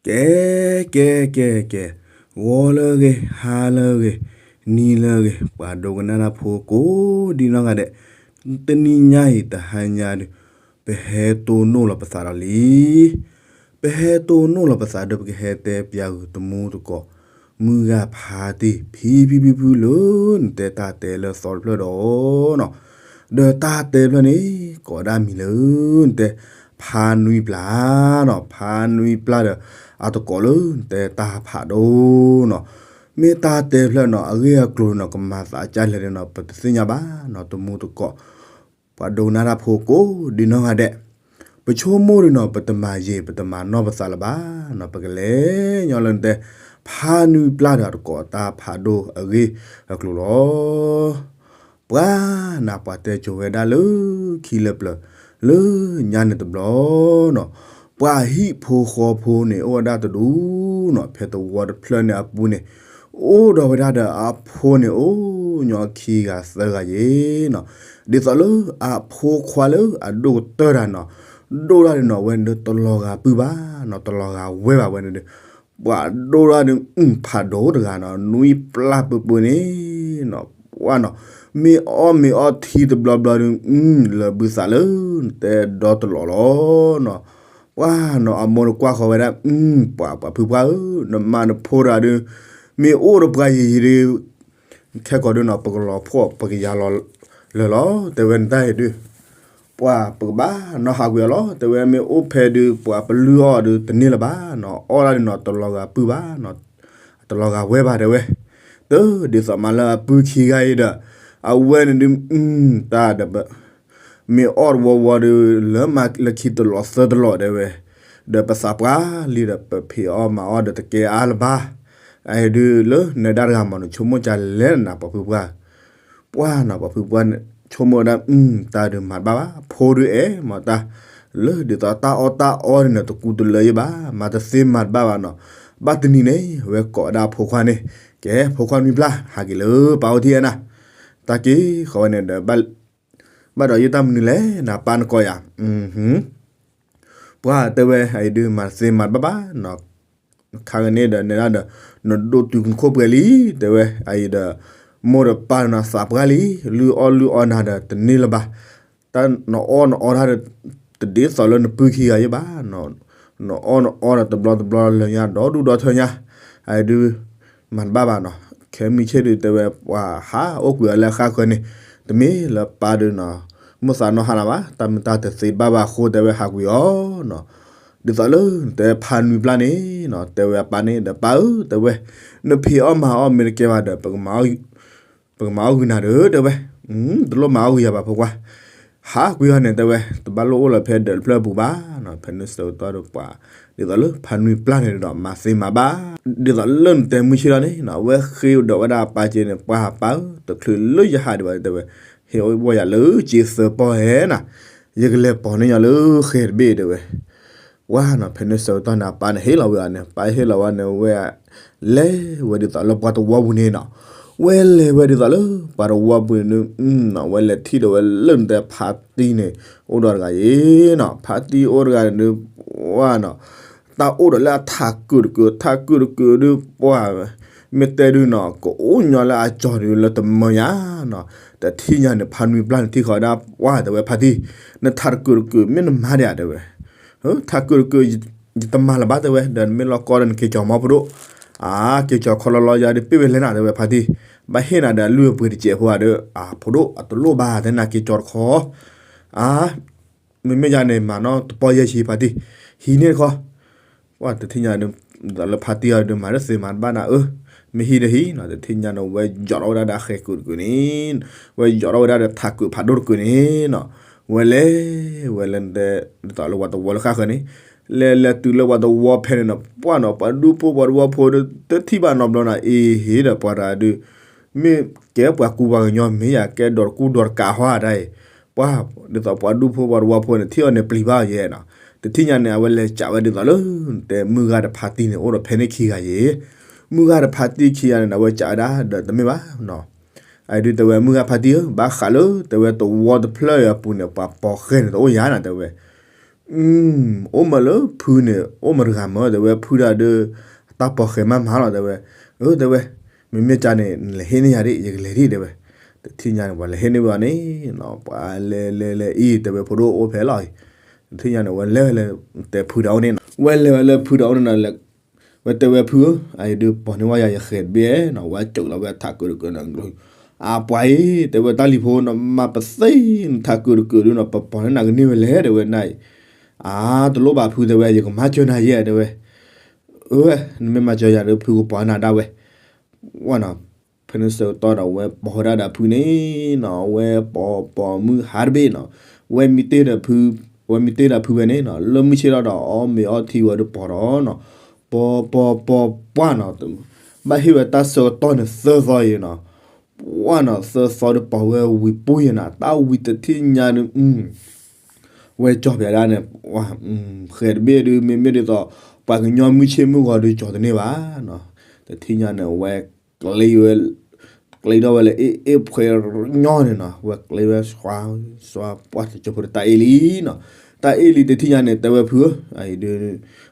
ကဲ ကဲ ကဲ ကဲ, ဂီၤလၢအဂ့ၤ, ဟါလၢအဂ့ၤ, နံၤလၢအဂ့ၤ, ပှၤဒိကနၣ်တၢ်ဖိကိးဒံနီၢ်ဂၤဒဲး, တနံၤညါအံၤတဟါညါဒုး, ပဟဲတိၢ်နီၣ်လီၤပသးဒီးလံ. ပဟဲတိၢ်နီၣ်လီၤပသးဒီး ပကဟဲတဲပၠးဂုာ်တမူတကိး, မုၢ်ဂၤဖါတံၢ်ဖံဖံဖံဖုလၢနတဲတၢ်တဲလၢသီတဖျၢၣ်ဒီးနီၤ, ဒီးတၢ်တဲဖျၢၣ်န့ၣ် ကိးဒၣ်မံၤလၢနတဲ ဖါနွံပျၢ်နီၤ, ဖါနွံပျၢ်ဒီး အတကိးလၢနတဲတၢ်ဖးဒိၣ်နီၤ, မ့ၢ်တၢ်တဲဖျၢၣ်နီၤ အဂ့ၢ်အကျိၤနီၤ ကမၤသးကၢ်လဲၣ်န့ၣ်နီၤ ပတသ့ၣ်ညါဘၣ်နီၤ တမူတကိး ပှၤဒိကနၣ်တၢ်ဖိကိးဒံနီၢ်ဂၤဒဲး, ပဆိကမိၣ်ဒုးနီၤ ပတမၤယံာ် ပတမၤနီၢ်ပသးလၢၤဘၣ်နီၤ ပကလဲၤညီလၢနတဲ ဖါနွံပျၢ်ဒီးအတကိးတၢ်ဖးဒိၣ်အဂ့ၢ်အကျိၤလီၤ. ပှၤနၤ ပှၤတဲကိၤဝဲဒၣ်လၢခံလၢပျၢၤ လၢညါန့ၣ်တဘျီနီၤ, ပှၤဟံၣ်ဖိဃီဖိန့ၣ် အိၣ်ဝဲဒၣ်တဒူနီၤ, ဖဲသဝီတဖျၢၣ်န့ၣ်အပူၤန့ၣ် အိၣ်ဒီးဝဲဒၣ်ဒီးအဖိန့ၣ် အိၣ်ညီခံဂၤသၢဂၤယ့ၤနီၤ, ဒ်သိးလၢအဖိခွါလၢအဒိၣ်ကတၢၢ်တၢ်နီၤ, ဒိၣ်ဒၣ်ဒုးနီၤ ဝဲန့ၣ်ဒုးတလီၤဂာ်ပုၢ်ဘၣ်နီၤ, တလီၤဂာ်ဝဲဘၣ်ဝဲန့ၣ်ဒုး ပှၤဒိၣ်ဒၣ်ဒုး အုၣ်ဖးဒိၣ်တဂၤနီၤ နွံပျၢ်ပူၤပူၤန့ၣ်နီၤ, ပှၤနီၤ မ့ၢ်အီၣ်မ့ၤအီထံတဘျီဘျီဒုး အုၣ်လၢာ်ဘုသးလၢ နတဲဒီတလီၤလီၤနီၤ, ပှၤနီၤ အမိၢ်တကွၢ်ဃီၤဝဲဒၣ် အုၣ် ပှၤ ပှၤဖုပှၢ်ဧၢ, နမါနဖိတဂၤဒုး မ့ၢ်အိၣ်ဒီးပှၤယံာ်ယံာ်ဒုး ခဲကိာ်ဒုးနီၤ ပကလီၤဖှီၣ် ပကယၤလီၤလၢာ်လီၤ တဲဝဲနတၢ်အံၤဒုး ပှၤပကဘၣ်နီၤဟးကွံာ်အီၤလီၤ တဲဝဲ, မ့ၢ်အိၣ်ဖဲဒုး ပှၤပလုၢ်အီၣ်ဒုးတန့ၢ်လၢၤဘၣ်နီၤ, အီၣ်ဒၣ်ဒုးနီၤ တလီၤဂာ်ပုၢ်ဘၣ်နီၤ, တလီၤဂာ်ဝဲဘၣ်တဲဝဲ, တဒ်သိးမးလၢအပုၢ်ခံဂၤအံၤဒီး အဝဲန့ၣ်ဒုး အုၣ် တၢ်ဒီး မ့ၢ်အီၣ်တဝီဝီဒုး လၢမးလၢခံတလီၤသၢတလီၤတဲဝဲ, ဒီးပသးပှၢ်လံဒီး ပဖံးအီၣ်မၤအီၣ်ဒီးတကဲအါလၢၤဘၣ်, အအံၤဒုးလၢနဒၣ်တဂၤမး နဆိကမိၣ်ကလဲၣ်နၤ ပှၤဖုပှၢ် ပှၤနီၤ ပှၤဖုပှၢ်န့ၣ် ဆိကမိၣ်ဝဲဒၣ် အုၣ် တၢ်ဒုးမၤတဘၣ်ဘၣ် ဖိဒုးအဲၣ်မၤတၢ်, လၢဒ်သိးတၢ်အီၣ်တၢ်အီန့ၣ်နီၤ တကူတလၢယဲဘၣ် မၤတသ့မၤတဘၣ်ဘၣ်နီၤ, ဘၣ်တနံၤန့ၣ် ဝဲကိးဝဲဒၣ်ဖိခွါန့ၣ်, ကဲ ဖိခွါနွံပျၢ် ဟးက့ၤလၢပၢ်အိၣ်ထံၣ်ဧါနၤ, တၢ်က့ၤဃီဝဲန့ၣ်ဒီး ဘၣ်ဒီးယတၢ်မနုၤလဲၣ် နပၢ်နကိးယၤ ပှၤတဲဝဲ အအံၤဒုးမၤတသ့မၤတဘၣ်ဘၣ်နီၤ, ခါဂ့ၤန့ၣ်ဒီး နဲဒၣ်ဒီး နဒိၣ်တုာ်ခိၣ်ပှဲၤလံ တဲဝဲ, အအံၤဒီး မိၢ်ဒီးပၢ်ဒီးနီၤသးပှၢ်လံ, လုၢ်အီၣ်လုၢ်အီနၤဒီးတန့ၢ်လၢၤဘၣ်, တၢ်နအီၣ်နအီတၢ်ဒီး တဒ်သိးလၢနပုၢ်ခံဂၤယဲဘၣ်, နအီၣ်နအီဒီးတဘျီတဘျီလၢညါ ဒီဒူၣ်ဒီထၢညါ, အအံၤဒုး မၤတဘၣ်ဘၣ်နီၤ, ခဲမုၢ်ဆ့ၣ်ဒုးတဲဝဲ ပှၤဟးအိၣ်ကွံာ်အီၤလၢအဃၣ်ဃၢၤန့ၣ်, တမ့ၢ်လၢပၢ်ဒုးနီၤ မုၢ်သးနီၢ်ဟါနၤဘၣ်, တၢ်မုၢ်တၢ်တသ့ဘၣ်ဘၣ်အဃိတဲဝဲဟးကွံာ်အီၤနီၤ, ဒ်သိးလၢနတဲဖါနွံပျၢ်န့ၣ်နီၤ တဲဝဲအပၢ်န့ၣ်ဒီး ပၢ်ဧၢ တဲဝဲ, နဖံးအီၣ်မၤအီၣ်မ့ၢ်တကဲဘၣ်ဒီး ပကမၤအီၣ်ဂုာ်နၤဒီး တဲဝဲ, တလိၣ်မၤအီၣ်ဂုာ်ယၤဘၣ်ဖိခွါ, ဟးကွံာ်အီၤန့ၣ်တဲဝဲ တဘၣ်လိၣ်အိၣ်လၢၤဖဲဒၢးတဖျၢၣ်အပူၤဘၣ်နီၤ, ဖဲန့ၣ်ဆၢကတီၢ်ဒီးပှၤ ဒ်သိးလၢဖါနွံပျၢ်န့ၣ်ဒီး မၤသ့မၤဘၣ်, ဒ်သိးလၢနတဲမုၢ်ဆ့ၣ်ထီၣ်န့ၣ်နီၤ အဝဲဃ့ဒီးဝဲဒၣ်အပၢ်က့န့ၣ် ပှၤပၢ်ဧၢ တချုးလၢယဟးဒံးဘၣ်တဲဝဲ, ဟ့ၣ်အီၣ်ဝီၢ်ယၤလၢက့သၢပီၢ်ဧဲနီၤ, ယကလဲၤပိာ်န့ၢ်ညီလၢဃဲၤတဘ့ၣ်တဲဝဲ ပှၤနီၤ ဖဲန့ၣ်ဆၢကတီၢ်န့ၣ် အပၢ်န့ၣ်ဟ့ၣ်လီၤဝဲအီၤန့ၣ်, ပၢ်ဟ့ၣ်လီၤဝဲန့ၣ် ဝဲလဲၤဝဲဒ်သိးလၢပှၤတဝီပူၤန့ၣ်နီၤ, ဝဲလဲၤဝဲဒ်သိးလၢပှၤတဝီပူၤန့ၣ်, ဝဲလဲၤထံၣ်ဒီးဝဲလၢနတဲဖါတံၢ်န့ၣ် အိၣ်ဒီးတဂၤအံၤနီၤ, ဖါတံၢ်အိၣ်တဂၤန့ၣ်ဒုး ပှၤနီၤ တၢ်အိၣ်ဒီးလၢအထးကုာ်တကုာ် ထးကုာ်တကုာ်ဒုး ပှၤ မ့ၢ်တဲဒုးနီၤ ကအိၣ်ညီလၢအကၠီၤဒုးလၢတမၢယၤနီၤ, တထံၣ်ညါန့ၣ် ဖါနွံပျၢ်န့ၣ်ထံၣ်ဃီၤဝဲဒၣ် ပှၤတဲဝဲဖါတံၢ်, နထးတကုာ်တကုာ် မ့ၢ်နမၤဒံးဧါတဲဝဲ, ထးကုာ်တကုာ် ယတမၤလၢၤဘၣ်တဲဝဲ, ဒီးနမ့ၢ်လီၢ်ကီဒီးနက့ၤကၠီၤမီဖိဒိၣ်, အါ က့ၤကၠီၤခီလီၤလီၤယၤဒီး ပ့ၢ်ဝဲလဲၣ်နၤတဲဝဲဖါတံၢ်, ဘၣ်ဟ့ၣ်နၤဒီးအလုၢ်အပှ့ၤတစဲးဖိဧါဒီး အဖိဒိၣ် အတလိၣ်ဘၣ်တဲနၤက့ၤကၠီၤတခီ, အါ မ့မ့ၢ်ယၤန့ၣ် မၤနီတပီၢ်ယဲၢ်ဆံဖါတံၢ်, ဟံးန့ၢ်တခီ, ပှၤတထံၣ်ညါန့ၣ် ဒ်သိးလၢဖါတံၢ်အီၤဒုးမၤတသ့မၤတဘၣ်နၤဧၢ, မ့ၢ်ဟံးဒီးဟံးနီၤ, တထံၣ်ညါန့ၣ် ဝဲယီၤထီၣ်ဝဲဒၣ်ဒီးဃဲၤကုာ်တကုာ်န့ၣ်, ဝဲယီၤထီၣ်ဝဲဒၣ်ဒီးထးကုာ်ဖးဒိၣ်တကုာ်န့ၣ်နီၤ, ဝဲလဲၤ ဝဲလဲၤတဲ ဒ်သိးလၢပှၤတဝီလၢဃၣ်ဃၢၤန့ၣ်, လဲၤလဲၤတုၤလၢပှၤတဝီဖဲန့ၣ်နီၤ, ပှၤဒူဖိပှၤတဝီဖိဒီး တထံၣ်ဘၣ်နီတဘျီနီၤ, အ့ဟ့ဒီးပှၤတဂၤဒုး မ့ၢ်ကဲပှၤကူပှၤကညီမ့ၢ်ယၤ ကဲဒီးတကူဒီးတကးဟီဧါတၢ်အံၤ, ပှၤ ဒ်သိးပှၤဒူဖိပှၤတဝီဖိန့ၣ် ထံၣ်အီၤန့ၣ်ပျံၤဘၣ်ယဲနီၤ, တထံၣ်ညါန့ၣ် အဝဲလဲၤစံးဝဲဒ်သိးလၢ တဲမုၢ်ဂၤဒီးဖါတံၢ်န့ၣ် အိၣ်ဒီးဖဲန့ၣ်ခံဂၤယဲ, မုၢ်ဂၤဒီးဖါတံၢ်ခံဂၤန့ၣ် အဝဲစံးဝဲဒၣ်ဒီးတမ့ၢ်ဘၣ် အအံၤဒုးတဲဝဲမုၢ်ဂၤဖါတံၢ်ဧၢ, ဘၣ်ဃးလၢတဲဝဲတဝီတဖျၢၣ်အံၤအပူၤန့ၣ် ပှၤပိာ်ဃဲၢ်န့ၣ်တအိၣ်ယၤနၤတဲဝဲ, အိၣ်မးလၢဖုန့ၣ် အိၣ်မးတဂၤမး တဲဝဲ ဖုဒၣ်ဒီး တၢ်ပီၤဃဲၤမးမးလီၤ တဲဝဲ, အၢ တဲဝဲ, မ့မ့ၢ်ကန့ၣ် နလဲၤဟ့ၣ်န့ၢ်ယၤဒၣ် ယကလဲၤဒၣ် တဲဝဲ, တထံၣ်ညါန့ၣ် ပှၤလဲၤဟ့ၣ်န့ၢ်ဝဲန့ၣ်နီၤ ပှၤလဲၤလဲၤလဲၤအံၤ တဲဝဲ ဖိဒိၣ်အိၣ်ဖဲလီၤအံၤ, တထံၣ်ညါန့ၣ် ဝဲလဲၤဝဲလၢတဲဖုတၢ်အိၣ်န့ၣ်နီၤ ဝဲလဲၤဝဲလၢဖုတၢ်အိၣ်န့ၣ်နီၤ ဝဲတဲဝဲဖုဧၢ, အအံၤဒုးပီၤန့ၢ်ဝဲယၤယဃဲၤတဘ့ၣ်နီၤ ဝဲကၠိးလီၤဝဲထးကုာ်တကုာ်နီၤ, အပှၤအံၤ တဲဝဲတၢ်လံၤဖိနီၤ မၤပသ့နထးကုာ်တကုာ်ဒုးနီၤ ပပီၤန့ၢ်နၤကန့ၢ်ဝဲလဲၣ် တဲဝဲနၤအံၤ, အါ တလိၣ်ဘၣ်ဖု တဲဝဲ ယကမၤစၢၤနၤယဲ တဲဝဲ, အၢ နမ့ၢ်မၤစၢၤယၤဒီး ဖုကပီၤနၤဒၣ်ဝဲ, ဝဲနီၤ ဖဲန့ၣ်ဆၢကတီၢ်ဒီး ဝဲပီၤဝဲဒၣ်ဒီးဖုန့ၣ်နီၤ ဝဲပီၤပီၤမုၢ်ဟါတဘ့ၣ်နီၤ, ဝဲမံတ့ၢ်ဒီးဖု, ဝဲမံတ့ၢ်ဒီးဖုဝဲန့ၣ်နီၤ လၢမုၢ်ဆ့ၣ်ထီၣ်ဒီး အီၣ်မ့ၤအီထံဝဲဒီးပီၤဒီးနီၤ, ပီၤပီၤပီၤပှၢ်နီၤ, ဘၣ်ဟ့ၣ်ဝဲတၢ်ဆၢကတီၢ်န့ၣ်သၢသီအံၤနီၤ, ပှၢ်နီၤ သၢသီဒီးပီၤဝဲဝံၤပူၤယဲနီၤ တၢ်ဝံၤတထံၣ်ညါဒီး ဝဲကၠီၤပၠးဒၣ်န့ၣ်, ဃဲၤတဘ့ၣ်ဒုး မ့မ့ၢ်ဒ်သိး ပှၤကညီမုၢ်ဆ့ၣ်မုၢ်ဂီၤဒုးကၠီၤတန့ၢ်ဘၣ်နီၤ, တထံၣ်ညါန့ၣ် ဝဲကျ့ဝဲ, ကျ့ထီၣ်ဝဲလၢအ့ၣ်အ့ၣ်ဖှဲညီန့ၣ်နီၤ ဝဲကျ့ဝဲ စွါစွါပှၢ်တကၠိဖိဒီးတၢ်အ့ၣ်လံနီၤ, တၢ်အ့ၣ်လံတထံၣ်ညါန့ၣ် တဲဝဲဖုဧၢ, အအံၤဒုး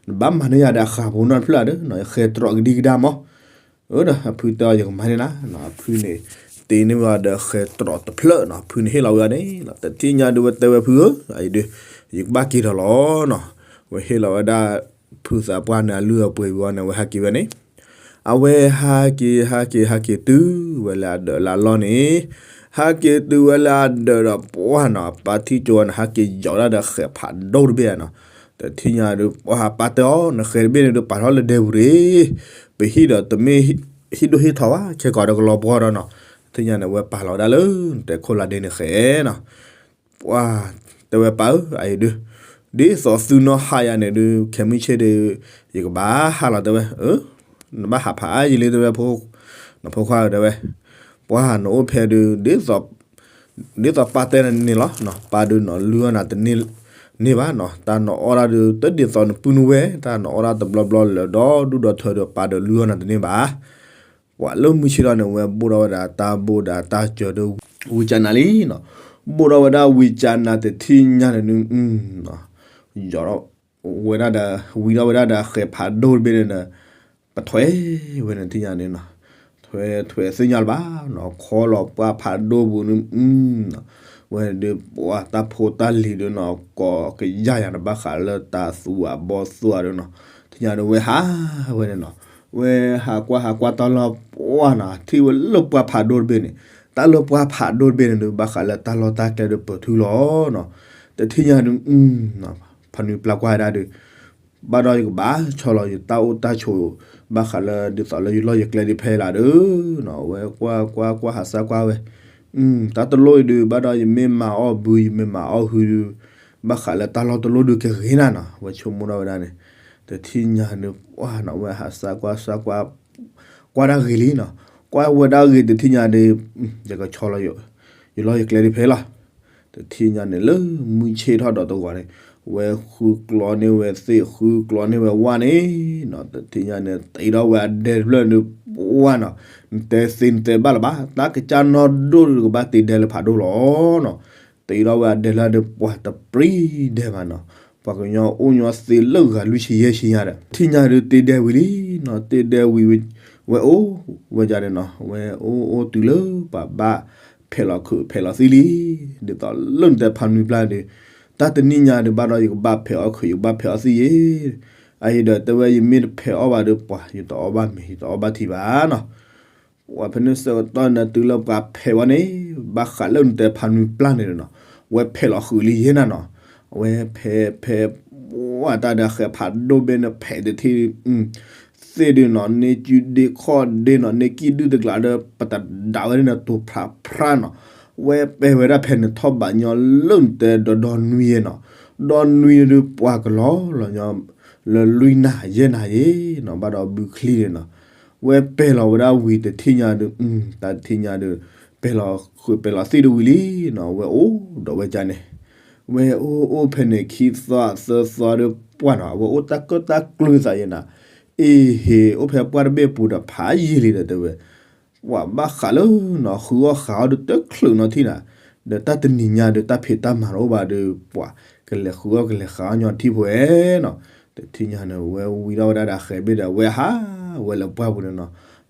နဘၣ်မၤန့ၢ်ယၤဒီးအဃၢ်ဖိနီတဖျၢၣ်ဒီးနီၤ ယဃဲၤတြီးကဒံကဒါမး အၢဒီး အဖုတဲအီၤ ယကမၤန့ၢ်နၤ, အဖုန့ၣ် တ့န့ၢ်ဝဲဒီးဃဲၤတြီးတဖျၢၣ်နီၤ ဖုန့ၣ်ဟ့ၣ်လီၤဝဲန့ၣ်, တထံၣ်ညါဒုးဝဲတဲဝဲဖုဧၢ, အအံၤဒုး ယကဘၣ်က့ၤထီၣ်လီၤနီၤ, ဝဲဟ့ၣ်လီၤဝဲဒၣ် ဖုသးပှၢ်န့ၣ် အလုၢ်အပှ့ၤဝံၤန့ၣ် ဝဲဟးက့ၤဝဲန့ၣ်, အဝဲဟးက့ၤ ဟးက့ၤ ဟးက့ၤတုၤဝဲလၢအဒၢးလၢအလီၢ်န့ၣ်, ဟးက့ၤတုၤဝဲလၢအဒၢးဒီးပှၢ်နီၤ ပၢ်ထံၣ်ကၠိဝဲန့ၣ် ဟးက့ၤယီၤဒၣ်ဒီးဃဲၤဖးဒိၣ်တဘ့ၣ်နီၤ, တထံၣ်ညါဒုး ပှၢ်ဟးပၢ်တဲအီၤ နဃဲၤတဘ့ၣ်န့ၣ်ဒုး ပာ်ထီၣ်လၢဒဲပူၤတဂ့ၤ, ပဟံၣ်ဒီးတမ့ၢ်ဟံၣ်ဒိၣ်ဟံၣ်ထီဘၣ် ခဲကီးဒီးကလီၤပှီၢ်ဒီးနီၤ, တထံၣ်ညါန့ၣ် ဝဲပာ်လီၤဝဲဒၣ်လၢ နတဲခိၣ်လၢဒ့န့ၣ်ဃဲၤနီၤ ပှၢ်တဲဝဲပၢ်ဧၢ အအံၤဒုး ဒ်သိးသုနီၢ်ဟးယၤန့ၣ်ဒုး ခဲမုၢ်ဆ့ၣ်ဒီး ယကဘၣ်ဟးလီၤတဲဝဲ, နဘၣ်ဟးဖးအါယံာ်လံတဲဝဲ, နဖိခွါဧၢတဲဝဲ, ပှၢ်နအိၣ်ဖဲဒုး ဒ်သိးပၢ်တဲနၤန့ၣ်လီၤ, ပၢ်ဒုးနီၤ လုၢ်အီၣ်နၤတန့ၢ်ဘၣ်နီၤ, တၢ်နီၤအီၣ်ဒၣ်ဒုး တဒ်သိးနပုၢ်နဝဲၢ် တၢ်နီၤအီၣ်ဒၣ်တဘျီဘျီလၢာ်ဒီးဒူၣ်ဒီးထၢဒီး ပၢ်ဒုးလုၢ်အီၣ်နၤတန့ၢ်ဘၣ် ပှၤလၢမုၢ်ဆ့ၣ်ထီၣ်န့ၣ် ဝဲဘိၣ်ထီၣ်ဝဲဒၣ်တၢ်ဘိၣ်ဒီးတၢ်စၢၤဒီးဝံၤကၠးနၤလံနီၤ, ဘိၣ်ထီၣ်ဝဲဒၣ်ဝံၤကၠးနၤတထံၣ်ညါန့ၣ်ဒုး ယီၤထီၣ်ဝဲဒၣ်ဒီး ဝံၤထီၣ်ဝဲဒၣ်ဒီးဃဲၤဖးဒိၣ်တဘ့ၣ်န့ၣ်ဒီး ပထွဲဝဲန့ၣ်ထံၣ်ညါန့ၣ်နီၤ, ထွဲထွဲသ့ၣ်ညါလၢၤဘၣ်နီၤ, ခီလီၤပှၢ်ဖးဒိၣ်ပူၤန့ၣ် ဝဲဒုးပှၢ်တၢ်ဖိတၢ်လံၤဒုးနီၤ ကိးကယၢ်ယၤန့ၣ် ဘၣ်ဃးလၢတၢ်သူၣ်အဘီၣ်သူၣ်အဒုးနီၤ, ထံၣ်ညါဒုးဝဲဟးဝဲန့ၣ်နီၤ, ဝဲဟးကွၢ်ဟးကွၢ်တၢ်လီၢ်ပှၢ်နီၤ ထံၣ်ဝဲလၢပှၢ်ဖးဒိၣ်တဘ့ၣ်န့ၣ်, တၢ်လၢပှၢ်ဖးဒိၣ်တဘ့ၣ်န့ၣ်ဒုး ဘၣ်ဃးလၢတၢ်လီၢ်တၢ်ကျဲဒုးပၢၤထူလီၤနီၤ, တထံၣ်ညါဒုး ဖးနွံပျၢ်ကွၢ်ဒၣ်ဒုး ဘၣ်ဒီးယကဘၣ်ဆီလီၤယတၢ်အိၣ်တၢ်ဆိး ဘၣ်ဃးလၢဒ်သိးလၢယလီၢ်ယကျဲဒုးဖဲလၢဒုးနီၤ, ဝဲကွၢ်ကွၢ်ကွၢ်ဟးစၢ်ကွၢ်ဝဲ, တၢ်တလိၣ်အံၤဒုး ဘၣ်ဒီးယမ့ၢ်မၤအီၣ်ဘု ယမ့ၢ်မၤအီၣ်ဟုဒုး ဘၣ်ဃးလၢတၢ်လီၢ်တလိၣ်ဒုးကဂ့ၤနၤနီၤ, ဝဲဆိကမိၣ်ထီၣ်ဝဲဒၣ်န့ၣ်, တထံၣ်ညါဒုးပှၢ်နီၤ ဝဲဟးစၢ်ကွၢ်စၢ်ကွၢ် ကွၢ်ဒၣ်ဂ့ၤလံနီၤ, ကွၢ်ဝဲဒၣ်ဂ့ၤတထံၣ်ညါဒုး ယကဆီလီၤ ယလီၢ်ယကျဲဒုးဖဲလီၤ, တထံၣ်ညါန့ၣ်လၢမုၢ်ဆ့ၣ်ထီၣ်ဒီးတဂီၤန့ၣ်, ဝဲဃုကျီန့ၢ်ဝဲသ့ၣ် ဃုကျီန့ၢ်ဝဲဝၣ်န့ၣ်နီၤ, တထံၣ်ညါန့ၣ် တ့ထီၣ်ဝဲအဒဲတဖျၢၣ်ဒုး ပှၢ်နီၤ, နတဲသ့နတဲဘၣ်လၢၤဘၣ် တၢ်ကစၢ်နီၢ်ဒိၣ်ဒုးကဘၣ်တ့ဒဲလၢဖးဒိၣ်လီၤနီၤ, တ့ထီၣ်ဝဲအဒဲလၢဒုး ပှၢ်တပြံဒဲမးနီၤ, ပှၤကညီအိၣ်ညီသ့လၢဂၤလွံၢ်ဆံယဲၢ်ဆံညါဒီး ထံၣ်ညါဒုးတ့ဒဲဝံၤလံနီၤ, တ့ဒဲဝံၤဝဲအိၣ်ဝဲဒၣ်န့ၣ်နီၤ, ဝဲအိၣ်အိၣ်တုၤလၢပှၤဘၣ်ဖဲးလီၤခုးဖဲးလီၤသံလံ, ဒ်သိးလၢနတဲဖးနွံပျၢ်ဒုး တၢ်တနံၣ်ညါဒုး ဘၣ်ဒီးယကဘၣ်ဖဲးအီၣ်ခုး ယကဘၣ်ဖဲးအီၣ်သံယဲ, အအံၤဒီးတဲဝဲယမ့ၢ်တဖဲးအီၣ်ဘၣ်ဒီး ပှၤယတအီၣ်ဘၣ်မ့ၤ ယတအီၣ်ဘၣ်ထံဘၣ်နီၤ ပှၤဖဲန့ၣ်ဆၢကတီၢ်န့ၣ် တုၤလၢပှၤဖဲးဝဲန့ၣ် ဘၣ်ဃးလၢနတဲဖးနွံပျၢ်န့ၣ်နီၤ, ဝဲဖဲးလီၤဃုာ်လံယဲနၤနီၤ, အဝဲဖဲးဖဲး ပှၢ်တၢ်ဒီးဃဲးဖးဒိၣ်ဘ့ၣ်န့ၣ် ဖဲးတထံၣ် သ့ၣ်ဒုးနီၤ န့ၢ်ကုဒ့ခီၣ်ဒ့နီၤ န့ၢ်ကံၣ်ဒုၣ်တကျးဒီး ပတဒၣ်ဝဲန့ၣ် တိၤဖျးဖျါနီၤ, ဝဲပဲာ်ဝဲဒၣ်ဖဲန့ၣ်ထီၣ်ဘးညီလၢနတဲဒီဒီနွံယဲနီၤ, ဒီနွံဒုးပှၢ်ကလီလီၤညီ လၢလွံၢ်နၣ်ယဲၢ်နၣ်ယဲနီၤ ဘၣ်ဒီးဘုချံန့ၣ်နီၤ, ဝဲပဲာ်လီၤဝဲဒၣ်ဝံၤတထံၣ်ညါဒုး တၢ်တထံၣ်ညါဒုး ပဲာ်လီၤဃုာ်ပဲာ်လီၤသံၣ်ဒုးဝံၤလံနီၤ, ဝဲအိၣ်ဒီးဝဲဒၣ်န့ၣ်, ဝဲအိၣ်အိၣ်ဖဲန့ၣ်ခံသီသၢသီဒုးပှၢ်နီၤ အဝဲအိၣ်တၢ်ကၢၣ်တၢ်ကျူသးယဲနီၤ, အ့ဟ့ၣ် အိၣ်ဖဲပှၢ်တဘ့ၣ်ပူၤဒီးဖးယံာ်လံဒီးတဲဝဲ ပှၤဘၣ်ဃးလၢနီၤ ဃုအီၣ်ဃုအီဒုးတချုးနီၤထံၣ်နၤ, ဒီးတၢ်တနံၤညါဒုး တၢ်ဖံးတၢ်မၤတအိၣ်ဘၣ်ဒီး ပှၤ ကလဲၤဃုအီၣ်ကလဲၤဃုအီၣ်ညီထံၣ်ဖိဧဲနီၤ. တထံၣ်ညါန့ၣ် ဝဲဝံထီၣ်ဝဲဒၣ်ဒီးအဃဲၤဘ့ၣ်ဒီး ဝဲဟးဝဲလၢပှၢ်ပူၤန့ၣ်နီၤ,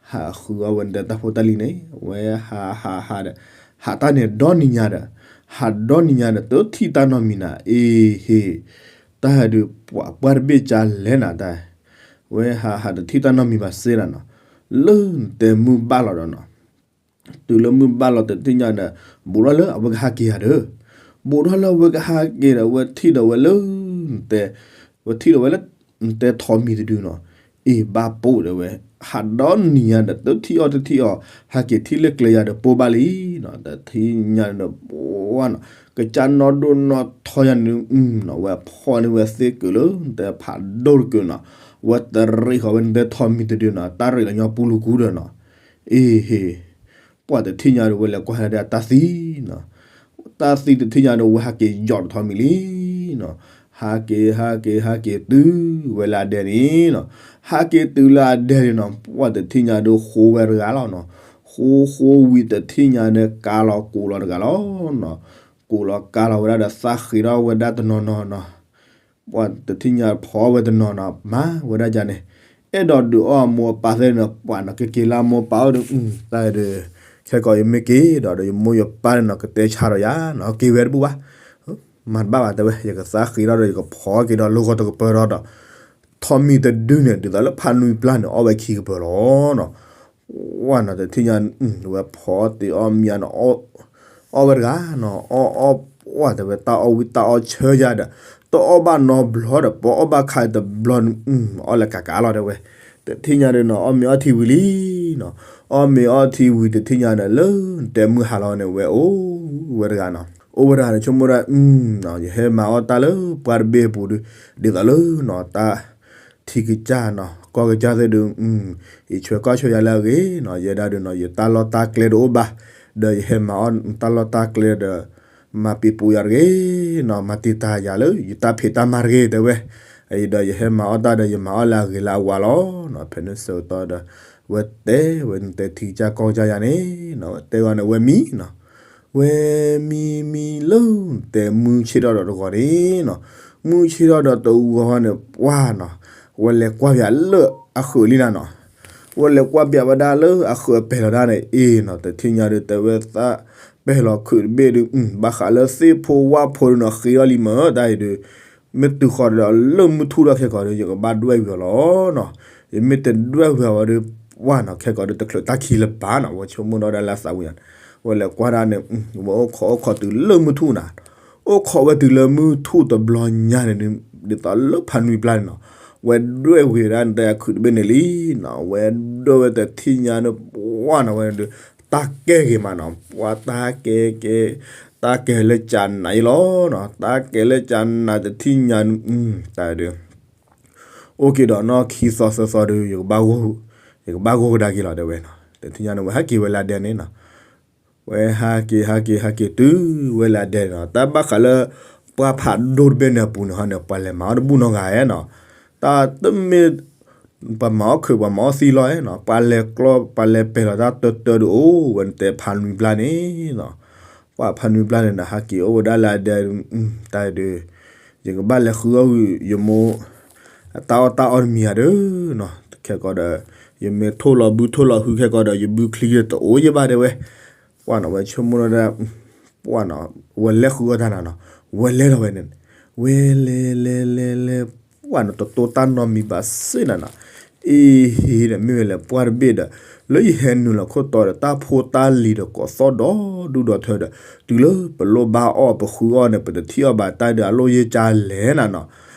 ဟးဃုအီၣ်ဝဲနတဲတၢ်ဖိတၢ်လံၤန့ၣ် ဝဲဟးဟးဟးဒီး ဟးတၢ်န့ၣ်ဒီနံၤညါဒီး ဟးဒီနံၤညါဒီး တထံၣ်တၢ်နီတမံၤနၤ အ့ဟ့ တၢ်ဒုးပှၤပှၢ်တဘ့ၣ်ကလဲၣ်နၤတၢ် ဝဲဟးဟးတထံၣ်တၢ်နီတမံၤဘၣ်စ့ၢ်နၤနီၤ, လၢနတဲမုၢ်ဘၣ်လီၤဒီးနီၤ တုၤလၢမုၢ်ဘၣ်လီၤတထံၣ်ညါဒီး ဘူးထီၣ်လၢအဝဲကဟးက့ၤယၤဒီး, ဘူးထီၣ်လၢအဝဲကဟးက့ၤဒီး ဝဲထံၣ်ဒီးဝဲလၢ တဲ, ဝဲထံၣ်ဒီးဝဲလၢ နတဲထိးမံၤတဒုနီၤ, အ့ၣ်ဘၣ်ပိာ်ဒီးဝဲ, ဟးဒီနံၤညါဒီး တထံၣ်အီၣ်တထံၣ်အီၣ်, ဟးက့ၤထံၣ်လၢကျဲယၤဒီးပိာ်ဘၣ်လံနီၤ, တထံၣ်ညါဒီး ပှၢ်နီၤ, ကစၢ်နီၢ်ဒိၣ်နီၢ်ထီယၤန့ၣ် ဝဲဖီၣ်န့ၢ်ဝဲသ့ၣ်ကုာ်လၢ နတဲဖးဒိၣ်တကုာ်နီၤ, ဝဲတရံးဃီၤဝဲနတဲထိးမံၤတဒုနီၤ, တၢ်ရံးလီၤညီပူလူၤကူဒီးနီၤ, အ့ၣ်ဟ့ၣ် ပှၢ်တထံၣ်ညါဒီး ဝဲလဲၤကွၢ်ဒၣ်တၢ်သံနီၤ, တၢ်သံတထံၣ်ညါဒီး ဝဲဟးက့ၤယီၤတထီမံၤလံနီၤ, ဟးက့ၤ ဟးက့ၤ ဟးက့ၤတုၤဝဲလၢအဒဲန့ၣ်နီၤ, ဟးက့ၤတုၤလၢအဒဲန့ၣ်နီၤ, ပှၢ်တထံၣ်ညါဒီး ဃိဝဲတဂၤလီၤနီၤ, ဃိဃိဝံၤတထံၣ်ညါဒီး ကါလီၤကိးလီၤတဂၤလီၤနီၤ, ကိးလီၤကါလီၤဝဲဒၣ်ဒီး သးဃ့ထီၣ်ဝဲဒၣ်တနီၤနီၤနီၤ ပှၢ်တထံၣ်ညါဖီဝဲတနီၤနီၤ မၤဝဲဒၣ်ဒ်န့ၣ်, အဲၣ်ဒိးဒုးအီၣ်အမိၢ်အပၢ်သ့ၣ်န့ၣ် ပှၢ်နီၤ ကက့ၤလၢအမိၢ်အပၢ်အိၣ်ဒီး တၢ်ဒီး ခဲကိာ်ယမ့ၢ်က့ၤဒီး ဒီးယမိၢ်ယပၢ်န့ၣ်နီၤ ကတဲဆါဒီးယၤနီၤ က့ၤဝဲတဘူၣ်ဘၣ်, မၤတဘၣ်ဘၣ်တဲဝဲ ယကသးဃ့ထီၣ်ဒီး ယကဖီက့ၤဒီး လိၣ်ဂီၤတကပၢၤဒီးဒီး ထိးမံၤတဒုန့ၣ် ဒ်သိးလၢဖးနွံပျၢ်န့ၣ် အီၣ်ဝဲခံကပၢၤလီၤနီၤ ဝဲနီၤ တထံၣ်ညါ ဝဲဖီတ့ၢ်အီၣ်မံၤနီၤ, အီၣ်ဝဲတဂၤနီၤ, အီၣ်အီၣ်ပှၢ်တဲဝဲ တၢ်အီၣ်ဝံၣ်တၢ်အီၣ်ဆၢယၤဒီး တအီၣ်ဘၣ်နီတဘျီဒီး ပအီၣ်ဘၣ်ခါတဘျီန့ၣ် အီၣ်လၢကးကးလီၤတဲဝဲ, တထံၣ်ညါဒီးနီၤ အီၣ်မ့ၤအီထံဝံၤလံနီၤ, အီၣ်မ့ၤအီထံဝံၤတထံၣ်ညါဒီး လၢတဲမုၢ်ဟါလီၤန့ၣ် ဝဲအိၣ်ဝဲတဂၤနီၤ, အိၣ်ဝဲတဂၤန့ၣ် ဆိကမိၣ်ဒၣ် ယဟဲမၤအီၣ်တၢ်လၢပှၢ်တဘ့ၣ်အပူၤဒီး ဒ်သိးလၢနီၤ တၢ် ထံကစၢ်နီၤ ကီၢ်ကစၢ်သ့ၣ်ဒီး ယဆှၢကီၢ်ဆှၢယၤလၢအဂ့ၤနီၤ, ယဲဒၣ်ဒီးနီၤ ယတၢ်လီၢ်တၢ်ကျဲတအိၣ်ဘၣ်, ဒီးယဟဲမၤအီၣ်တၢ်လီၢ်တၢ်ကျဲဒီး မၤပံၤပူၤယၤတဂ့ၤနီၤ, မၤတံာ်တာ်ယၤလၢ ယတၢ်ဖံးတၢ်မၤတဂ့ၤတဲဝဲ, ဒီးယဟဲမၤအီၣ်တၢ်ဒီးယမၤအီၣ်လၢအဂ့ၤလၢအဝါလီၤနီၤ, ဖဲန့ၣ်ဆၢကတီၢ်ဒီး ဝဲတဲဝဲနတဲထံကစၢ်ကီၢ်ကစၢ်ယၤန့ၣ်နီၤ, တဲဝဲန့ၣ်ဝဲမံနီၤ ဝဲမံမံလၢ တဲမုၢ်ဆ့ၣ်ထီၣ်ဒီးတဂီၤန့ၣ်နီၤ, မုၢ်ဆ့ၣ်ထီၣ်ဒီးတဂီၤန့ၣ် ပှၢ်နီၤ, ဝဲလဲၤကွၢ်ပၠးလၢအဃၢၤလံနၤနီၤ, ဝဲလဲၤကွၢ်ပၠးဝဲဒၣ်လၢအဃၢၤအပဲာ်လီၤဒၣ်န့ၣ် အ့ၣ်နီၤ, တထံၣ်ညါဒီး တဲဝဲသးပဲာ်လီၤခုးတဘ့ၣ်ဒီး ဘၣ်ဃးလၢသ့ၣ်ဖိဝၣ်ဖိဒီးနီၤ ဃ့အီၣ်လံမး တၢ်အံၤဒီး မ့ၢ်တုၤဃီၤဒီးလၢမုၢ်ထူၣ်ဒီးခဲကီးဒီး ယကဘၣ်ဒွဲၣ်ဝံၤအီၤလီၤနီၤ, ယမ့ၢ်တဒွဲၣ်ဝံၤအီၤဒီး ပှၢ်နီၤ ခဲကီးဒီးတချုးတၢ်ခံလၢၤဘၣ်နီၤ, ဝဲဆိကမိၣ်ဒီးဒၣ်လၢအသးဝံၤန့ၣ်, ဝဲလဲၤကွၢ်ဒၣ်န့ၣ် ဝဲအိၣ်ခိးအိၣ်ခိးတုၤလၢမုၢ်ထူၣ်နၤ, အိၣ်ခိးဝဲတုၤလၢမုၢ်ထူၣ်တဘျီညါန့ၣ် ဒ်သိးလၢဖးနွံပျၢ်န့ၣ်နီၤ, ဝဲဒွဲၣ်ဝံၤဒၣ်နတဲခုးတဘ့ၣ်န့ၣ်လံနီၤ, ဝဲဒွဲၣ်ဝဲတထံၣ်ညါန့ၣ် ပှၢ်နီၤ ဝဲဒီး တၢ်ကဲဂ့ၤမးနီၤ, ပှၢ်တၢ်ကဲကဲ တၢ်ကဲလၢကၠးနးအံၤလီၤနီၤ, တၢ်ကဲလၢကၠးနးတထံၣ်ညါ တၢ်ဒီး အိၣ်က့ၤဒီးနီၢ်ခံသီသၢသီဒီး ယကဘၣ်ဂိၢ်ကဒါက့ၤလီၤတဲဝဲနီၤ, တထံၣ်ညါန့ၣ် ဝဲဟဲက့ၤဝဲလၢအဒဲန့ၣ်နီၤ, ဝဲဟးက့ၤ ဟးက့ၤ ဟးက့ၤတုၤဝဲလၢအဒဲန့ၣ်နီၤ, တၢ်ဘၣ်ဃးလၢ ပှၢ်ဖးဒိၣ်တဘ့ၣ်န့ၣ်အပူၤန့ၣ်ဟီန့ၣ် ပှၤလဲၤမၤအီၣ်တဘူၣ်နီတဂၤဧဲနီၤ, တၢ်တမ့ၢ် ပှၤမၤအီၣ်ခုး ပှၤမၤအီၣ်သံလီၤဧဲနီၤ, ပှၤလဲၤကျီ ပှၤလဲၤပဲာ်လီၤတၢ်တၢတၢဒီးအိၣ်ဝဲ နတဲဖးနွံပျၢ်န့ၣ်နီၤ, ပှၢ်ဖးနွံပျၢ်န့ၣ်နီၤ ဟးက့ၤအိၣ်ဝဲဒၣ်လၢအဒဲ တၢ်ဒီး ယကဘၣ်လဲၤဃုအီၣ်ဝံၤ ယမိၢ် အတၢ်အီၣ်တၢ်အီတမံၤဧါဒီးနီၤ, ခဲကီးဒီး ယမ့ၢ်ထိၣ်လီၤဘုထိၣ်လီၤဟုခဲကီးဒီး ယဘုချံဒီးတအိၣ်ယဘၣ်တဲဝဲ, ပှၢ်နီၤ ဝဲဆိကမိၣ်ဒီး ပှၢ်နီၤ ဝဲလဲၤဃုအီၣ်တၢ်နၤနီၤ, ဝဲလဲၤလီၤဝဲန့ၣ်, ဝဲလဲၤလဲၤလဲၤလဲၤ ပှၢ်နီၤ တတိၢ်တၢ်နီတမံၤဘၣ်စ့ၢ်နၤနီၤ, အ့ဟ့ဒီး မ့ၢ်ဝဲလဲၤပှၢ်တဘ့ၣ်ဒီး လၢယဟဲနုာ်လီၤခိၣ်တီဒီး တၢ်ဖိတၢ်လံၤဒီးကိးသီၣ်ဒီဒူၣ်ဒီထၢဒီး တုၤလၢပလိၣ်ဘၣ်အီၣ်ပဃုအီၣ်န့ၣ် ပတထံၣ်အီၣ်ဘၣ်တၢ်ဒီး အလိၣ်ယ့ၢ်ကၢလဲၣ်နၤနီၤ,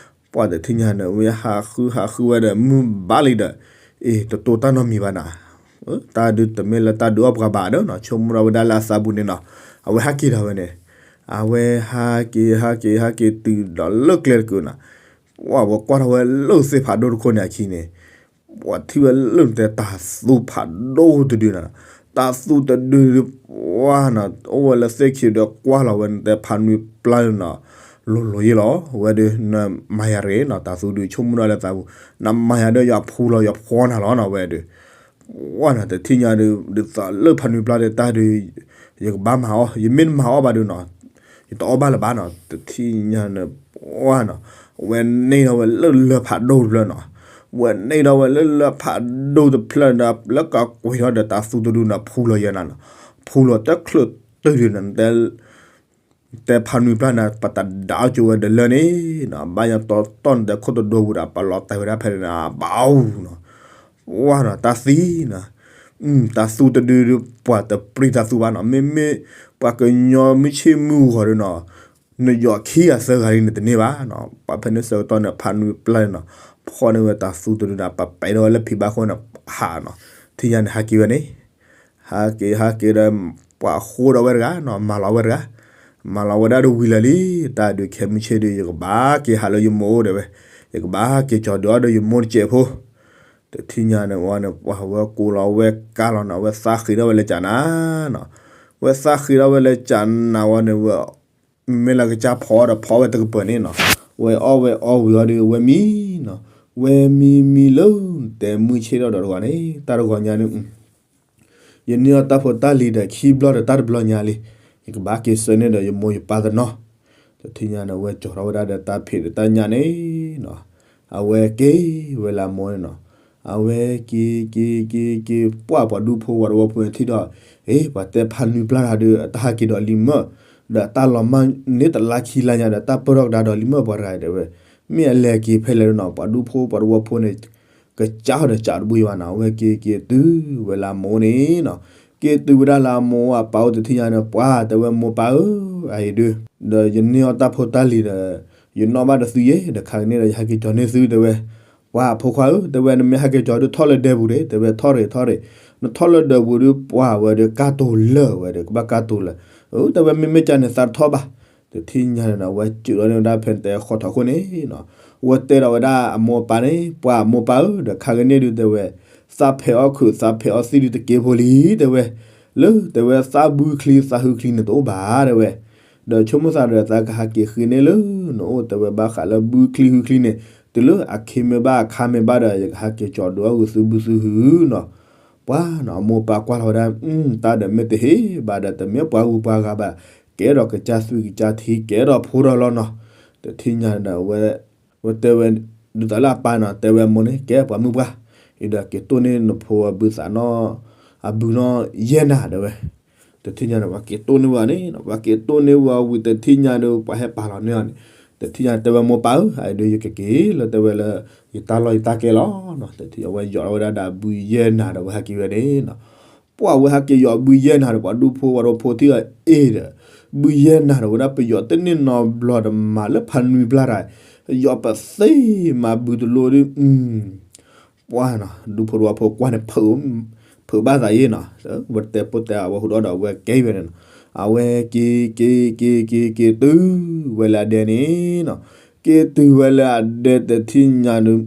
ပှၢ်တထံၣ်ညါန့ၣ် ဝဲဟးဃုဟးဃုဝဲဒီး မုၢ်ဘၣ်လံဒီး အ့ တတိၢ်တၢ်နီတမံၤဘၣ်နၤ, တၢ်ဒုးတမ့ၢ်လၢတၢ်ဒုးအီၣ်ပှၤဘၣ်ဒီးနီၤ, ဆိကမိၣ်ဒီးဝဲဒၣ်လၢအသးပူၤန့ၣ်နီၤ, အဝဲဟးက့ၤဒီးဝဲန့ၣ်, အဝဲဟးက့ၤဟးက့ၤဟးက့ၤတုၤဒီးလၢကျဲတကုာ်နၤ, ပှၢ်ဝဲကွၢ်ထီၣ်ဝဲလၢသ့ၣ်ဖးဒိၣ်တခိၣ်န့ၣ်အခံန့ၣ် ပှၢ်ထံၣ်ဝဲလၢနတဲတၤသူဖးဒိၣ်တဒုနၤ, တၤသူတဒုဒီး ပှၢ်နီၤ အိၣ်ဝဲလၢသ့ၣ်ခံဒီးကွၢ်လီၤဝဲနတဲဖးနွံပျၢ်န့ၣ်နီၤ, လိၤလိၤယ့ၣ်လီၤ, ဝဲဒီးနမၤယၤတဂ့ၤနီၤ, တၤသူဒုးဆိကမိၣ်ဒီးလၢသးပူၤ, နမၤယၤဒီးယွၤဖှူလီၤယွၤဖှီနၤလီၤနီၤ, ဝဲဒီး ပှၢ်နီၤ တထံၣ်ညါဒီး ဒ်သိးလၢဖးနွံပျၢ်ဒီးတၢ်ဒီး ယကဘၣ်မၤအီၣ်, ယမ့ၢ်တမၤအီၣ်ဘၣ်ဒီးနီၤ တအီၣ်ဘၣ်လၢၤဘၣ်နီၤ. တထံၣ်ညါန့ၣ် ပှၢ်နီၤ, ဝဲန့ၢ်ထီၣ်ဝဲလၢလၢၢ်ဖးဒိၣ်တဖျၢၣ်နီၤ. ဝဲန့ၢ်ထီၣ်ဝဲလၢလၢၢ်ဖးဒိၣ်တဖျၢၣ်ဒီး လၢကကွံာ်ထီၣ်ဒီးတၢ်သူတဒုန့ၣ် ဖူလီၤယဲနၤနီၤ. ဖူလီၤတချုးတုၤဒုန့ၣ် တဲဖးနွံပျၢ်န့ၣ် ပတဒၣ်အီၣ်ကၠိဝဲဒီးလၢန့ၣ်နီၤ, ဘၣ်ယၤတီတီန့ၣ် တဲခိၣ်တဒိပူၤဒီး ပလီၤတဲာ်ဝဲဒၣ်ဖဲန့ၣ်နီၤ, ဘၣ်အူနီၤ, ဝါနီၤ တၢ်သံနီၤ, တၢ်သူတဒုဒီး ပှၤတပြံတၢ်သူဘၣ်နီၤ, မ့မ့ၢ်ပှၤကညီမုၢ်ဆ့ၣ်မုၢ်ဂီၤဒီးနီၤ, နယီၤခံဂၤသၢဂၤလံန့ၣ်တန့ၢ်ဘၣ်နီၤ, ပှၤဖဲန့ၣ်ဆၢကတီၢ်န့ၣ် ဖးနွံပျၢ်န့ၣ်နီၤ, ဖီၣ်န့ၢ်ဝဲတၢ်သူတဒုန့ၣ် ပပဲာ်ထီၣ်ဝဲလၢဖံးဘၣ်ဃိန့ၣ် ဟးနီၤ, ထံၣ်ညါန့ၣ်ဟးက့ၤဝဲန့ၣ် ဟးက့ၤဟးက့ၤဒီး ပှၤဃိဒီးဝဲတဂၤနီၤ, မၤလီၤဝဲတဂၤ, မၤလီၤဝဲဒၣ်ဒီးဝံၤလၢာ်လံ, တၢ်ဒုးခဲမုၢ်ဆ့ၣ်ဒီး ယကဘၣ်က့ၤဟးလၢယမိၢ်အိၣ်ဒဲးဝဲ, ယကဘၣ်က့ၤကၠီၤဒုးအီၣ်ဒီးယမိၢ်တစဲးဖိ, တထံၣ်ညါန့ၣ်ဝဲန့ၣ် ပှၤဝဲကိးလီၤဝဲကါလီၤနီၤ, ဝဲသးဃ့ထီၣ်ဝဲလၢကၠးနၤနီၤ, ဝဲသးဃ့ထီၣ်ဝဲလၢကၠးနၤဝဲန့ၣ် ဝဲမ့ၢ်လၢကစၢ်ဖီအီၣ်ဒီးဖီအီၣ်ဝဲတကပၤန့ၣ်နီၤ, ဝဲအီၣ်ဝဲအီဝံၤအီၤဒီး ဝဲမံနီၤ, ဝဲမံမံလၢ တဲမုၢ်ဆ့ၣ်ထီၣ်ဒီးတဂီၤန့ၣ် တၢ်တဂီၤညါန့ၣ် ယန့ၢ်အီၣ်တၢ်ဖိတၢ်လံၤဒီးခံဘျီဒီးတၢ်တဘျီညါလံ, ယကဘၣ်က့ၤဆၢန့ၢ်ဒီးယမိၢ်ယပၢ်တနီၤ, တထံၣ်ညါန့ၣ် အဝဲကၠီၤထီၣ်ဝဲဒၣ်ဒီးတၢ်ဖံးဒီးတၢ်ညၣ်န့ၣ်နီၤ, အဝဲက့ၤဝဲလၢအမိၢ်န့ၣ်နီၤ, အဝဲက့ၤက့ၤက့ၤက့ၤ ပှၢ်ပှၤဒူဖိပှၤတဝီဖိန့ၣ်ထံၣ်ဒီး, အ့ ပှၤတဲဖးနွံပျၢ်တၢ်ဒီး အတၢ်ဟးက့ၤဒီးလံၤမၢၢ်, ဒီးတၢ်လီၤမၢ်န့ၢ်တလါခံလါညါဒီး တၢ်ပၢၢ်ထီၣ်ကဒါဒီးလံၤမၢၢ်ပှၤတဂၤတဲဝဲ, မ့ၢ်အလဲၤက့ၤဖဲလဲၣ်နီၤ, ပှၤဒူဖိပှၤတဝီဖိန့ၣ် ကစးထီၣ်ဒီးစးတဘိယဘၣ်နီၤ, အဝဲက့ၤက့ၤတုၤဝဲလၢအမိၢ်န့ၣ်နီၤ, က့ၤတုၤဝဲဒၣ်လၢအမိၢ်အပၢ်အိၣ်တထံၣ်ညါန့ၣ် ပှၢ်တဲဝဲမိၢ်ပၢ်ဧၢ, အအံၤဒုး, ဒီးယန့ၢ်အီၣ်တၢ်ဖိတၢ်လံၤဒီး ယနီၣ်ဘၣ်ဒီးသုယဲ, ဒီးခါကန့ၣ်ဒီးယဟဲက့ၤကၠီၤန့ၢ်သုတဲဝဲ, ပှၢ်အဖိခွါဧၢ, တဲဝဲနမ့ၢ်ဟဲက့ၤကၠီၤဒုးထီၣ်လၢဒဲပူၤဒီး တဲဝဲထီၣ်ရ့ၣ်ထီၣ်ရ့ၣ်, နထီၣ်လၢဒဲပူၤဒုး ပှၢ်ဝဲဒီးကါတိၤလၢာ်ဝဲဒီး ကဘၣ်ကါတိၤလၢာ်, အၢ တဲဝဲမ့မ့ၢ်ကန့ၣ် သးတထီၣ်ဘၣ်, တထံၣ်ညါန့ၣ်နီၤ, ဝဲစၢၤလီၤန့ၢ်ဝဲဒၣ်ဖဲန့ၣ်တဲဃီထီၣ်ခိၣ်န့ၣ်နီၤ, ဝဲတဲဒီးဝဲဒၣ်အမိၢ်အပၢ်န့ၣ် ပှၢ်မိၢ်ပၢ်ဧၢ, ဒီးခါကန့ၣ်ဒုးတဲဝဲ, သးဖဲးအီၣ်ခုးသးဖဲးအီၣ်သံၣ်ဒုးတက့ၢ်ဖိလံ တဲဝဲ, လၢတဲဝဲသးဘုချံသးဟုချံန့ၣ်တအိၣ်ဘၣ်တဲဝဲ, ဒီးဆိကမိၣ်သးဒီးသးကဟးက့ၤဃ့န့ၢ်လၢနအိၣ်တဲဝဲဘၣ်ဃးလၢဘုချံဟုချံန့ၣ်, တုၤလၢအခ့မ့ၢ်ဘၣ်အခါမ့ၢ်ဘၣ်ဒီး ယကဟးက့ၤကၠီၤဒုးအီၣ်ဂုာ်သုဘုသုဟုနီၤ, ပှၢ်နီၤ, အမိၢ်ပၢ်ကွၢ်လီၤဝဲဒၣ်, တၢ်ဒီးမ့ၢ်တဟ့ၣ်ဘၣ်ဒီး တမ့ၢ်ပှၤဂုၤပှၤဂၤဘၣ်, ကဲထီၣ်ကစၢ်သွံၣ်ကစၢ်ထံ ကဲထီၣ်ဖိထီၣ်လီၤနီၤ, တထံၣ်ညါဒီး ဝဲတဲဝဲ, ဒုးသးလၢအပၢ်နီၤ, တဲဝဲအမိၢ်န့ၣ် ကဲပှၤမုၢ်ပှၢ်, အံၤဒီးက့ၤတိၢ်န့ၢ်နဖိအဘုသးနီၤ, အဘုနီၤယဲၢ်နၤတဲဝဲ, တထံၣ်ညါဒီး ပှၤက့ၤတိၢ်န့ၢ်ဝဲအီၤန့ၣ်, ပှၤက့ၤတိၢ်န့ၢ်ဝဲအီၤဝံၤ တထံၣ်ညါဒီး ပှၤဟဲပာ်လီၤန့ၢ်အီၤန့ၣ်, တထံၣ်ညါတဲဝဲမိၢ်ပၢ်ဧၢ, အအံၤဒုး ယကက့ၤလၢတဲဝဲလၢ ယတၢ်လီၢ်ယတၢ်ကျဲလီၤနီၤ, တထံၣ်ညါဝဲယီၤလီၤဝဲဒၣ်ဒီးဘုယဲၢ်နၤဒီး ဝဲဟဲက့ၤဝဲန့ၣ်နီၤ ပှၢ်ဝဲဟဲက့ၤယီၤဘုယဲၢ်နၤဒီး ပှၤဒူဖိပှၤဒူဖိထံၣ်အီၤအ့ၣ်ဒီး, ဘုယဲၢ်နၤဒီးဝဲဒၣ် ပယီၤတန့ၢ်နီတဘျီဒီးမၤလၢဖးနွံပျၢ်တၢ်, ယီၤပသ့မၤဘုတလိဒီး, ပှၢ်နီၤ ဒူဖိတဝီဖိကွၢ်န့ၣ် ဖုးဘၣ်သးယ့ၣ်နီၤ, ဝဲတဲပိာ်တဲအဝဲဟူးဒီး အဝဲကဲဝဲန့ၣ်နီၤ, အဝဲက့ၤက့ၤက့ၤက့ၤက့ၤတုၤဝဲလၢအဒဲန့ၣ်နီၤ, က့ၤတုၤဝဲလၢအဒဲတထံၣ်ညါဒီး,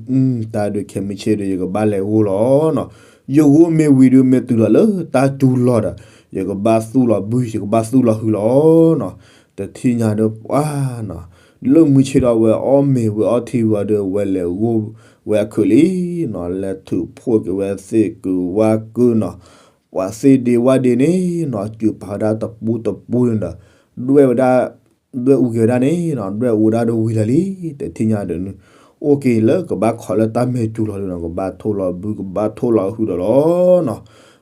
တၢ်ဒုးခဲမုၢ်ဆ့ၣ်ဒီး ယကဘၣ်လဲၤဂိၢ်လီၤနီၤ, ယဂိၢ်မ့ၢ်ဝံၤဒီး မ့ၢ်တုၤလီၤလၢတၢ်စူၤလီၤဒီး, ယကဘၣ်သူၣ်လီၤဘု ယကဘၣ်သူၣ်လီၤဟုလီၤနီၤ, တထံၣ်ညါဒီးပှၢ်နီၤ, လၢမုၢ်ဆ့ၣ်ဒီး ဝဲအီၣ်မ့ၤဝဲအီထံဝံၤဒီး ဝဲလဲၤဂိၢ်ဝဲအခုးလံနီၤ, လဲၤထုးဖှိၣ်က့ၤဝဲသ့ၣ်ကုာ်ဝါကုာ်နီၤ, ပှၤသ့ၣ်ဒ့ဝၣ်ဒ့န့ၣ်နီၤ စူၤပာ်ဝဲဒၣ်တပူၤတပူၤန့ၣ်ဒီး, ဒွဲၣ်ဝဲဒၣ်, ဒွဲၣ်အူက့ၤဝဲဒၣ်န့ၣ်နီၤ, ဒွဲၣ်အူဝဲဒၣ်ဒီးဝံၤလၢာ်လံ, တထံၣ်ညါဒီး အိၣ်က့ၤလၢကဘၣ်ခိးလၢတၢ်မဲာ်စူၤလီၤဒီးနီၤ, ကဘၣ်ထိၣ်လီၤဘု ကဘၣ်ထိၣ်လီၤဟုဒီးလီၤနီၤ,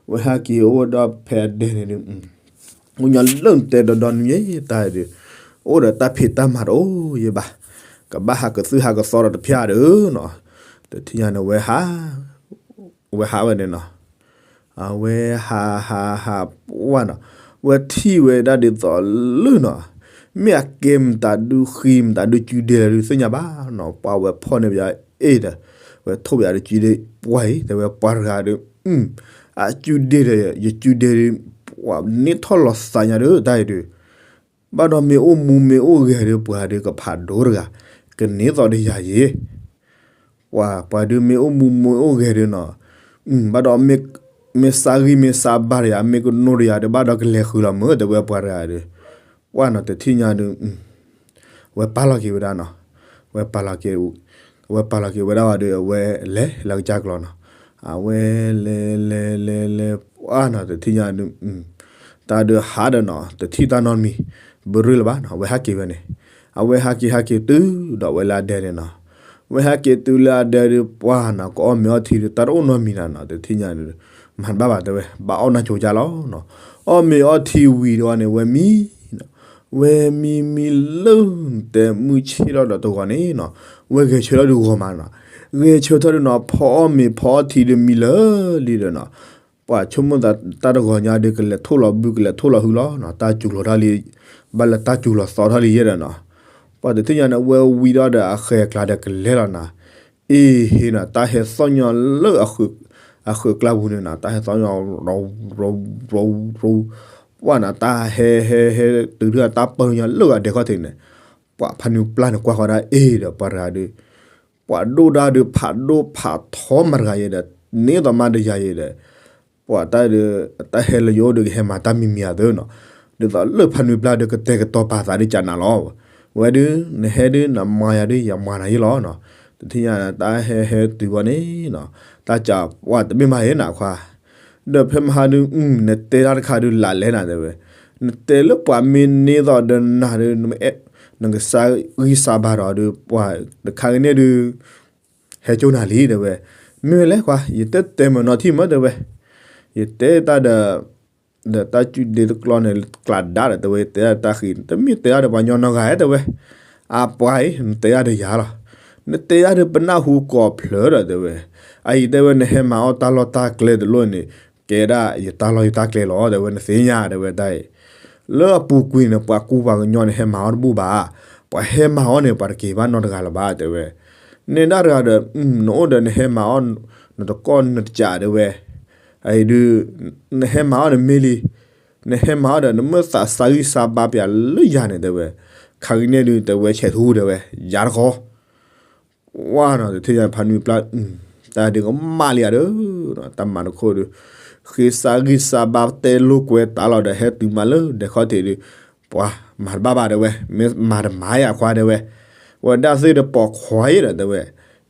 ဝဲဟဲက့ၤအိၣ်ဒီးဖဲအဒဲန့ၣ်ဒီး အိၣ်ညီလၢနတဲဒီဒီနံၤတၢ်ဒီး, အိၣ်ဒီးတၢ်ဖံးတၢ်မၤတအိၣ်ယဲဘၣ်, ကဘၣ်ဟးကသုၣ်ဟးကသီဒီးတဖၣ်ဒီးနီၤ, တထံၣ်ညါန့ၣ်ဝဲဟး, ဝဲဟးဝဲန့ၣ်နီၤ, အဝဲဟးဟးဟးပှၢ်နီၤ, ဝဲထံၣ်ဝဲဒၣ်ဒ်သိးလၢနီၤ, မ့ၢ်အကဲမတၤဒုးဃံမတၤဒုးစုဒ့လၢဒုးသ့ၣ်ညါဘၣ်နီၤ, ပှၢ်ဝဲဖီၣ်န့ၢ်ပယီၤအ့ၣ်ဒီး, ဝဲထိၣ်ပယီၤဒီးစုဒ့ပှၢ်အံၤ တဲဝဲပှၤတဂၤဒီး, အစုဒ့ဒီး ယစုဒ့ဒီး, ပှၢ်န့ၢ်ထီၣ်လီၤသးညါဒီးတၢ်အံၤဒီး ဘၣ်ဒီးမ့ၢ်အိၣ်မူမ့ၢ်အိၣ်ဂဲၤဒီး ပှၤဒီးကဖးဒိၣ်တဂၤ, ကန့ၢ်သိးဒီးယၤယ့ၣ်, ပှၤ ပှၤဒုးမ့ၢ်အိၣ်မူမ့ၢ်အိၣ်ဂဲၤဒီးနီၤ, ဘၣ်ဒီး မ့ၢ်စးဂံၢ်မ့ၢ်စးဘါဒီးယၤ မ့ၢ်ကနိးဒီးယၤဒီး ဘၣ်ဒီးကလဲၤဃုာ်လီၤမုၢ် တဲဝဲပှၤတဂၤဒီး, ပှၢ်နီၤ တထံၣ်ညါဒီး ဝဲပာ်လီၤက့ၤဝဲဒၣ်နီၤ, ဝဲပာ်လီၤက့ၤ, ဝဲပာ်လီၤက့ၤဝဲဒၣ်ဝဲဒီး အဝဲလဲၤလၢကစၢ်ကျီနီၤ, အဝဲလဲၤလဲၤလဲၤလဲၤ ပှၢ်နီၤ တထံၣ်ညါဒီး, တၢ်ဒီးဟးဒီးနီၤ တထံၣ်တၢ်နီတမံၤ, ဘုရ့လၢၤဘၣ်နီၤ, အဝဲဟးက့ၤဝဲန့ၣ်, အဝဲဟးက့ၤဟးက့ၤတုၤဒီးဝဲလၢအဒဲန့ၣ်နီၤ, ဝဲဟဲက့ၤတုၤလၢအဒဲဒီး ပှၢ်နီၤ ကအီၣ်မ့ၤအီထံဒီး တၢ်တအိၣ်နီတမံၤနီၤနီၤ, တထံၣ်ညါန့ၣ် မၤတဘၣ်ဘၣ်တဲဝဲ ဘၣ်အီၣ်နၢ်ကၠိကၢ်လီၤနီၤ, အီၣ်မ့ၤအီထံဝံၤဒီးန့ၣ် ဝဲမံ ဝဲမံမံလၢ တဲမုၢ်ဆ့ၣ်ထီၣ်ဒီးတဂီၤန့ၣ်နီၤ, ဝဲဂဲၤဆၢထၢၣ်ဒီးဂီၤမးနီၤ, ဂဲၤဆၢထၢၣ်ဒီးနီၤ ဖီအီၣ်မ့ၤဖီအီထံဒီးမံလၢာ်လံဒီးနီၤ, ပှၤဆိကမိၣ်သးတၢ်တဂီၤညါဒီး ကလဲၤထိၣ်လီၤဘု ကလဲၤထိၣ်လီၤဟုလီၤနီၤ, တၢ်စူၤလီၤတၢ်လံ, ဘၣ်လၢတၢ်စူၤလီၤသီထီၣ်လံယဲဒီးနီၤ, ပှၤတထံၣ်ညါန့ၣ် ဝဲဝံၤဒီးဒီးအဃဲၤကျါဒီးကလဲၤလီၤနီၤ, အ့ဟ့နီၤ တၢ်ဟဲသီၣ်ညီလၢ အဃုးကျါပူၤန့ၣ်နီၤ, တၢ်ဟဲသီၣ်ညီ ပှၢ်နီၤ တၢ်ဟဲဟဲဟဲတုၤလၢတၢ်ပၢၢ်ညီလၢအဒဲခီၣ်ထံးန့ၣ်, ပှၤဖးနုာ်ပျၢ်န့ၣ်ကွၢ်ဃီဒၣ်အ့ဒီးပှၤတဂၤဒီး ပှၤဒိၣ်ဒၣ်ဒီးဖးဒိၣ်ဖးထီမၤတဂၤယဲဒီး န့ၢ်သိးမါဒီးယၤယဲဒီး, ပှၤတၢ်ဒီး တၢ်ဟဲလၢယအိၣ်ဒီးကဟဲမၤတၢ်မံၤမံၤအသိးနီၤ, ဒ်သိးလၢဖးနုာ်ပျၢ်ဒီးကတဲာ်ကတီၤပာ်သးဒီးကနၤလီၤ, ဝဲဒုး နဟဲဒုးနမၤယၤဒုးယမၤနၤယဲလီၤနီၤ, တထံၣ်ညါတၢ်ဟဲဟဲတုၤဝဲန့ၣ်နီၤ, တၢ်ကးပှၢ်တမ့ၢ်မးယဲနီၤခွါ ဒီးဖဲမဟါဒုး နတဲတၢ်တခါဒုးလၢလဲၣ်နၤတဲဝဲ, နတဲလၢပှၤမ့ၢ်န့ၢ်သိးဒီးနၤဒီး နကစၢ်ဂံၢ်စၢ်ဘါဒီးဒုး ပှၤတခါကန့ၣ်ဒုး ဟဲကၠိနၤလံတဲဝဲ, မ့ၢ်ဝဲလဲၣ်ခွါ ယတဲတဲမ့ၢ်နီၢ်ထံၣ်မ့ၢ်တဲဝဲ, ယတဲတၢ်ဒီး ဒီးတၢ်စုဒ့တကျီန့ၣ် ကျးဒါဒီးတဲဝဲ ယတဲတၢ်တၢ်ဃံ တမ့ၢ်တဲတၢ်ဒီးပှၤညီနီတဂၤတဲဝဲ, အပှၤအံၤ နတဲတၢ်ဒီးယၤလီၤ, နတဲတၢ်ဒီးပနၢ်ဟူကိးဖျၢၣ်ဒီးတဲဝဲ, အအံၤတဲဝဲ နဟဲမၤအီၣ်တၢ်လီၢ်တၢ်ကျဲတလိၣ်န့ၣ် ကဲဒၣ်ယတၢ်လီၢ်ယတၢ်ကျဲလီၤ တဲဝဲ နသ့ၣ်ညါတဲဝဲတၢ်အံၤ, လၢအပူၤကွံာ်န့ၣ် ပှၤကူပှၤကညီန့ၣ် ဟဲမၤအီၣ်တဘူၣ်ဘၣ်, ပှၤဟဲမၤအီၣ်န့ၣ် ပှၤတက့ၤဘၣ်နီတဂၤလၢၤဘၣ်တဲဝဲ, နဲဒၣ်တဂၤဒီး နအိၣ်ဒီးနဟဲမၤအီၣ် နတကီၢ်နတကးတဲဝဲ, အအံၤဒုး နဟဲမၤအီၣ်နမ့ၢ်လံ, နဟဲမၤအီၣ်ဒီး နမ့ၢ်သးစၢ်ဂံၢ်စၢ်ဘါပၠးလၢယၤန့ၣ်တဲဝဲ, ခါကန့ၣ်ဒုး တဲဝဲဆဲးထူတဲဝဲ, ယၤတခီ ဝါနီၤ တထံၣ်ညါဖးနွံပျၢ် တၢ်ဒုးကမၣ်လံယၤဒီး တၢ်မၤတခိၣ်ဒီး ဃ့စၢ်ဂံၢ်စၢ်ဘါတဲလိာ်ကွဲတၢ်လီၤဒီး ဟဲတုၤမးလၢဒဲခီၣ်ထံးဒီး ပှၤမၤတဘၣ်ဘၣ်တဲဝဲ, မ့ၢ်မၤတမၤယၤခွါတဲဝဲ, ဝဲဒၣ်သ့ၣ်ဒီးပိာ်ခွါယဲဒီးတဲဝဲ,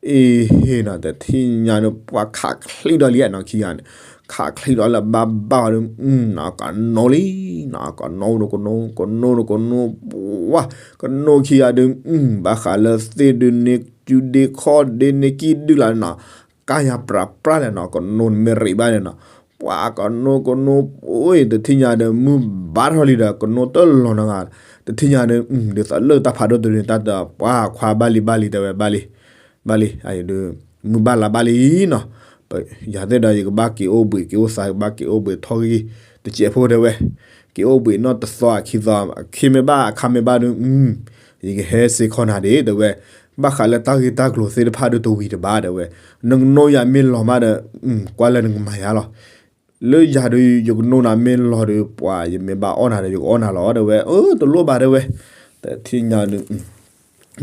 အ့ဟ့နီၤ တထံၣ်ညါန့ၣ် ပှၤခးချံးဒီးလံနီၤခံဂၤန့ၣ်, ခးချံးဒီးလၢဘၣ်ဘၣ်ဒီး ကနိလံနီၤ ကနိဒီးကနိ ကနိဒီးကနိ ပှၤ ကနိခံဂၤဒီး ဘၣ်ဃးလၢသ့ၣ်ဒုးန့ၢ်စုဒ့ခီၣ်ဒ့န့ၢ်ကံၣ်ဒုၣ်လၢနီၤ, ကါယၤပြးပြးလဲၣ်နီၤ ကနိနမ့ၢ်ရံးဘၣ်န့ၣ်နီၤ, ပှၤကနိကနိ အိၣ်တထံၣ်ညါဒီး မုၢ်ဘါထီၣ်လံဒီး ကနိတလီၤနီတဂၤ, တထံၣ်ညါဒီး ဒ်သိးလၢတၢ်ဖးဒိၣ်တဒုန့ၣ် တၢ်တပှၢ်ခွါဘၣ်လံဘၣ်လံတဲဝဲ ဘၣ်လံ, ဘၣ်လံ, မုၢ်ဘၣ်လါဘၣ်လံနီၤ, ယၤသ့ၣ်ဒီး ယကဘၣ်က့ၤအိၣ်ဘှံးက့ၤအိၣ်သါ ကဘၣ်က့ၤအိၣ်ဘှံးထီၣ်ဂံၢ်တစဲးဖိတဲဝဲ, က့ၤအိၣ်ဘှံးနီၢ်တသီအခံသီ အခ့မ့ၢ်ဘၣ်အခါမ့ၢ်ဘၣ်ဒီး ယကဟဲစ့ၢ်ကီးနၤဒံးတဲဝဲ, ဘၣ်ဃးလၢတၢ်ဂ့ၢ်တၢ်ကျိၤသ့ၣ်တဖၣ်ဒီးတဝံၤတဘၣ်တဲဝဲ, နကနိယၤမ့ၢ်လီၤမးဒီး ကွၢ်လၢနကမၤယၤလီၤ. လၢယၤဒီး ယကနိနၤမ့ၢ်လီၤဒီး ပှၤယမ့ၢ်ဘၣ်အီၣ်နၤဒီး ယကအီၣ်နၤလီၤတဲဝဲ, အၢ တလိၣ်ဘၣ်တဲဝဲ, တထံၣ်ညါဒီး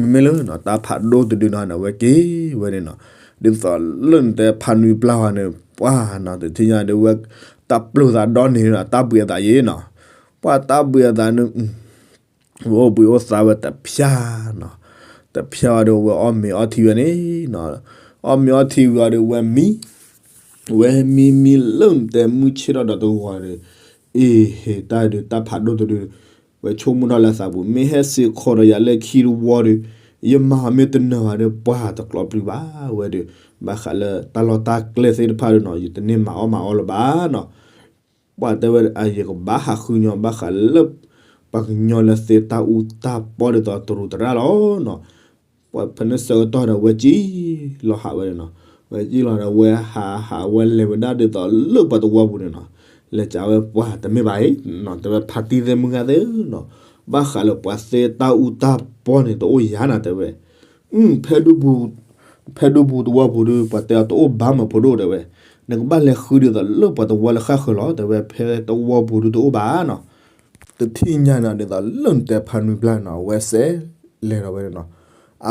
မ့မ့ၢ်လၢ တၢ်ဖးဒိၣ်တဒုနီၤ ဝဲက့ၤဝဲန့ၣ်နီၤ, ဒ်သိးလၢနတဲဖးနွံပျၢ်ဝဲန့ၣ် ပှၤနီၤ တထံၣ်ညါဒီးဝဲ တၢ်ပျိာ်သးဒီန့ၣ်နီၤ တၢ်ဘှံးအသးယဲနီၤ, ပှၤတၢ်ဘှံးအသးန့ၣ် ဝဲအိၣ်ဘှံးအိၣ်သါဝဲတဖၠၣ်နီၤ, တဖၠၣ်ဝဲဒီးဝဲအီၣ်မ့ၤအီထံဝဲန့ၣ်နီၤ, အီၣ်မ့ၤအီထံဝံၤအီၤဒီးဝဲမံ ဝဲမံမံလၢနတဲမုၢ်ဆ့ၣ်ထီၣ်ဒီးတဂီၤဒီး, အ့ဟ့ တၢ်ဒုးတၢ်ဖးဒိၣ်တဒု ဝဲဆိကမိၣ်ထီၣ်လၢသးပူၤ မ့ၢ်ဟဲစ့ၢ်ကီးဒီးယၤလၢခံတဝီဒီး, ယမၤမ့ၢ်တနၢၤဘၣ်ဒီး ပှၤတကျိးပျုၤဘၣ်ဝဲဒီး, ဘၣ်ဃးလၢတၢ်လီၢ်တၢ်ကျဲသ့ၣ်တဖၣ်ဒီးနီၤ ယတန့ၢ်မၤအီၣ်မၤအီလၢၤဘၣ်နီၤ ပှၤတဲဝဲ ယကဘၣ်ဟးဃုညီဘၣ်ဃးလၢ ပှၤကညီလၢသ့တၢ်အူတၢ်ပီဒ်သိးတရူးတရၣ်လီၤနီၤ, ပှၤဖဲန့ၣ်ဆၢကတီၢ်ဒီးဝဲကံၣ်လီၤဟးဝဲန့ၣ်နီၤ, ဝဲကံၣ်လီၤဒီးဝဲဟးဟးဝဲလဲၤဝဲဒၣ်ဒ်သိး လၢပှၤတဝီပူၤန့ၣ်နီၤ, လဲၤကးဝဲပှၤတမ့ၢ်ဘၣ်အံၤ, တဲဝဲဖးတံၢ်သ့ၣ်မုၢ်ဂၤသ့ၣ်နီၤ, ဘၣ်ဃးလၢပှၤသ့တၢ်အူတၢ်ပီန့ၣ် တအိၣ်ယၤနၤတဲဝဲ ဖဲဒူပူၤ ဖဲဒူပူၤတဝီပူၤဒီး ပှၤတဲအီၤတအိၣ်ဘၣ်မၢဖိဒိၣ်တဲဝဲ, နကဘၣ်လဲၤဃုဒ်သိးလၢပှၤတဝီလၢဃၣ်ဃၢၤလီၤ တဲဝဲ ဖဲတဝီပူၤဒီးတအိၣ်ဘၣ်နီၤ, တထံၣ်ညါန့ၣ်ဒ်သိးလၢနတဲဖးနွံပျၢ်နီၤ အဝဲစဲးလဲၤဒီးဝဲန့ၣ်နီၤ,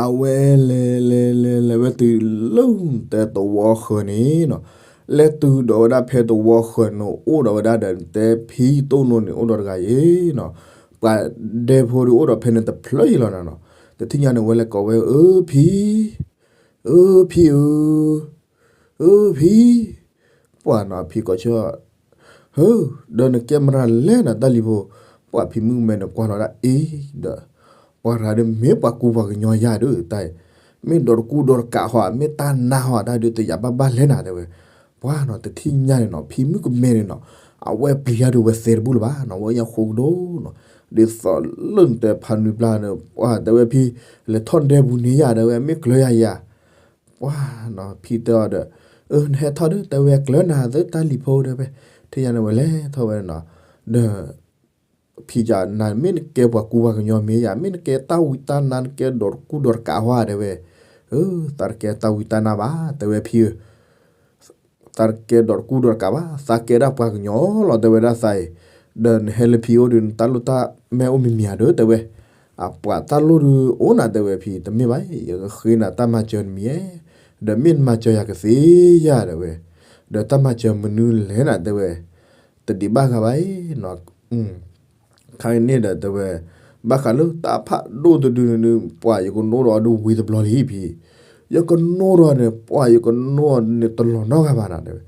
အဝဲလဲၤလဲၤလဲၤလဲၤဝဲတုၤလၢနတဲတဝီဃၢၤန့ၣ်နီၤ, လဲၤတုၤဒီးဝဲဒၣ်ဖဲတဝီဃၢၤန့ၣ် အိၣ်ဒီးဝဲဒၣ်ဒီးနတဲဖံတိၣ်နိန့ၣ် အိၣ်ဒီးတဂၤအံၤနီၤ, ပှၤဒဲဖိဒီးအိၣ်ဒီးဖဲန့ၣ်တဖျၢၣ်အံၤလီၤနီၤ, တထံၣ်ညါန့ၣ် ဝဲလဲၤကိးဝဲ အၢဖံ အၢဖံဧၢ, အၢဖံ, ပှၤနီၤဖံကိးဆၢ, ဟၢ, ဒီးနကဲမရၤလဲၣ်နီၤ တၢ်လံၤဖိ, ပှၤဖံမုၣ်ကမဲန့ၣ်ကွၢ်လီၤဒၣ်အ့ဒီး ပှၤရၤဒီးမ့ၢ်ပှၤကူပှၤကညီယၤဒီးတၢ်အံၤ, မ့ၢ်ဒိးတကူဒီးတကးဟီ မ့ၢ်တၢ်နါဟီတၢ်ဒုးတယာ်ဘၣ်ဘၣ်လဲၣ်နၤတဲဝဲ, ပှၤနီၤတထံၣ်ညါန့ၣ်နီၤ ဖံမုၣ်ကမဲန့ၣ်နီၤ အဝဲပျံၤယၤဒုးဝဲသဲတဘူၣ်လၢၤဘၣ်နီၤ ဝဲညါဃိကဒိနီၤ, ဒ်သိးလၢနတဲဖးနွံပျၢ်န့ၣ် ပှၤတဲဝဲဖံ လဲၤထီၣ်ဒဲပူၤန့ၣ်ယၤတဲဝဲ မ့ၢ်ကျၢၤယၤယၤ ပှၤနီၤ ဖံတဲအီၤဒီး နဟဲထီၣ်ဒီး တဲဝဲကျၢၤနၤသၢတၢ်လံၤဖိတဲဝဲ, ထံၣ်ညါန့ၣ်ဝဲလဲၤထီၣ်ဝဲနီၤ, ဒီး ဖံကနၤမ့ၢ်နကဲပှၤကူပှၤကညီမ့ၢ်ယၤ မ့ၢ်နကဲတၢ်ဝံတၢ်နါ နကဲဒိးတကူဒီးတကးဟီတဲဝဲ, သးတကဲတၢ်ဝံတၢ်နါဘၣ် တဲဝဲဖံဧၢ သးတကဲဒိးတကူဒီးတကးဘၣ် သးကဲဒၣ်ပှၤကညီလီၤ တဲဝဲဒၣ်သးအံၤ, ဒီးနဟဲလၢဖံအိၣ်ဒီး နတၢ်လိၣ်တၢ်မဲအိၣ်မံၤမံၤဧါဒီး တဲဝဲ, အပှၤတၢ်လိၣ်ဒုးအိၣ်နၤ တဲဝဲဖံ တမ့ၢ်ဘၣ် ယကဃ့နၤတၢ်မၤစၢၤတမံၤဧဲ, ဒီးမ့ၢ်နမၤစၢၤယၤကသ့ယၤ တဲဝဲ, ဒီးတၢ်မၤစၢၤမနုၤလဲၣ်နၤ တဲဝဲ, တဒံးဘၣ်ဂၤဘၣ်အံၤ ခါအံၤန့ၣ်ဒီးတဲဝဲ, ဘၣ်ဃးလၢတၢ်ဖးဒိၣ်တဒုန့ၣ် ပှၤယကနိၣ်ဒီးအီၤဒုးဝံၤတဘျီလံဖံ, ယကနိၣ်ဒီးန့ၣ် ပှၤယကနိၣ်အီၤန့ၣ်တလီၤနီတဂၤဘၣ်နၤတဲဝဲ,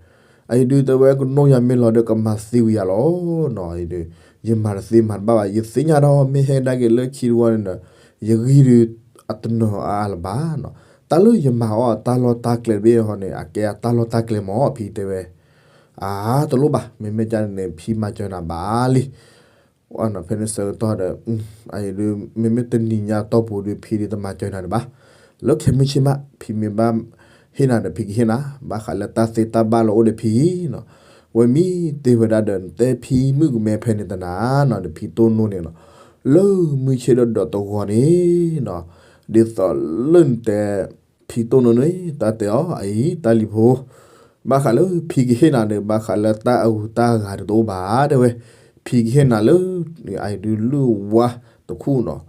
အအံၤဒုးတဲဝဲကနိၣ်ယၤမ့ၢ်လီၤဒီးကမၤသံဝံၤယၤလီၤနီၤ, အံၤဒုး ယမၤတသ့မၤတဘၣ်ဘၣ် ယသ့ၣ်ညါဒီးမ့ၢ်ဟဲဒၣ်က့ၤလၢခံတဝီန့ၣ်ဒီး ယဂံၢ်ဒုးအတနၢၤအါအါလၢၤဘၣ်နီၤ, တၢ်လၢယမၤအီၣ်အတၢ်လီၢ်တၢ်ကျဲတဘ့ၣ်ဟီန့ၣ် အကဲအတၢ်လီၢ်တၢ်ကျဲမၢ်ဖံတဲဝဲ အါ တလိၣ်ဘၣ် မ့မ့ၢ်ကန့ၣ် ဖံမၤစၢၤနၤဘၣ်လံ. ဖဲန့ၣ်ဆၢကတီၢ်ဒီး အံၤဒုး မ့မ့ၢ်တနံၤညါတီၢ်ပူၤဒုး ဖံဒုးတမၤစၢၤနၤဒံးဘၣ်. လၢခဲမုၢ်ဆ့ၣ်မး ဖံမ့ၢ်ဘၣ်ဟ့ၣ်နၤဒီး ဖံကဟ့ၣ်နၤ ဘၣ်ဃးလၢတၢ်သ့တၢ်ဘၣ်လၢအိၣ်ဒီးဖံနီၤ. ဝဲမ့ၢ်တ့ၢ်ဝဲဒၣ်ဒီး နတဲဖံမုၣ်ကမဲဖဲန့ၣ်တနၤနီၤ ဒီးဖံတိၢ်နိန့ၣ်နီၤ လၢမုၢ်ဆ့ၣ်ဒီးဒီးတဂီၤန့ၣ်နီၤ ဒ်သိးလၢနတဲ ဖံတိၢ်နိန့ၣ် တၢ်တဲအီၤ အအံၤ တၢ်လံၤဖိ ဘၣ်ဃးလၢဖံကဟ့ၣ်နၤဒီး ဘၣ်ဃးလၢတၢ်အဂုၤတၢ်အဂၤဒုးတအိၣ်ဘၣ် တဲဝဲ, ဖံကဟ့ၣ်နၤလၢ အအံၤဒုးလုၢ်ဝါတခူၣ်နီၤ,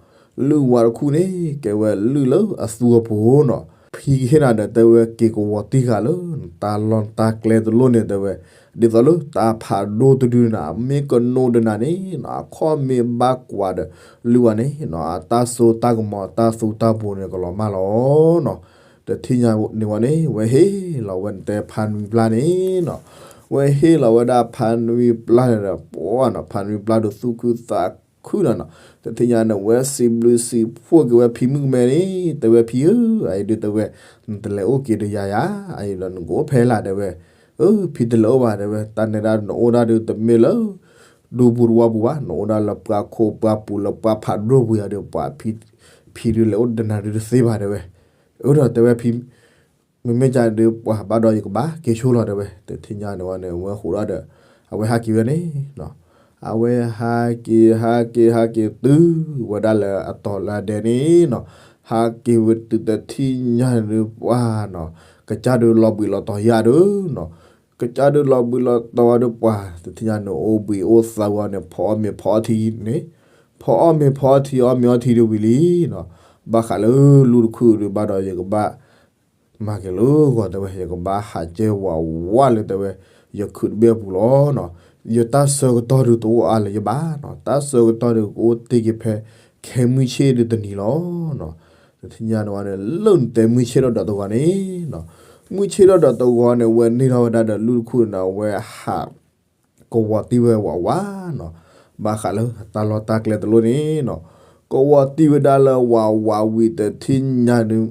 လုၢ်ဝါတခူၣ်န့ၣ် ကဲဝဲလုၢ်လၢအသူအပူၤနီၤ, ဖံကဟ့ၣ်နၤဒီး တဲဝဲက့ၤကဝီၤတံၢ်ဃာ်လၢ နတၢ်လီၢ်နတၢ်ကျဲတလိၣ်န့ၣ် တဲဝဲ, ဒ်သိးလၢတၢ်ဖးဒိၣ်တဒုန့ၣ် မ့ၢ်ကနိးဒီးနၤန့ၣ်နီၤ အခီၣ်မ့ၢ်ဘၣ်ကွၢ်ဒီး လုၢ်ဝါန့ၣ်နီၤ အတၢ်စိတၢ်ကမီၤ တၢ်သူတၢ်ပူၤန့ၣ် ကလီၤမၢ်လီၤနီၤ. တထံၣ်ညါန့ၣ်ဝဲန့ၣ် ဝဲဟ့ၣ်လီၤဝဲနတဲဖးနွံပျၢ်န့ၣ်နီၤ, ဝဲဟ့ၣ်လီၤဝဲဒၣ်ဖးနွံပျၢ်န့ၣ်ဒီး ပှၤနီၤ ဖးနွံပျၢ်ဒီးသူၣ်ခုသးခုနီၤနီၤ, တထံၣ်ညါန့ၣ် ဝဲစံးဘျုးစံးဖှိၣ်က့ၤဝဲဖံမုၣ်ကမဲန့ၣ် တဲဝဲဖံဧၢ, အအံၤဒုးတဲဝဲ နတလဲၤအိၣ်က့ၤဒီးယၤယၤ, အအံၤဒီးနကအိၣ်ဖဲလၢ်တဲဝဲ, အၢ ဖံတလဲၤအိၣ်ဘၣ်တဲဝဲ တၢ်နဲဒၣ်နအိၣ်ဒၣ်ဒုးတမ့ၢ်လၢ ဒူပူၤတဝီပူၤဘၣ်, နအိၣ်ဒၣ်လၢပှၤခိၣ်ပှၤပူၤလၢပှၤဖးဒိၣ်ပူၤယၤဒီး ပှၤဖံ ဖံဒုးလဲၤအိၣ်ဒီးနၤဒုးတသ့ဘၣ်တဲဝဲ, အၢဒီးတဲဝဲဖံ မ့မ့ၢ်ကန့ၣ်ဒုး ပှၤဘၣ်ဒီးယကဘၣ်က့ၤဆိလီၤတဲဝဲ, တထံၣ်ညါန့ၣ်ဝဲန့ၣ် ဝဲဃိးဒီး အဝဲဟးက့ၤဝဲန့ၣ်နီၤ, အဝဲဟးက့ၤ ဟးက့ၤ ဟးက့ၤတုၤဝဲဒၣ်လၢအတီၤလၢအဒဲန့ၣ်နီၤ, ဟးက့ၤဝဲတုၤတထံၣ်ညါန့ၣ်ဒုး ပှၤနီၤ ကစၢ်ဒုးလီၤဘှံးလီၤတီၤယၤဒုးနီၤ, ကစၢ်ဒုးလီၤဘှံးလီၤတီၤဝဲဒုး ပှၤတထံၣ်ညါန့ၣ် အိၣ်ဘှံးအိၣ်သါဝဲန့ၣ် ဖီအီၣ်မ့ၤဖီအီထံန့ၣ်, ဖီအီၣ်မ့ၤဖီအီထံ အီၣ်မ့ၤအီထံဒုးဝံၤလံနီၤ, ဘၣ်ဃးလၢလုၢ်တခူၣ်ဒုး ဘၣ်ဒီးယကဘၣ် မၤက့ၤလၢဂီၤတဲဝဲ ယကဘၣ်ဟးကဲဝးဝးလၢတဲဝဲ ယခုးတဘ့ၣ်အပူၤလီၤနီၤ, ယတၢ်ဆၢကတီၢ်ဒုးတအိၣ်အါလၢၤယဘၣ်နီၤ, တၢ်ဆၢကတီၢ်ဒုးကအိၣ်တ့ၢ်က့ၤဖဲ ခဲမုၢ်ဆ့ၣ်ဒုးတနံၤလီၤနီၤ, တထံၣ်ညါန့ၣ်ဝဲန့ၣ် လၢနတဲမုၢ်ဆ့ၣ်ဒီးဒီးတဂီၤန့ၣ်နီၤ, မုၢ်ဆ့ၣ်ဒီးဒီးတဂီၤန့ၣ် ဝဲန့ၢ်ထီၣ်ဝဲဒၣ်ဒီးလုၢ်တခူၣ်န့ၣ် ဝဲဟး ကဝီၤတံၢ်ဝဲဝးဝးနီၤ, ဘၣ်ဃးလၢတၢ်လီၢ်တၢ်ကျဲတလိၣ်န့ၣ်နီၤ, ကဝီၤတံၢ်ဝဲဒၣ်လၢဝးဝးဝံၤတထံၣ်ညါဒုး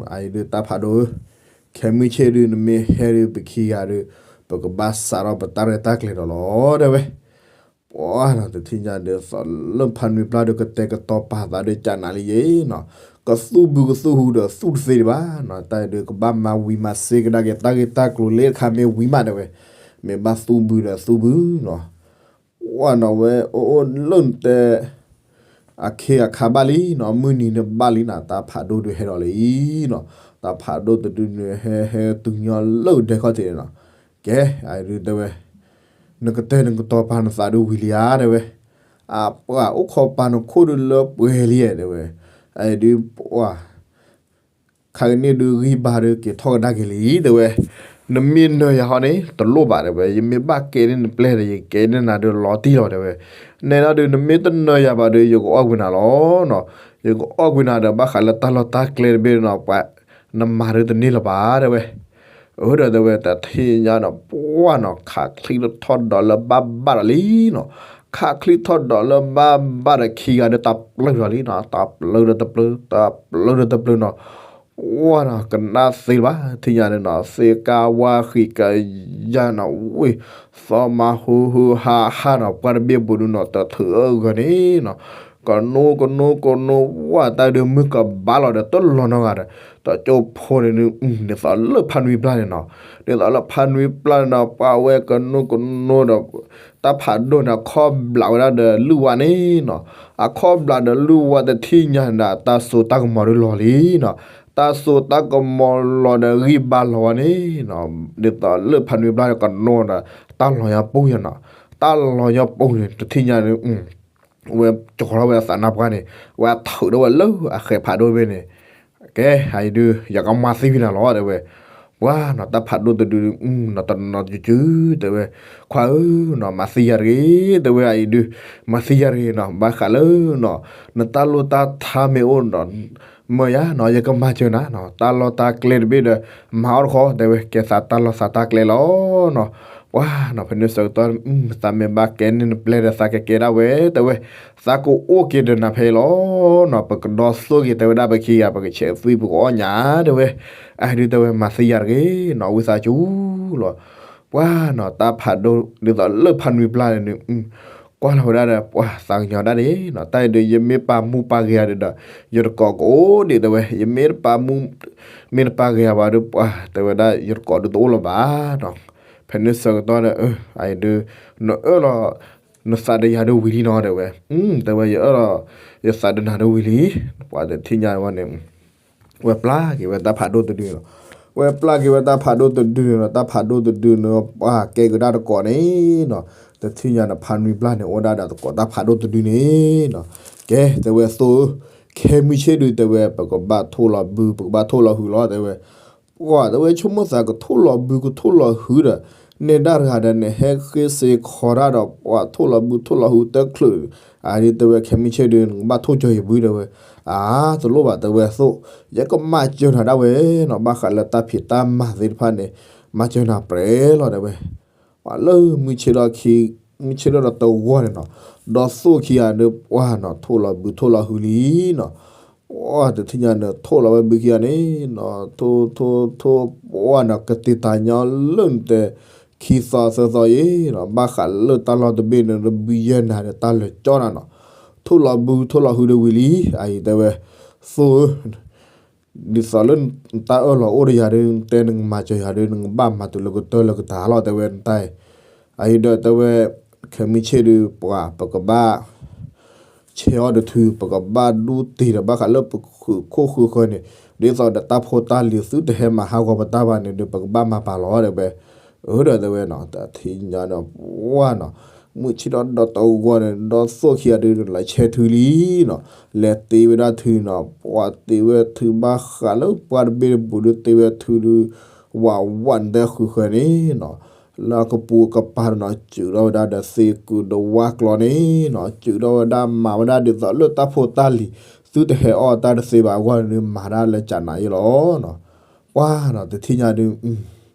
အအံၤဒုးတၢ်ဖးဒိၣ်ဧၢ, ခဲမုၢ်ဆ့ၣ်ဒုး နမ့ၢ်ဟဲဒုးပခံဂၤဒုး ပကဘၣ်စးထီၣ်ပတၢ်ရဲၣ်တၢ်ကျဲၤဒီးလီၤတဲဝဲ, ပှၤနီၤတထံၣ်ညါဒုး သးလၢဖးနွံပျၢ်ဒုး ကတဲာ်ကတီၤပာ်သးဒုးကနၣ်လံယဲနီၤ, ကသူၣ်ဘုကသူၣ်ဟူဒီးသူၣ်တသ့ဒံးဘၣ်နီၤ, တၢ်အံၤဒုးကဘၣ်မၤဝံၤမၤစ့ကဒါက့ၤ တၢ်ဂ့ၢ်တၢ်ကျိၤလၢတခါမ့ၢ်ဝံၤမးတဲဝဲ, မ့ၢ်ဘၣ်သူၣ်ဘုဒီးသူၣ်ဘုနီၤ ပှၤနီၤဝဲအိၣ်အိၣ်လၢနတဲ အခ့အခါဘၣ်လံနီၤ, မုၢ်နံၤန့ၣ်ဘၣ်လံနီၤ, တၢ်ဖးဒိၣ်ဒုးဟဲဒီးလံနီၤ, တၢ်ဖးဒိၣ်တဒုန့ၣ် ဟဲဟဲတုၤညီလၢဒဲခီၣ်ထံးန့ၣ်နီၤ, ကဲ အအံၤဒုးတဲဝဲ နကတဲာ်နကတီၤပာ်နသးဒုးဝံၤလံဧါတဲဝဲ, အပှၤအိၣ်ခိးပာ်နခိၣ်ဒုးလၢပှဲၤလံဧါတဲဝဲ, အအံၤဒုးပှၤ ခါကန့ၣ်ဒုးဂံၢ်ဘါဒုးက့ၤထီၣ်ကဒါက့ၤလံတဲဝဲ, နမ့ၢ်နၢၤယၤဟီန့ၣ် တလိၣ်ဘၣ်တဲဝဲ, ယမ့ၢ်ဘၣ်ကဲန့ၢ်နပျဲၢ်ဒီး ယကဲန့ၢ်နၤဒုးလီၤတံၢ်လီၤတဲဝဲ, နဲဒၣ်ဒုး နမ့ၢ်တနၢၤယၤဘၣ်ဒုး ယကအီၣ်ကွံာ်နၤလီၤနီၤ, ယကအီၣ်ကွံာ်နၤဒီးဘၣ်ဃးလၢတၢ်လီၢ်တၢ်ကျဲတဘ့ၣ်နီၤ, ပှၤနမၤဒုးတန့ၢ်လၢၤဘၣ်တဲဝဲ, အၢဒီးတဲဝဲ တထံၣ်ညါနီၤ ပှၤနီၤ ခးချံတထီၣ်ဒီးလၢဘၣ်ဘၣ်ဒီးလံနီၤ, ခးချံထီၣ်ဒီးလၢဘၣ်ဘၣ်ဒီးခံဂၤဒီးတၢ်ပျၢၤထီၣ်လံနီၤ, တၢ်ပျၢၤဒီးတပျၢၤ တၢ်ပျၢၤဒီးတပျၢၤနီၤ, ဝါနီၤ ကနၣ်သ့လၢၤဘၣ် ထံၣ်ညါန့ၣ်နီၤ, သ့ၣ်ကါဝါဃံးကယၤနီၤ, ဝ့ၢ်သီမၤဟူဟူဟးဟးနီၤ, ပှၤတဘ့ၣ်ဘူးဒုနီၤ တထုးအဂီၢ်န့ၣ်နီၤ, ကနိကနိကနိ ဝါတၢ်ဒုးမုၢ်ကဘၣ်လီၤဒီးတလီၤနီတဂၤဒီး, တကၠိဖိန့ၣ် ဒ်သိးလၢဖးနွံပျၢ်န့ၣ်နီၤ, ဒ်သိးလၢဖးနွံပျၢ်န့ၣ်နီၤ ပှၤဝဲကနိကနိဒီး တၢ်ဖးဒိၣ်န့ၣ် အခီၣ်ဘျးဝဲဒၣ်ဒီးလုၢ်ဝါန့ၣ်နီၤ, အခီၣ်ဘျးဒီးလုၢ်ဝါတထံၣ်ညါန့ၣ်ဒီး တၢ်စိတၢ်ကမီၤဒုးလီၤလံနီၤ, တၢ်စိတၢ်ကမီၤလီၤဒီးဂံၢ်ဘါလီၤဝဲန့ၣ်, ဒ်သိးလၢဖးနွံပျၢ်န့ၣ် ကနိဒီး တၢ်လီၤညီပူၤယၤနီၤ, တၢ်လီၤညီပူၤန့ၣ် တထံၣ်ညါန့ၣ် ဝဲကၠီထီၣ်ဝဲအသးနါပှၢ်န့ၣ် ဝဲထုးထီၣ်ဝဲလၢအဃဲးဖးဒိၣ်ဘ့ၣ်န့ၣ်, ကဲ အံၤဒုး ယကမၤသံဝံၤနၤလီၤ တဲဝဲ, ပှၤနီၤ တၢ်ဖးဒိၣ်တဒု နီၤတနီၤစုၤစုၤ တဲဝဲ, ခွါဧၢနီၤ မၤသံယၤတဂ့ၤ တဲဝဲ, အံၤဒုး မၤသံယၤတဂ့ၤနီၤ, ဘၣ်ဃးလၢနီၤ နတၢ်လိၣ်တၢ်ထါမ့ၢ်အိၣ်ဒီး မၢယၤနီၤ ယကမၤစၢၤနၤနီၤ, တၢ်လီၢ်တၢ်ကျဲတဘ့ၣ်ဒီး မၤအီၣ်တခီ တဲဝဲ, ကဲသးတၢ်လီၢ်သးတၢ်ကျဲလီၤနီၤ, ပှၤနီၤ ဖဲန့ၣ်ဆၢကတီၢ် သးမ့ၢ်ဘၣ်ကဲန့ၢ်နပျဲၢ်ဒီး သးကကဲဒၣ်ဝဲ တဲဝဲ, သးကအိၣ်က့ၤဒီးနၤဖဲအံၤလီၤနီၤ, ပကဒီသိၣ်က့ၤ တဲဝဲဒၣ် ပခံဂၤ ပကဆဲးသွံၣ် ပကအီၣ်ညၣ် တဲဝဲ, အံၤဒုး တဲဝဲ မၤသံယၤတဂ့ၤနီၤ ဝံသးစူၤလီၤ, ပှၤနီၤ တၢ်ဖးဒိၣ်ဒ်သိးလၢဖးနွံပျၢ်န့ၣ် ကွၢ်လီၤဝဲဒၣ်ဒီး ပှၤသးကညီၤဒၣ်န့ၣ်နီၤ, တၢ်အံၤဒုး ယမ့ၢ်ပာ်မူပာ်ဂဲၤယၤဒီး ယတကိးကအိၣ်ဒံး တဲဝဲ, ယမ့ၢ်တပာ်မူ မ့ၢ်တပာ်ဂဲၤယၤဘၣ်ဒီး ပှၤတဲဝဲဒၣ် ယတကိးဒုးတအိၣ်လၢၤဘၣ်နီၤ, ဖဲန့ၣ်ဆၢကတီၢ်ဒီး အံၤဒုး နအၢၣ်လီၤ နသးဒီးယၤဒုးဝံၤလံနီၤ တဲဝဲ, တဲဝဲ ယအၢၣ်လီၤ ယသးဒီးနၤဒုးဝံၤလံ, ပှၤတထံၣ်ညါဝဲန့ၣ် ဝဲပျၢ်က့ၤဝဲတၢ်ဖးဒိၣ်တဒုန့ၣ်လီၤ, ဝဲပျၢ်က့ၤဝဲတၢ်ဖးဒိၣ်တဒုန့ၣ်လီၤ, တၢ်ဖးဒိၣ်တဒုန့ၣ် ပှၤကဲကဒါတကိးန့ၣ်နီၤ, တထံၣ်ညါန့ၣ် ဖးနွံပျၢ်န့ၣ် အိၣ်ဝဲဒၣ်ဒီးတကိးတၢ်ဖးဒိၣ်တဒုန့ၣ်နီၤ, ကဲ တဲဝဲ သိၣ်ဧၢ, ခဲမုၢ်ဆ့ၣ်ဒုး တဲဝဲ ပကဘၣ်ထိၣ်လီၤဘု ပကဘၣ်ထိၣ်လီၤဟုးလီၤ တဲဝဲ ပှၤတဲဝဲ ဆိကမိၣ်သးကထိၣ်လီၤဘုကထိၣ်လီၤဟုးဒီး နဲဒၣ်တဂၤဒီး နဟဲဃ့စ့ခီတၢ်ဒီး ပှၤထိၣ်လီၤဘုထိၣ်လီၤဟုးတချုး, အဒုးတဲဝဲ ခဲမုၢ်ဆ့ၣ်ဒုး နကဘၣ်ထိၣ်ကၠီၤယဘု တဲဝဲ, အါ တလိၣ်ဘၣ် တဲဝဲ သိၣ်, ယကမၤစၢၤနၤဒၣ်ဝဲနီၤ, ဘၣ်ဃးလၢတၢ်ဖံးတၢ်မၤသ့ၣ်တဖၣ်န့ၣ် မၤစၢၤနၤပြဲလီၤ တဲဝဲ ပှၤလၢမုၢ်ဆ့ၣ်ထီၣ်ခံ မုၢ်ဆ့ၣ်ထီၣ်ဒီးတဝီန့ၣ်နီၤ, ဒီးသိၣ်ခံဂၤဒီး ပှၤနီၤ ထိၣ်လီၤဘုထိၣ်လီၤဟုးလံနီၤ, ပှၤတထံၣ်ညါန့ၣ် ထိၣ်လီၤဝဲဘုခံဂၤန့ၣ်နီၤ, ထိၣ်ထိၣ်ထိၣ် ပှၤနီၤ ကတ့တၢ်ညီလၢနတဲ ခံသီသၢသီအံၤနီၤ, ဘၣ်ဃးလၢတၢ်လီၢ်တဘ့ၣ်န့ၣ် ဘုယဲၢ်နၤဒီးတၢ်လၢာ်ကၠီနၤနီၤ, ထိၣ်လီၤဘုထိၣ်လီၤဟုးဒီးဝံၤလံ, အအံၤတဲဝဲ သိၣ်ဧၢ ဒ်သိးလၢနတၢ်အၢၣ်လီၤအိၣ်ဒီးယၤဒီး နတဲနကမၤစၢၤယၤဒီး နကဘၣ်မၤတုၤလၢကတၢၢ်လၢကတၢၢ်လီၤ တဲဝဲ နတၢ်အံၤ, အအံၤဒီးတဲဝဲ ခဲမုၢ်ဆ့ၣ်ဒုး ပှၤ ပကဘၣ် ဆဲးအီၣ်ဒီးထု ပကဘၣ်ဒူတ့ၢ်ဒီး ဘၣ်ဃးလၢပဃုာ်ခိၣ်ဃုာ်ဃၢၤန့ၣ် ဒ်သိးဒီးတၢ်ဖိတၢ်လံၤသုတဟဲမၤဟးဂီၤပတၢ်ဘၣ်န့ၣ်ဒီး ပကဘၣ်မၤပာ်လီၤ တဲဝဲ, အၢ ဒီးတဲဝဲနီၤ တထံၣ်ညါဒီး ပှၤနီၤ မုၢ်ဆ့ၣ်ထီၣ်ဒီးတဝီန့ၣ် ဒီးသိၣ်ခံဂၤဒုး လဲၤဆဲးထုလံနီၤ, လဲၤတ့ဝဲဒၣ်ထုနီၤ, ပှၤတ့ဝဲထုဘၣ်ဃးလၢပှၤတဘ့ၣ်တဘူးဒီး တ့ဝဲထုဒုး ဝးဝးနတဲဃုာ်ဃၢၤန့ၣ်နီၤ, လၢအကပူၤကပၤနီၤ စုးထီၣ်ဝဲဒၣ်ဒီးသ့ၣ်ကုာ်ဒီးဝါကျီန့ၣ်နီၤ, စုးထီၣ်ဝဲဒၣ်မၤဝဲဒၣ်ဒ်သိးလၢတၢ်ဖိတၢ်လံၤ သုတဟဲအီၣ်တၢ်တသ့ဘၣ်အဂီၢ်န့ၣ် မၤဒၣ်လၢကနၤယ့လီၤနီၤ, ပှၤနီၤ တထံၣ်ညါဒုး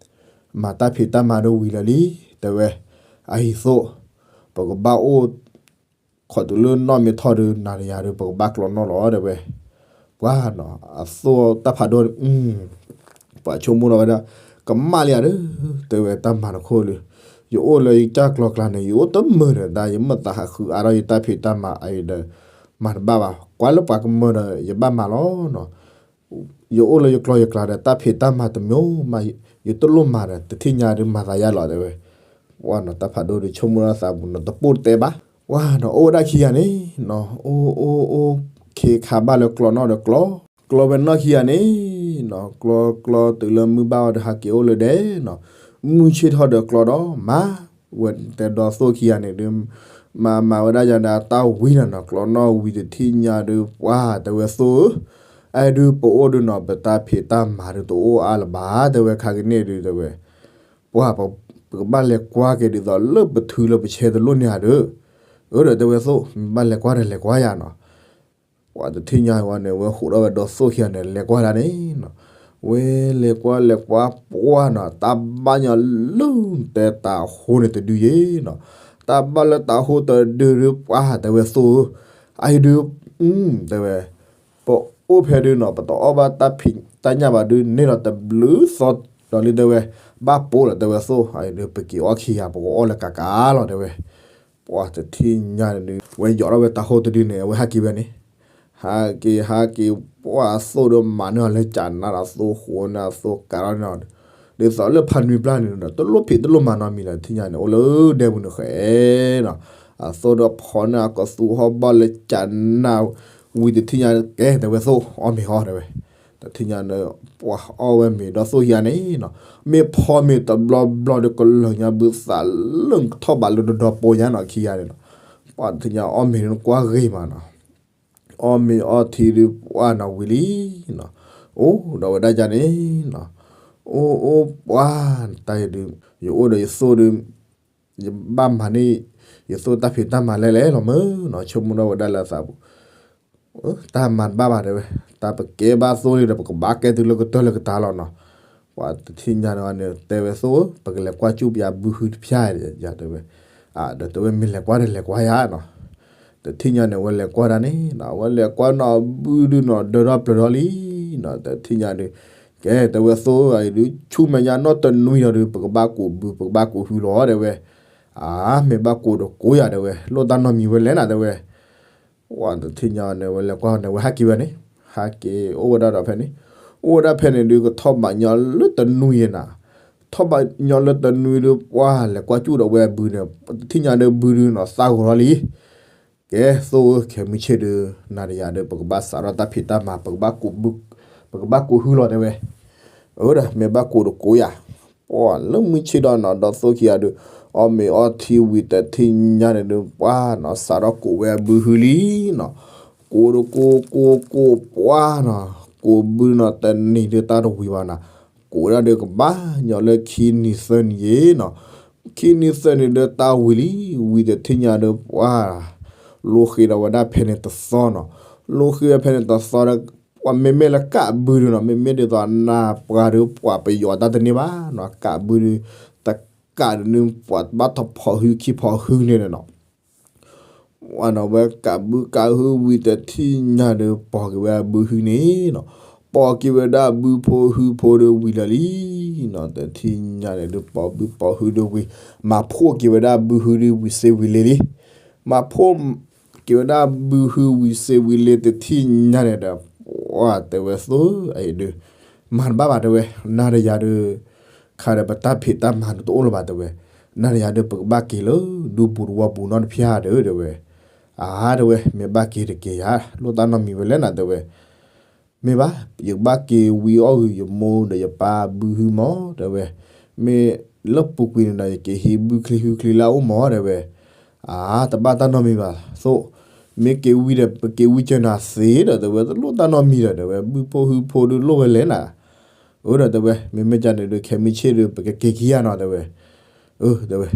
မၤတၢ်ဖံးတၢ်မၤဒုးဝံၤလၢာ်လံ, တဲဝဲ အဟံၣ်သိၣ်, ပကဘၣ်အိၣ် ခိးတုၤလၢနီၢ်မ့ၢ်ထီၣ်ဒီး နၤဒီးယၤဒီး ပကဘၣ်ကျီနီၣ်လီၤ တဲဝဲ, ပှၤနီၤ အသိၣ်တၢ်ဖးဒိၣ်န့ၣ် ပှၤဆိကမိၣ်လီၤဝဲဒၣ် ကမၣ်လံဧါဒီး တဲဝဲ တၢ်မၤတခိၣ်လၢ ယအိၣ်လၢယကၢ်ကျီကျါန့ၣ် ယအိၣ်တမုာ်ဒီးတၢ် ယမ့ၢ်သးဟးဃုအါထီၣ်ယတၢ်ဖံးတၢ်မၤအံၤဒီး မၤတဘၣ်ဘၣ်, ကွၢ်လၢပှၤကမၢဒီး ယဘၣ်မၤလီၤနီၤ ယအိၣ်လၢယကျီယကျါဒီး တၢ်ဖံးတၢ်မၤတမံၤမး ယတလိၣ်မၤဒီး တထံၣ်ညါဒုးမၤသးယါလီၤ တဲဝဲ, ပှၤနီၤ တၢ်ဖးဒိၣ်ဒုး ဆိကမိၣ်လီၤသးပူၤနီၤ တပိၢ်တတဲဘၣ်, ပှၤနီၤ အိၣ်ဝဲဒၣ်ခံဂၤန့ၣ်နီၤ အိၣ်အိၣ်အိၣ် ခ့ခါဘၣ်လၢကျီနီၣ်ဒီးကျီ, ကျီဝဲနီၣ်ခံဂၤန့ၣ်နီၤ ကျီကျီတုၤလၢမုၢ်ဘၣ်အီၤဒီး ဟးက့ၤအိၣ်လၢဒဲနီၤ, မုၢ်ဆ့ၣ်ထီၣ်ဒီးကျီဒီး မၤဝဲတဲဒီးသိၣ်ခံဂၤန့ၣ်ဒုး မၤမၤဝဲဒၣ်ယၤဒီးအတၢ်ဝံၤနီၤနီၤ ကျီနီၣ်ဝံၤတထံၣ်ညါဒုး ပှၤတဲဝဲသိၣ်ဧၢ, အဲၣ်ဒုးပအိၣ်ဒုးနီၤ ပတၢ်ဖံးတၢ်မၤဒုးတအိၣ်အါလၢၤဘၣ် တဲဝဲ ခါကန့ၣ်ဒုး တဲဝဲ ပှၤ ပကဘၣ်လဲၤကွၢ်က့ၤဒ်သိးလၢပထုလၢပဆဲးတလိၣ်န့ၢ်ဧါဒီး, အၢ ဒီးတဲဝဲသိၣ် မ့ၢ်ဘၣ်လဲၤကွၢ်ဒီးလဲၤကွၢ်ယၤနီၤ, ပှၤတထံၣ်ညါဝဲန့ၣ် ဝဲဟူးထီၣ်ဝဲဒီးသိၣ်ခံဂၤန့ၣ် လဲၤကွၢ်ဒၣ်န့ၣ်နီၤ, ဝဲလဲၤကွၢ်လဲၤကွၢ်ပှၢ်နီၤ တၢ်ဘၣ်ညီလၢတဲတၤဟိန့ၣ်တဒုယ့ၣ်နီၤ, တၢ်ဘၣ်လၢတၢ်ဟိတဒုဒု ပှၤတဲဝဲသိဧၢ, အအံၤဒု တဲဝဲ, ပအိၣ်ဖဲဒုနီၤ ပတအီၣ်ဘၣ်တၢ်ဖံးတၢ်ညၣ်ဘၣ်ဒု န့ၢ်ဒီးတဘျုးသီဒီးလံတဲဝဲ, ဘၣ်ပိာ်လီၤတဲဝဲသိ, အအံၤဒု ပက့ၤအီၣ်ခံဂၤ ပကအီၣ်လၢကကးလီၤတဲဝဲ. ပှၤတထံၣ်ညါန့ၣ်ဒု ဝဲယီၤထီၣ်ဝဲတၢ်ဟိတဒုန့ၣ် အဝဲဟးက့ၤဝဲန့ၣ် ဟးက့ၤ ဟးက့ၤ ပှၤသိဒီးမၤန့ၢ်အီၤလၢကနၣ်ဒီး သိဃိန့ၢ်အသိကးထီၣ်န့ၢ်အီၤ, ဒ်သိးလၢဖးနွံပျၢ်န့ၣ်ဒီး တလိၣ်ဖံးတလိၣ်မၤနီတမံၤလီၤ တထံၣ်ညါန့ၣ် အိၣ်လၢဒဲပူၤန့ၣ်ဃဲနီၤ, အသိဒီးဖီန့ၢ်အကသူဟီၣ်ဘီၣ်လၢကနၣ်, ဝံၤတထံၣ်ညါ ကဲတဲဝဲသိ အီၣ်မ့ၤဟီတဲဝဲ, တထံၣ်ညါန့ၣ် ပှၤအီၣ်ဝဲမ့ၤဒီးသိခံဂၤန့ၣ်နီၤ, မ့ၢ်ဖီမ့ၤတဘျီဘျီဒီးကလၢာ်ညါဘုသးလၢကထီၣ်ဘးလၢတဒီပိညါနီၤခံဂၤန့ၣ်နီၤ, ပှၤတထံၣ်ညါအီၣ်မ့ၤန့ၣ်ကွၢ်ဂ့ၤမးနီၤ အီၣ်မ့ၤအီထံဒုးပှၢ်နီၤဝံၤလံနီၤ, အိၣ်ဒီးဝဲဒၣ်ယၤန့ၣ်နီၤ, အိၣ်အိၣ်ပှၢ်တၢ်အံၤဒုး ယအိၣ်ဒီးယသိၣ်ဒုး ယဘၣ်မၤန့ၢ် ယသိၣ်တၢ်ဖံးတၢ်မၤလဲၣ်လဲၣ်လီၤမၢ်နီၤ, ဆိကမိၣ်ဒီးဝဲဒၣ်လၢသးပူၤ တၢ်မၤတဘၣ်ဘၣ်တဲဝဲ, တၢ်ပကဲဘၣ်သိၣ်လံဒီး ပကဘၣ်ကဲသုလၢကတၢၢ်လၢကတၢၢ်လီၤနီၤ, ပှၤတထံၣ်ညါန့ၣ်တဲဝဲသိၣ်ဧၢ ပကလဲၤကွၢ်ကၠူၣ်ပယၤဘုဟုတဖၠၣ်ယၤတဲဝဲ, ဒီးတဲဝဲမ့ၢ်လဲၤကွၢ်ဒီးလဲၤကွၢ်ယၤနီၤ, တထံၣ်ညါန့ၣ် အဝဲလဲၤကွၢ်ဒၣ်န့ၣ်နီၤ, အဝဲလဲၤကွၢ်နီၤဘုဒုနီၤ ဒၢထီၣ်ပျၢၤထီၣ်လံနီၤ, တထံၣ်ညါဒုး ကဲတဲဝဲသိၣ်အံၤဒုး ဆူမဲာ်ညါနီၣ်တနွံဒီးဒုး ပကဘၣ်ကိးဘု ပကဘၣ်ကိးဟုလီၤတဲဝဲ, အါ မ့ၢ်ဘၣ်ကိးဒီးကိးယၤတဲဝဲ လိၣ်တၢ်နီတမံၤဝဲလဲၣ်နၤတဲဝဲ ပှၤတထံၣ်ညါန့ၣ် ဝဲလဲၤကွၢ်န့ၣ် ဝဲဟးက့ၤဝဲန့ၣ်, ဟးက့ၤအိၣ်ဝဲဒၣ်ဒီးဖဲန့ၣ်, အိၣ်ဝဲဒၣ်ဖဲန့ၣ်ဒုး ကထီၣ်ဘးညီလၢတနွံယဲနၤ, ထီၣ်ဘးညီလၢတနွံဒုး ပှၤလဲၤကွၢ်ကၠူၣ်ဒီးဝဲဘုန့ၣ်, တထံၣ်ညါဒုးဘုဒုးနီၤ သးဂီၤထီၣ်လံ, ကဲသိၣ်ဧၢ ခဲမုၢ်ဆ့ၣ်ဒုး နၤဒီးယၤဒုး ပကဘၣ်စးထီၣ်တၢ်ဖံးတၢ်မၤ ပကဘၣ်ကိးဘု ပကဘၣ်ကိးဟုလီၤတဲဝဲ, အၢဒီး မ့ၢ်ဘၣ်ကိးဒီးကိးယၤ ပှၤလၢမုၢ်ဆ့ၣ်ဒီးနီၤ ဒီးသိၣ်ခံဂၤဒုး အီၣ်မ့ၤအီထံဝံၤတထံၣ်ညါန့ၣ်ဒုး ပှၤနီၤ စးထီၣ်ကိးဝဲအဘုဟုလံနီၤ, ကိးဒီးကိးကိးကိးပှၤနီၤ, ကိးဘုနီၤ တနံၤဒုးတၢ်တဝံၤဘၣ်နၤ, ကိးဝဲဒၣ်ဒုးကဘၣ်ညီလၢခံနံၤသၢနံၤယဲနီၤ, ခံနံၤသၢနံၤဒုးတၢ်ဝံၤလံ, ဝံၤတထံၣ်ညါဒုးပှၤ လိဃ့ဒီးဝဲဒၣ်ဖဲန့ၣ်တသီနီၤ, လိဃ့ဝဲဖဲန့ၣ်တသီဒီး ပှၤမ့မ့ၢ်လၢကးဘုဒုးနီၤ မ့မ့ၢ်ဒ်သိးနၢ်ပှၤဒုး ပှၤပယီၤတၢ်တန့ၢ်ဘၣ်နီၤ ကးဘုဒုး တကးဒုးန့ၣ် ပှၤဘၣ်ထီၣ်ဖီၣ်ဟုခံဖီၣ်ဟုန့ၣ်နီၤ ပှၤနီၤ ဝဲကးဘုကးဟုဝံၤတထံၣ်ညါဒုး ပိာ်က့ၤဝဲအဘုဟုန့ၣ်နီၤ, ပိာ်က့ၤဝဲဒၣ်ဘုဖိဟုဖိဒုးဝံၤလၢာ်လံနီၤ, တထံၣ်ညါန့ၣ်ဒုး ပိာ်ဘုပိာ်ဟုဒုးဝံၤ မၤဖှိၣ်က့ၤဝဲဒၣ်ဘုဟုဒုးဝံၤစ့ဝံၤလ့ၤလံ, မၤဖှိၣ် က့ၤဝဲဒၣ်ဘုဟုဝံၤစ့ဝံၤလ့ၤတထံၣ်ညါန့ၣ်ဒီး ပှၤတဲဝဲသိၣ်အံၤဒုး မၤတဘၣ်ဘၣ်တဲဝဲ, နၤဒီးယၤဒုး ခါဒီးပတၢ်ဖံးတၢ်မၤဒုးတအိၣ်လၢၤဘၣ်တဲဝဲ, နၤဒီးယၤဒုး ပကဘၣ်က့ၤလၢဒူပူၤတဝီပူၤနီတဖၣ်ဒီးတဲဝဲ, အါတဲဝဲ မ့ၢ်ဘၣ်က့ၤတက့ၤယၤ လိၣ်တၢ်နီတမံၤဝဲလဲၣ်နၤတဲဝဲ မ့ၢ်ဘၣ် ယကဘၣ်က့ၤဝံအီၣ်ဂုာ်ယမိၢ်ဒီးယပၢ်ဘုဟုမး တဲဝဲ, မ့ၢ်လၢပူၤကွံာ်န့ၣ်ဒီး ယက့ၤဟံးဘုချံဟုချံလၢအအိၣ်မး တဲဝဲ, အါ တဘၣ်တၢ်နီတမံၤဘၣ်သိၣ်, မ့ၢ်က့ၤဝံဒီး ပက့ၤဝံကနၤသ့ဒီး တဲဝဲ တလိၣ်တၢ်နီတမံၤဒီး တဲဝဲ ဘုဖိဟုဖိဒုးလိၣ်ဝဲလဲၣ်နၤ, အၢဒီးတဲဝဲ မ့မ့ၢ်ကန့ၣ်ဒုး ခဲမုၢ်ဆ့ၣ်ဒုး ပကက့ၤခံဂၤနီၤ တဲဝဲ, အၢ တဲဝဲ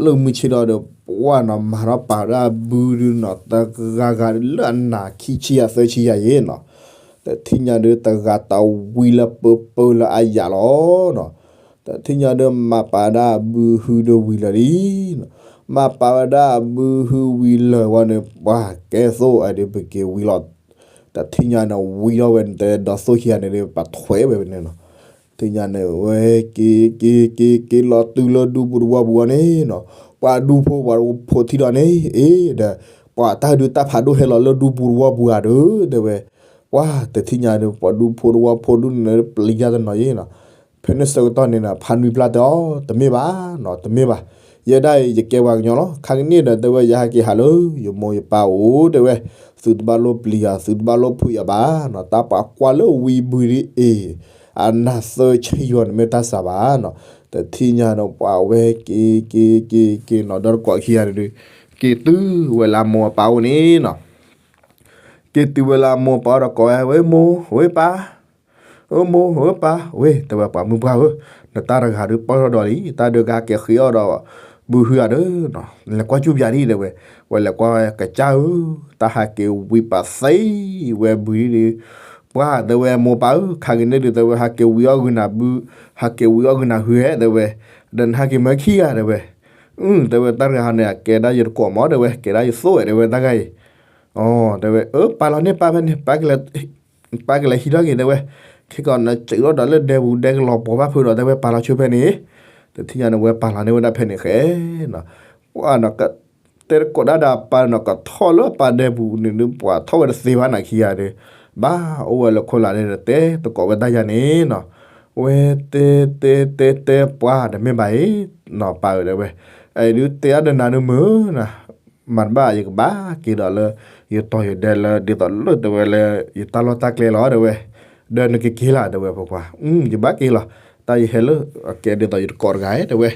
လၢမုၢ်ဆ့ၣ်ဒီး ပှၤနီၤ မၤထီၣ်ပာ်ဝဲဒၣ်ဘုဒုးနီၤ တဂၤဂၤလၢအနးခံဆံယၤသၢဆံယၤယဲနီၤ, တထံၣ်ညါဒုး တဂၤတဝံလၢပၢပၢလၢအယၣ်လီၤနီၤ, တထံၣ်ညါဒုး မၤပာ်ဝဲဒၣ်ဘုဟုဒုးဝံၤလၢာ်လံ, မၤပာ်ဝဲဒၣ်ဘုဟုဝံၤလၢာ်ဝဲန့ၣ် ပှၤကဲသိၣ်အဒုး ပက့ၤဝံလီၤ, တထံၣ်ညါန့ၣ် ဝံထီၣ်ဝဲန့ၣ် တဲဒီးသိၣ်ခံဂၤန့ၣ်ဒုး ပှၤထွဲဝဲန့ၣ်နီၤ တထံၣ်ညါန့ၣ် ဝဲက့ၤက့ၤက့ၤက့ၤလီၤတုၤလၢဒူပူၤတဝီပူၤအံၤန့ၣ်နီၤ, ပှၤဒူဖိပှၤဖိထံၣ်ဒီးန့ၣ် အ့ဒီး ပှၤတၢ်ဒုးတၢ်ဖးဒိၣ်ဟဲလီၤလၢဒူပူၤတဝီပူၤဧါဒီး တဲဝဲ, ပှၤတထံၣ်ညါဒုး ပှၤဒူဖိတဝီဖိဒုးန့ၣ် ပျံၤယၤတနီၤယဲနီၤ, ဖဲန့ၣ်ဆၢကတီၢ်န့ၣ်နီၤ ဖးနွံပျၢ်တဲအီၤ တမ့ၢ်ဘၣ်နီၤ တမ့ၢ်ဘၣ်, ယဲဒၣ်အံၤ ယကဲပှၤကညီလီၤ, ခါကန့ၣ်ဒီး တဲဝဲ ယဟဲက့ၤဟးလၢ ယမိၢ်ယပၢ်အိၣ် တဲဝဲ, သုတဘၣ်လိၣ်ပျံၤယၤ သုတဘၣ်လိၣ်ဖုးယၤဘၣ်နီၤ, တၢ်ပှၤကွၢ်လၢဝံဘုဒ်အံၤ အနးသၢဆံယီၤန့ၣ် မ့ၢ်တၢ်စှၤဘၣ်နီၤ, တထံၣ်ညါဒီး ပှၤဝဲက့ၤက့ၤက့ၤက့ၤနီၤ ဒီတကိးခံဂၤန့ၣ်ဒုး က့ၤတုၤဝဲလၢအမိၢ်အပၢ်အိၣ်န့ၣ်နီၤ က့ၤတုၤဝဲလၢအမိၢ်အပၢ်အိၣ်ဒီးကိးဝဲ ဝဲမိၢ် ဝဲပၢ်, အၢမိၢ် ဝဲပၢ် ဝဲ တဲဝဲ ပှၤမုၢ်ပှၢ်ဧၢ, နတၢ်တဂၤဒုးပၢၢ်ထီၣ်ဒီးလံ, တၢ်ဒုးကဟဲက့ၤဃ့အီၣ်ဒီး ဘုဟုဧါဒီး လဲၤကွၢ်ကၠူၣ်ပယၤဒံး တဲဝဲ, ဝဲလဲၤကွၢ်ဝဲကစၢ်ဧၢ, တၢ်ဟးက့ၤဝံပာ်သံဝဲဘုဒ်ဒုး, ပှၤတဲဝဲ မိၢ်ပၢ်ဧၢ, ခါကန့ၣ်ဒုး တဲဝဲ ဟးက့ၤဝံအီၣ်ဂုာ်နၤဘု, ဟးက့ၤဝံအီၣ်ဂုာ်နၤဟုဧဲ တဲဝဲ, ဒီးနဟဲက့ၤမၢခံဂၤ တဲဝဲ, တဲဝဲတၢ်တဂၤဟီန့ၣ် အကဲဒၣ်ယတကိးမး တဲဝဲ ကဲဒၣ်ယသိၣ်ဝဲ တဲဝဲတၢ်ဂၤအံၤ, တဲဝဲ အၢ ပာ်လီၤန့ၢ်ပၢ်ဖဲန့ၣ် ပၢ်ကလဲၤဟံးထီၣ်က့ၤ တဲဝဲ, ခဲကီးနစးထီၣ်ဒီးလၢဒဲပူၤဒဲကလီၤပှီၤဘၣ်ဖုးဒီး တဲဝဲ ပာ်လီၤဆိဖဲန့ၣ်, တထံၣ်ညါန့ၣ် ဝဲပာ်လီၤန့ၢ်ဝဲဒၣ်ဖဲန့ၣ်ဃဲနီၤ, ပှၤနီၤ တဲတကိးဒၣ်ဒီးပၢ်နီၤ ကထီၣ်လၢပၢ်ဒဲပူၤန့ၣ် ပှၤထီၣ်ဝဲတသ့ဘၣ်နၤခံဂၤဒီး, ဘၣ်အိၣ်ဝဲလၢခိၣ်လာ်န့ၣ်ဒီး တဲတကိးဝဲတၢ်ယၤန့ၣ်နီၤ, ဝဲတဲတဲတဲတဲပှၤတမ့ၢ်ဘၣ်အံၤနီၤ ပၢ်ဧၢတဲဝဲ, အအံၤဒုးတဲအါဒီးနၤဒုးမုၢ်နီၤ, မၤတဘၣ်ယကဘၣ်က့ၤဒီးလၢ ယတီၤယဒဲလၢဒ်သိးလၢတဲဝဲလၢ ယတၢ်လီၢ်တၢ်ကျဲလီၤတဲဝဲ, ဒီးနကက့ၤလီၤတဲဝဲ ဖိခွါ, ယဘၣ်က့ၤလီၤ, တၢ်ယဟဲလၢအကဲဒ်သိးယတကိးတဂၤတဲဝဲ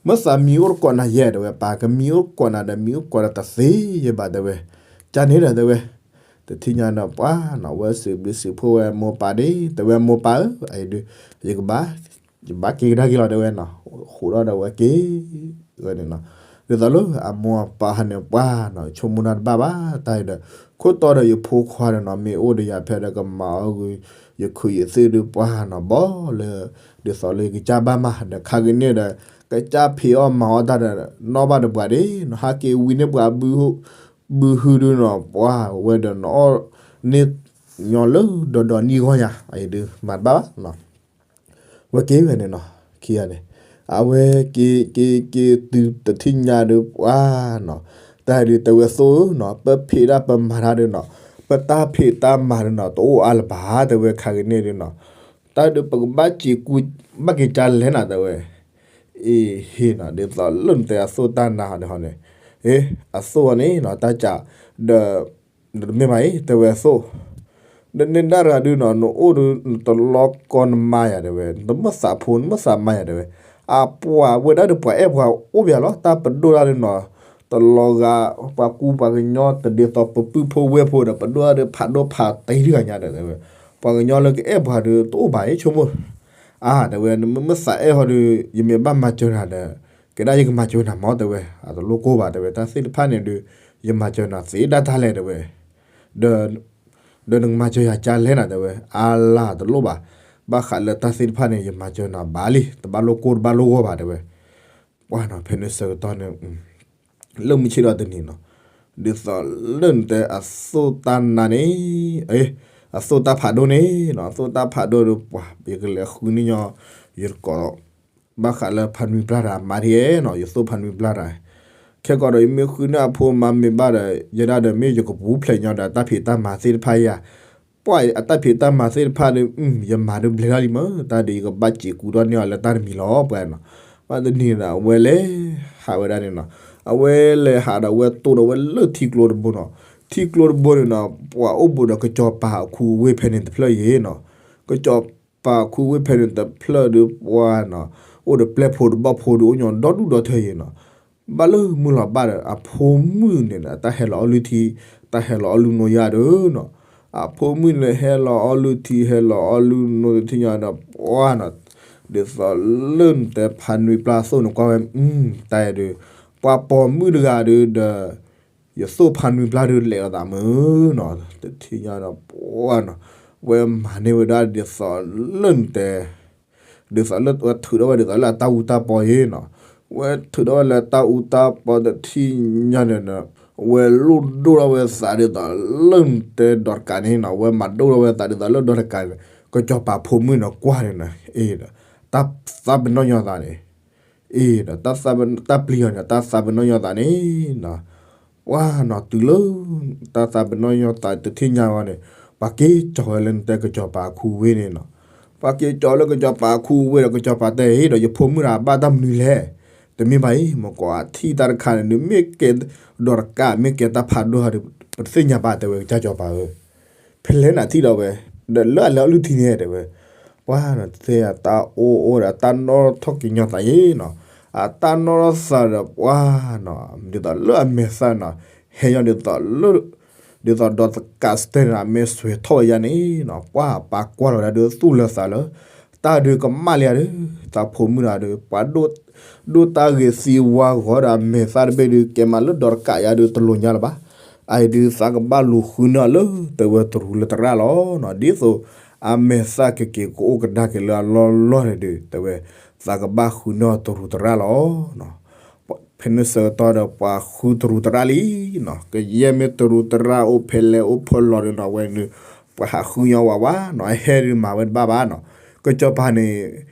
မ့ၢ်သးမံၤအိၣ်တကိးနၤယဲတဲဝဲ ပၢ်ကမံၤအိၣ်တကိးနၤဒီး မံၤအိၣ်တကိးနၤတသ့ယဘၣ်တဲဝဲ, ကန့ၣ်ဒီးတဲဝဲ, တထံၣ်ညါဒီးပှၤနီၤ ဝဲစံးဘျုးစံးဖှိၣ်ဝဲမိၢ်ပၢ်ဒ့ တဲဝဲမိၢ်ပၢ်ဧၢ အအံၤဒုး ယကဘၣ်, ယဘၣ်က့ၤကဒါက့ၤလီၤတဲဝဲနီၤ, ဃိးဒီးဒီးဝဲက့ၤ, ဝဲန့ၣ်နီၤ, ဒ်သိးလၢအမိၢ်အပၢ်ဟးန့ၣ်ပှၤနီၤ ဆိကမိၣ်တၢ်တဘၣ်ဘၣ် တၢ်အံၤဒီး, ခိၣ်တီဒီးယဖိခွါဒီးနီၤ မ့ၢ်အိၣ်ဒီးယၤဖဲဒီးကမၤအီၣ်ဂ့ၤ, ယခုးယသ့ၣ်ဒုးပှၤနီၤ ဘီလၢ ဒ်သိးလၢယကစၢ်ဘၣ်မၤဒီး ခါကန့ၣ်ဒီး ကစၢ်ဖံးအီၣ်မၤအီၣ်တၢ်ဒီး နီၣ်ဘၣ်တပှၤဒ့နီၤ ဟးက့ၤဝံန့ၢ်ပှၤ ဘုဟုဒုးနီၤ ပှၤဝဲဒီးနအီၣ်န့ၢ်ညီလၢဒီးဒီးနံၣ်ဂီၢ်ညါ အအံၤဒုးမၤတဘၣ်ဘၣ်နီၤ ဝဲက့ၤဝဲန့ၣ်နီၤ, ခံဂၤန့ၣ်, အဝဲက့ၤက့ၤက့ၤတုၤတထံၣ်ညါဒုးပှၤနီၤ, တၢ်ဒုးတဲဝဲသိၣ်ဧၢနီၤ ပဖံးတၢ်ပမၤတၢ်ဒုးနီၤ, ပတၢ်ဖံးတၢ်မၤဒုးနီၤ တအိၣ်အါလၢၤဘၣ် တဲဝဲခါကန့ၣ်ဒုးနီၤ, တၢ်ဒုးပကဘၣ်စံးကူဘၣ်က့ၤကၢ်လဲၣ်နၤတဲဝဲ, အ့ဟ့ၣ်နီၤ ဒ်သိးလၢနတဲအသိၣ်တၢ်နါဟီန့ၣ်ဟီန့ၣ်, အ့ အသိၣ်အီၤန့ၣ်နီၤ တၢ်ကး ဒီး တမ့ၢ်ဘၣ်အံၤ တဲဝဲအသိၣ်, ဒီးန့ၣ်ဒၣ်ရၤဒုးနီၤ နအိၣ်ဒီးနတလီၤကီနမါယၤတဲဝဲ နတမ့ၢ်သးဖိနမ့ၢ်သးမါယၤတဲဝဲ, အပှၤဝဲဒၣ်ဒီးပှၤအဲၣ်ပှၤအိၣ်ပယၤလီၤ တၢ်ပဒိၣ်တၢ်ဒုးနီၤ, တလီၤဂာ် ပှၤကူပှၤကညီတဒ်သိးပပုၢ်ဖိဝဲၢ်ဖိဒီး ပဒိၣ်တၢ်ဒုးဖးဒိၣ်ဖးတံၢ်တဂၤညါဒီးတဲဝဲ, ပှၤကညီလၢကအဲၣ်ပှၤဒီးတအိၣ်ဘၣ်အံၤဆိကမိၣ်, အါ တဲဝဲ နမ့ၢ်သးအဲၣ်ဟီဒီး ယမ့ၢ်ဘၣ်မၤစၢၤနၤဒီး ကဲဒၣ်ယကမၤစၢၤနၤမးတဲဝဲ, အတလိၣ်ကိၢ်ဘၣ်တဲဝဲ တၢ်သ့ၣ်တဖၣ်န့ၣ်ဒုး ယမၤစၢၤနၤသ့ဒၣ်တၢ်လဲၣ်တဲဝဲ, ဒီး ဒီးနကမၤစၢၤယၤကၢ်လဲၣ်နၤတဲဝဲ, အါလၢတလိၣ်ဘၣ်, ဘၣ်ဃးလၢတၢ်သ့ၣ်တဖၣ်န့ၣ် ယမၤစၢၤနၤဘၣ်လံ တဘၣ်လိၣ်ကိၢ်တဘၣ်လိၣ်ဂီၢ်ဘၣ်တဲဝဲ, ပှၤနီၤ ဖဲန့ၣ်ဆၢကတီၢ်န့ၣ် လၢမုၢ်ဆ့ၣ်ဒီးတနံၤနီၤ, ဒ်သိးလၢနတဲအသိၣ်တၢ်နါန့ၣ်, အသိၣ်တၢ်ဖးဒိၣ်န့ၣ်နီၤ အသိၣ်တၢ်ဖးဒိၣ်ဒီးပှၤ ယကလဲၤဃုန့ၢ်ညီ ယတကိး ဘၣ်ဃးလၢဖးနွံပျၢ်တၢ်မၤထံၣ်နီၤ ယသိၣ်ဖးနွံပျၢ်တၢ်, ခဲကီးဒီးယမ့ၢ်ဃုန့ၢ်အဖိမၤမ့ၢ်ဘၣ်ဒီး ယဲဒၣ်ဒီးမ့ၢ်ယကပူၤဖျဲးညီဒီးတၢ်ဖံးတၢ်မၤသ့ၣ်တဖၣ်ယၤ ပှၤအတၢ်ဖံးတၢ်မၤသ့ၣ်တဖၣ်ဒီး ယမၤဒုးဘျဲၣ်ထီၣ်လံမး တၢ်ဒုးယကဘၣ်စံးကူထီၣ်န့ၢ်အီၤလၢတၢ်တမံၤလီၤ ပှၤနီၤ, ဘၣ်တနံၤဒီး အဝဲလဲၤဟးဝဲဒၣ်န့ၣ်နီၤ, အဝဲလဲၤဟးဒီးအဝဲတိၢ်ဒီးဝဲလၢထံကျိတဘိနီၤ, ထံကျိတဘိန့ၣ်နီၤ ပှၤအိၣ်ဘူးဒီးကစီၤပၤအခူအဝ့ၢ်ဖဲန့ၣ်တဖျၢၣ်အံၤနီၤ, ကစီၤပၤအခူအဝ့ၢ်ဖဲန့ၣ်တဖျၢၣ်ဒီးပှၤနီၤ, အိၣ်ဒီးပျဲၢ်ဖိတဘီၣ်ဖိဒီးအိၣ်ညီဒီဒူၣ်ဒီထၢအံၤနီၤ ဘၣ်လၢမုၢ်လီၤဘၣ်ဒီး အဖိမုၣ်န့ၣ်ဒီး တၢ်ဟဲလီၤအီၣ်လုၢ်ထံ, တၢ်ဟဲလီၤအီၣ်လုၢ်နိယါဒီးနီၤ, အဖိမုၣ်န့ၣ်ဟဲလီၤအီၣ်လုၢ်ထံ ဟဲလီၤအီၣ်လုၢ်နိတထံၣ်ညါဒီး ပှၤနီၤ, ဒ်သိးလၢနတဲဖးနွံပျၢ်သိၣ်န့ၣ်ကွၢ်ဝဲ, တၢ်အဲၣ်ဒုး, ပှၤပိာ်မုၣ်တဂၤဒီး ယသိၣ်ဖးနွံပျၢ်ဒုးလဲၤအသးမုၢ်နီၤ, တထံၣ်ညါဒီး ပှၤနီၤ, ဝဲမၤန့ၢ်ဝဲဒၣ်ဒ်သိးလၢနတဲ ဒ်သိးလၢဝဲထုးထီၣ်ဝဲဒ်သိးလၢအတၢ်အူတၢ်ပီအံၤနီၤ, ဝဲထုးထီၣ်ဝဲလၢတၢ်အူတၢ်ပီတထံၣ်ညါန့ၣ်ဒီး, ဝဲလိၣ်ဒိၣ်ထီၣ်ဝဲသးဒ်သိးလၢနတဲဒီးတကးန့ၣ်နီၤ, ဝဲမၤဒိၣ်ထီၣ်ဝဲသးဒ်သိးလၢဒီးတကးန့ၣ်, ကစီၤပၤဖိမုၣ်န့ၣ်ကွၢ်န့ၣ်နီၤ, အ့ဒီး, တၢ်သးပ့ၤနီၣ်ညီသးန့ၣ်, အ့ဒီး, တၢ်ပျံၤအီၤန့ၣ် တၢ်သးပ့ၤနီၣ်ညီသးန့ၣ်နီၤ ပှၤနီၤတုၤလၢ တၢ်သးပ့ၤနီၣ်ညီသးတထံၣ်ညါဝဲန့ၣ်, ပှၤက့ၤကၠီၤဝဲလၢနတဲကစီၤပၤအခူဝ့ၢ်န့ၣ်နီၤ, ပှၤက့ၤကၠီၤလၢကစီၤပၤအခူဝ့ၢ်ဒီး ကစီၤပၤတဲအံၤဒီး ယဖိမုၣ်တဂၤဘၣ်တၢ်မနုၤလဲၣ်, တမ့ၢ်ဘၣ်အံၤ မ့ၢ်ကိးအထံၣ်တၢ်တခါန့ၣ် နမ့ၢ်ကဲဒီးတကး မ့ၢ်ကဲတၢ်ဖးဒိၣ်ဒီး ပတသ့ၣ်ညါဘၣ်တဲဝဲ ကစၢ်ကစီၤပၤဧၢ ဖဲလဲၣ်နထံၣ်ဒီးဝဲ, ဒီးလၢအလဲၤအီၣ်လုၢ်ထံန့ၣ်တဲဝဲ, ပှၤနီၤတဲအတၢ်အိၣ်အိၣ်ဒီး အတၢ်နီၣ်ထီၣ်က့ၤညီသးယ့ၣ်နီၤ, အတၢ်နီၣ်ထီၣ်သးဒီးပှၤနီၤ ဒ်သိးလၢအမဲာ်သၣ်နီၤ, ဟဲညီဒ်သိးလၢ ဒ်သိးဒီးတကးစတဲန့ၣ် အမဲာ်ဆွဲးထီၣ်ဝဲယါန့ၣ်နီၤ, ပှၤပာ်ကွၢ်လီၤဝဲဒၣ်ဒီးသူၣ်လၢသးလၢ တၢ်ဒုးကမၣ်လံဧါဒီး သးဖိမုၣ်တဂၤဒီး ပှၤ ဒိၣ်တၢ်ဂ့ၤသံဝါဂီၤဒီး အမဲာ်သၣ်တဘ့ၣ်ဒုး ကဲမးလၢဒီးတကးယါဒုးတလိၤညါလၢၤဘၣ်, အအံၤဒုး သးကဘၣ်လူၤဃုန့ၢ်အီၤလၢ တဲဝဲတရူးလၢတရၣ်လီၤနီၤ, ဒ်သိး အမဲာ်သၣ်ကက့ၤကအိၣ်ကဒါက့ၤလၢအလီၢ်လီၢ်န့ၣ်ဒုး တဲဝဲ သးကဘၣ်ဃုန့ၢ်အီၤတရူးတရၣ်လီၤနီၤ, ဖဲန့ၣ်ဆၢကတီၢ်ဒီးပှၤဃုတရူးသရၣ်လံနီၤ, ကယဲၢ်မ့ၢ်တရူးသရၣ်အိၣ်ဖဲလဲၣ်အိၣ်ဖဲလဲၣ်ဒီးနီၤ အဝဲန့ၣ် ပှၤဟးဃုညီဝဲဝဲနီၤ, အဟဲဒုးမၤဝဲတဘၣ်ဘၣ်နီၤ, ကစီၤပၤန့ၣ်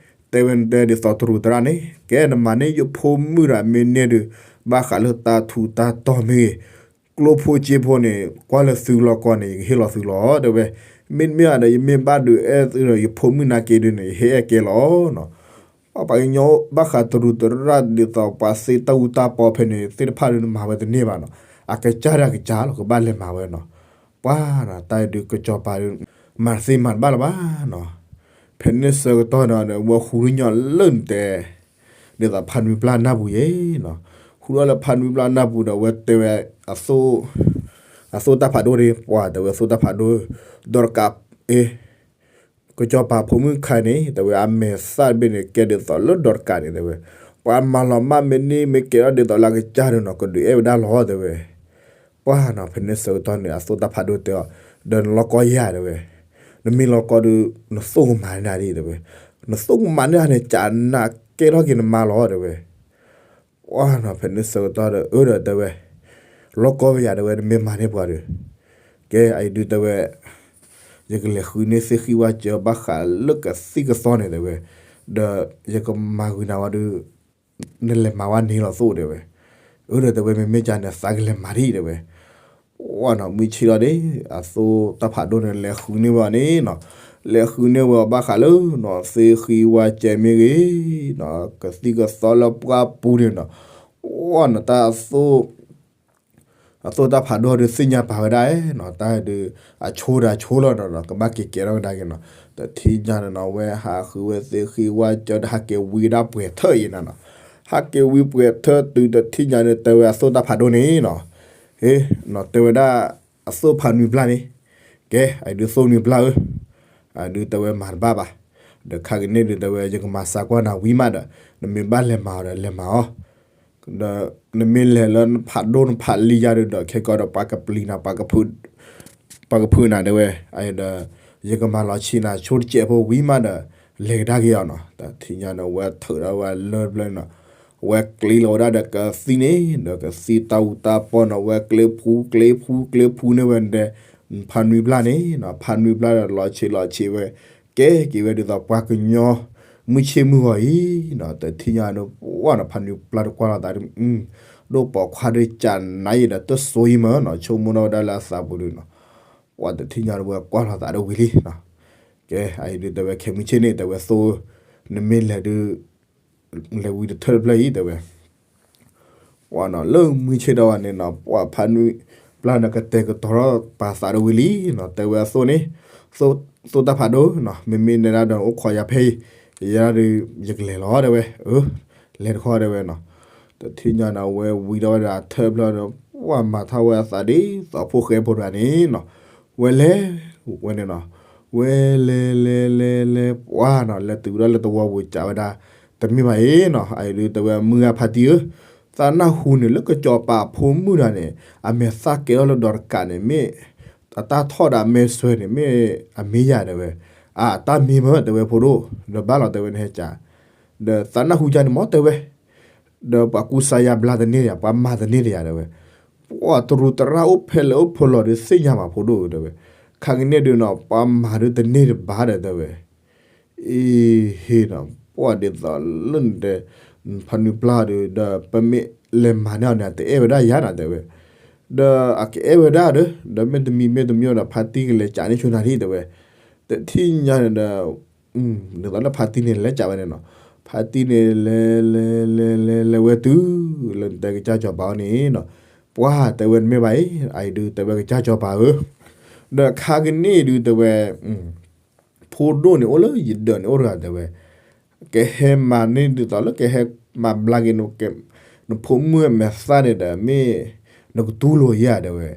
တဲဝဲတဲဒ်သိးတရူးသရၣ်န့ၣ် ကဲနမၤန့ၢ်ယဖိမုၣ်တဂၤမ့ၢ်န့ၢ်ဒုး ဘၣ်ဃးလၢတၢ်ထူးတၢ်တီၤမ့ၢ်ဂ့ၤ ကျိဖိစ့ဖိန့ၣ် ကွၢ်လၢသုလီၢ်ကီၢ်န့ၣ် ယကဟ့ၣ်လီၤသုလီၤ တဲဝဲ, မ့တမ့ၢ်ဘၣ်ဒီး ယမ့ၢ်ဘၣ်ဒုးအဲၣ်သုဒီး ယဖိမုၣ်နာ်က့ဒုးန့ၣ် ယဟ့ၣ်အဲၣ်ကဲလီၤနီၤ. ပှၤကညီဘၣ်ဃးတရူးသရၣ်ဒ်သိးပှၤသ့တၢ်အူတၢ်ပီဖဲန့ၣ် သ့ၣ်တဖၣ်ဒုးနမၤဝဲတန့ၢ်ဘၣ်နီၤ, အကစၢ်ဒၣ်ကစၢ်လီၤ ကဘၣ်လဲၤမၤဝဲနီၤ. ပှၤနီၤ တၢ်ဒုးကစီၤပၤဒုး မၤတသ့မၤတဘၣ်လၢၤဘၣ်နီၤ. ဖဲန့ၣ်ဆၢကတီၢ်ဒီး ဝဲဟူးထီၣ်ညီလၢနတဲ ဒ်သိးဖါနွံပျၢ်နၢ်ပူၤယဲနီၤ, ဟူးထီၣ်လၢဖါနွံပျၢ်နၢ်ပူၤဒီး အဝဲတဲဝဲ အသိၣ်တၢ်ဖးဒိၣ်န့ၣ် ပှၤတဲဝဲအသိၣ်တၢ်ဖးဒိၣ် ဒီးတကး အ့ ကစီၤပၤဖိမုၣ်ခါန့ၣ် တဲဝဲအမဲာ်သၣ်တဘ့ၣ်န့ၣ် ကဲဒ်သိးလၢဒီးတကးန့ၣ် တဲဝဲ, ပှၤမၤလီၤမၢ်မ့ၢ်န့ၢ်မ့ၢ်ကဲထီၣ်ဒ်သိးလၢအကစၢ်န့ၣ်နီၤ ကဒုးအဲၣ်ဝဲဒၣ်လီၤ တဲဝဲ. ပှၤနီၤ ဖဲန့ၣ်ဆၢကတီၢ်န့ၣ် အသိၣ်တၢ်ဖးဒိၣ်တဲအီၤ, ဒီးနလီၢ်ကီၢ်ယၤ တဲဝဲ, နမ့ၢ်လီၢ်ကီၢ်ဒုး နသိၣ်ကမၤန့ၢ်နၤဒံး တဲဝဲ, နသိၣ်ကမၤန့ၢ်နၤန့ၣ် ကးနၤကဲထီၣ်က့ၤနမါလီၤ တဲဝဲ. ပှၤနီၤ ဖဲန့ၣ်ဆၢကတီၢ်ဒီး အၢဒီးတဲဝဲ, လီၢ်ကီၢ်ဝဲယၤ တဲဝဲ နမ့ၢ်မၤန့ၢ်ပှၤဒီး ကဲအံၤဒုးတဲဝဲ ယကလဲၤဃုန့ၢ်သ့ၣ်ဃံဝၣ်စၢၤဘၣ်ဃးလၢကသံၣ်ကသီန့ၣ် တဲဝဲ, ဒီးယကမၤဂုာ်နၤဝဲဒုး နလဲၤမၤဝဲန့ၣ်လီၤသိၣ် တဲဝဲ. အၢဒီးတဲဝဲ မ့မ့ၢ်ကန့ၣ် သးကလဲၤမၤဒံး တဲဝဲ. ပှၤနီၤ မုၢ်ဆ့ၣ်ထီၣ်ဒီး အသိၣ်တၢ်ဖးဒိၣ်န့ၣ် လဲၤဃုန့ၢ်ဝဲအီၤန့ၣ်နီၤ, လဲၤဃုန့ၢ်ဝဲအီၤဘၣ်ဃးလၢနီၤ သ့ၣ်ဃံဝၣ်စၢၤမ့ၢ်ဂ့ၤနီၤ ကသံၣ်ကသီလၢပှၢ်ပူၤန့ၣ်နီၤ, ပှၤနီၤ တၢ်အသိၣ် အသိၣ်တၢ်ဖးဒိၣ်ဒုးသ့ၣ်ညါပာ်ဝဲဒၣ်နီၤ, တၢ်ဒုး အဆိဒၣ်ဆိလီၤနီၤ ကဘၣ်က့ၤကဲထီၣ်ကဒါက့ၤနီၤ, တထံၣ်ညါန့ၣ်နီၤ ဝဲဟးဃုဝဲသ့ၣ်ဃံဝၣ်စၢၤဒီး ဟးက့ၤဝံဒၣ်ပှဲၤထၢၣ်အံၤနီၤနီၤ, ဟးက့ၤဝံပှဲၤထၢၣ်တုၤတထံၣ်ညါန့ၣ် တဲဝဲအသိၣ်တၢ်ဖးဒိၣ်န့ၣ်နီၤ, ဟ့ နီၤ တဲဝဲဒၣ် အသိၣ်ဖးနွံပျၢ်န့ၣ်, ကဲ အဒုးသိၣ်နွံပျၢ်ဧၢ အဒုးတဲဝဲမၤတဘၣ်ဘၣ်, ဒီးခါကန့ၣ်ဒုးတဲဝဲ ယကမၤစးကွၢ်နၤဝံၤမးဒီး နမ့ၢ်ဘၣ်လဲၤမၤအီၤဒီးလဲၤမၤအီၤ, ဒီးနမ့ၢ်လဲၤလၢနဖးဒိၣ်နဖးလံယၤဒုးဒီး ခဲကီးဒီးပှၤကပျံၤနၤ ပှၤကဖုးနၤတဲဝဲ, ဒီး ယကမၤလီၤဆံးနၤဆိတစဲးဖိဝံၤမးဒီး လဲၤကဒါက့ၤအီၤနီၤ, တထံၣ်ညါန့ၣ် အဝဲထုးဒီးဝဲလၢတဖျၢၣ်န့ၣ်နီၤ, အဝဲကျ့လီၤဝဲဒၣ်ဒီးကသံၣ်န့ၣ် ဒီးကသံၣ်တၢ်အူတၢ်ပီၢ်န့ၣ် အဝဲကျ့ဖှူကျ့ဖှူကျ့ဖှူန့ၢ်ဝဲဒၣ် ဖးနွံပျၢ်န့ၣ်နီၤ, ဖးနွံပျၢ်ဒီးလီၤဆံးလီၤဆံးဝဲ ကဲက့ၤဝဲဒ်သိးပှၤကညီ မုၢ်ဆ့ၣ်မုၢ်ဂီၤအံၤနီၤ, တထံၣ်ညါန့ၣ် ပှၤနီၤ ဖးနွံပျၢ်တကွၢ်လိာ်သးဒုး ဒိၣ်ပိာ်ခွါဒုးကနါအံၤဒီးတစိၤအံၤမးနီၤ, ဆိကမိၣ်ထီၣ်ဝဲဒၣ်လၢအသးပူၤဒုးနီၤ, ပှၤတထံၣ်ညါန့ၣ် ဝဲကွၢ်လိာ်သးဒ်ဝံၤလံနီၤ, ကဲ အအံၤဒုးတဲဝဲ ခဲမုၢ်ဆ့ၣ်န့ၣ် တဲဝဲသိၣ် နမ့ၢ်လဲၤဒုး လဲၤဝံတထၢၣ်တဖျၢၣ်အံၤ တဲဝဲ ပှၤနီၤ လၢမုၢ်ဆ့ၣ်ထီၣ်ဝဲန့ၣ်နီၤ ပှၤဖးနွံပျၢ်န့ၣ် ကတဲာ်ကတီၤထီၣ်ပာ်သးဒ်ဝံၤလံနီၤ, တဲဝဲအသိၣ်န့ၣ် သိၣ်တၢ်ဖးဒိၣ်နီၤ မ့မ့ၢ်နဲဒၣ်ဒီးအိၣ်ခိးယၤဖဲအံၤ ယဲဒၣ်ဒုး ယကလဲၤလီၤ တဲဝဲ, အၢ လဲၤတခီ တဲဝဲနီၤ, တထံၣ်ညါန့ၣ် အဝဲဝံထီၣ်ဝဲဒၣ်အထၢၣ်တဖျၢၣ်ဒီး ပှၤမၤထီၣ်ဝဲအသးဒ်သိးဖိဃဲဖိတဂၤန့ၣ်နီၤ, ဝဲလဲၤ ဝဲန့ၣ်နီၤ, ဝဲလဲၤလဲၤလဲၤလဲၤ ပှၤနီၤ လဲၤတုၤဝဲဒၣ်လၢသဝီပူၤ ကးဝဲဒၣ် တမ့ၢ်ဘၣ်အံၤနီၤ, အအံၤဒုးတဲဝဲ မုၢ်ဂၤဖါတံၢ်ဧၢ, သးနၢ်ဟူန့ၣ် လၢကစီၤပၤဖိမုၣ်တဂၤန့ၣ် အမဲာ်သၣ်ကဲထီၣ်လၢဒီးတကးန့ၣ် မ့ၢ်အတၢ်ထီၣ်ဒီးအမဲာ်ဆွဲန့ၣ် မ့ၢ်အမ့ၢ်ယၤ တဲဝဲ, အတၢ်မ့ၢ်မ့ၢ် တဲဝဲဖိဒိၣ်, ဒီးဘၣ်လီၤ တဲဝဲ နဟဲကး ဒီးသးနၢ်ဟူကန့ၣ်မ့ၢ် တဲဝဲ, ဒီးပှၤကူစါယါဘျါတန့ၢ်တဂၤ ပှၤမၤတန့ၢ်တဂၤ တဲဝဲ, ပှၤတရူးတရၣ်အိၣ်ဖဲလဲၣ်အိၣ်ဖဲလဲၣ်ဒီးသ့ၣ်ညါဘၣ်ဖိဒိၣ် တဲဝဲ, ခါကန့ၣ်ဒုးနီၤ ပှၤမၤဒုးတန့ၢ်တဘၣ်ဒီး တဲဝဲ အ့ဟ့နီၤ ပှၤဒ်သိးလၢနတဲ ဖးနွံပျၢ်ဒုး ဒီးပမ့ၢ်လဲၤမၤန့ၢ်အီၤန့ၣ် အတအဲၣ်ဝဲဒၣ်ယၤနီၤ တဲဝဲ, ဒီးအကအဲၣ်ဝဲဒၣ်ဒီး ဒီးမ့တမံၤမ့တမံၤဒီး ဖါတံၢ်ကလဲၤကးန့ၢ်ဆိနၤဒံး တဲဝဲ, တထံၣ်ညါန့ၣ်ဒီး ဒ်သိးလၢဖါတံၢ်န့ၣ် လဲၤကးဝဲန့ၣ်နီၤ, ဖါတံၢ်န့ၣ် လဲၤလဲၤလဲၤလဲၤလဲၤဝဲတုၤ လၢနတဲကစၢ်စီၤပၤအအိၣ်န့ၣ်နီၤ, ပှၤတဲဝဲတမ့ၢ်ဘၣ်အံၤ အအံၤဒုးတဲဝဲကစၢ်စီၤပၤဧၢ, ဒီးခါကန့ၣ်ဒုးတဲဝဲ ဖိဒိၣ်န့ၣ်အိၣ်လၢယဒၢးန့ၣ်အိၣ်တဂၤ တဲဝဲ, ကဟဲမၤန့ၢ်ဒ်သိးလၢကဟဲမၤဘျါက့ၤ နဖိမုၣ်မဲာ်သၣ်န့ၣ်ဒီး မ့ၢ်နကတူၢ်လိာ်ယၤ တဲဝဲ,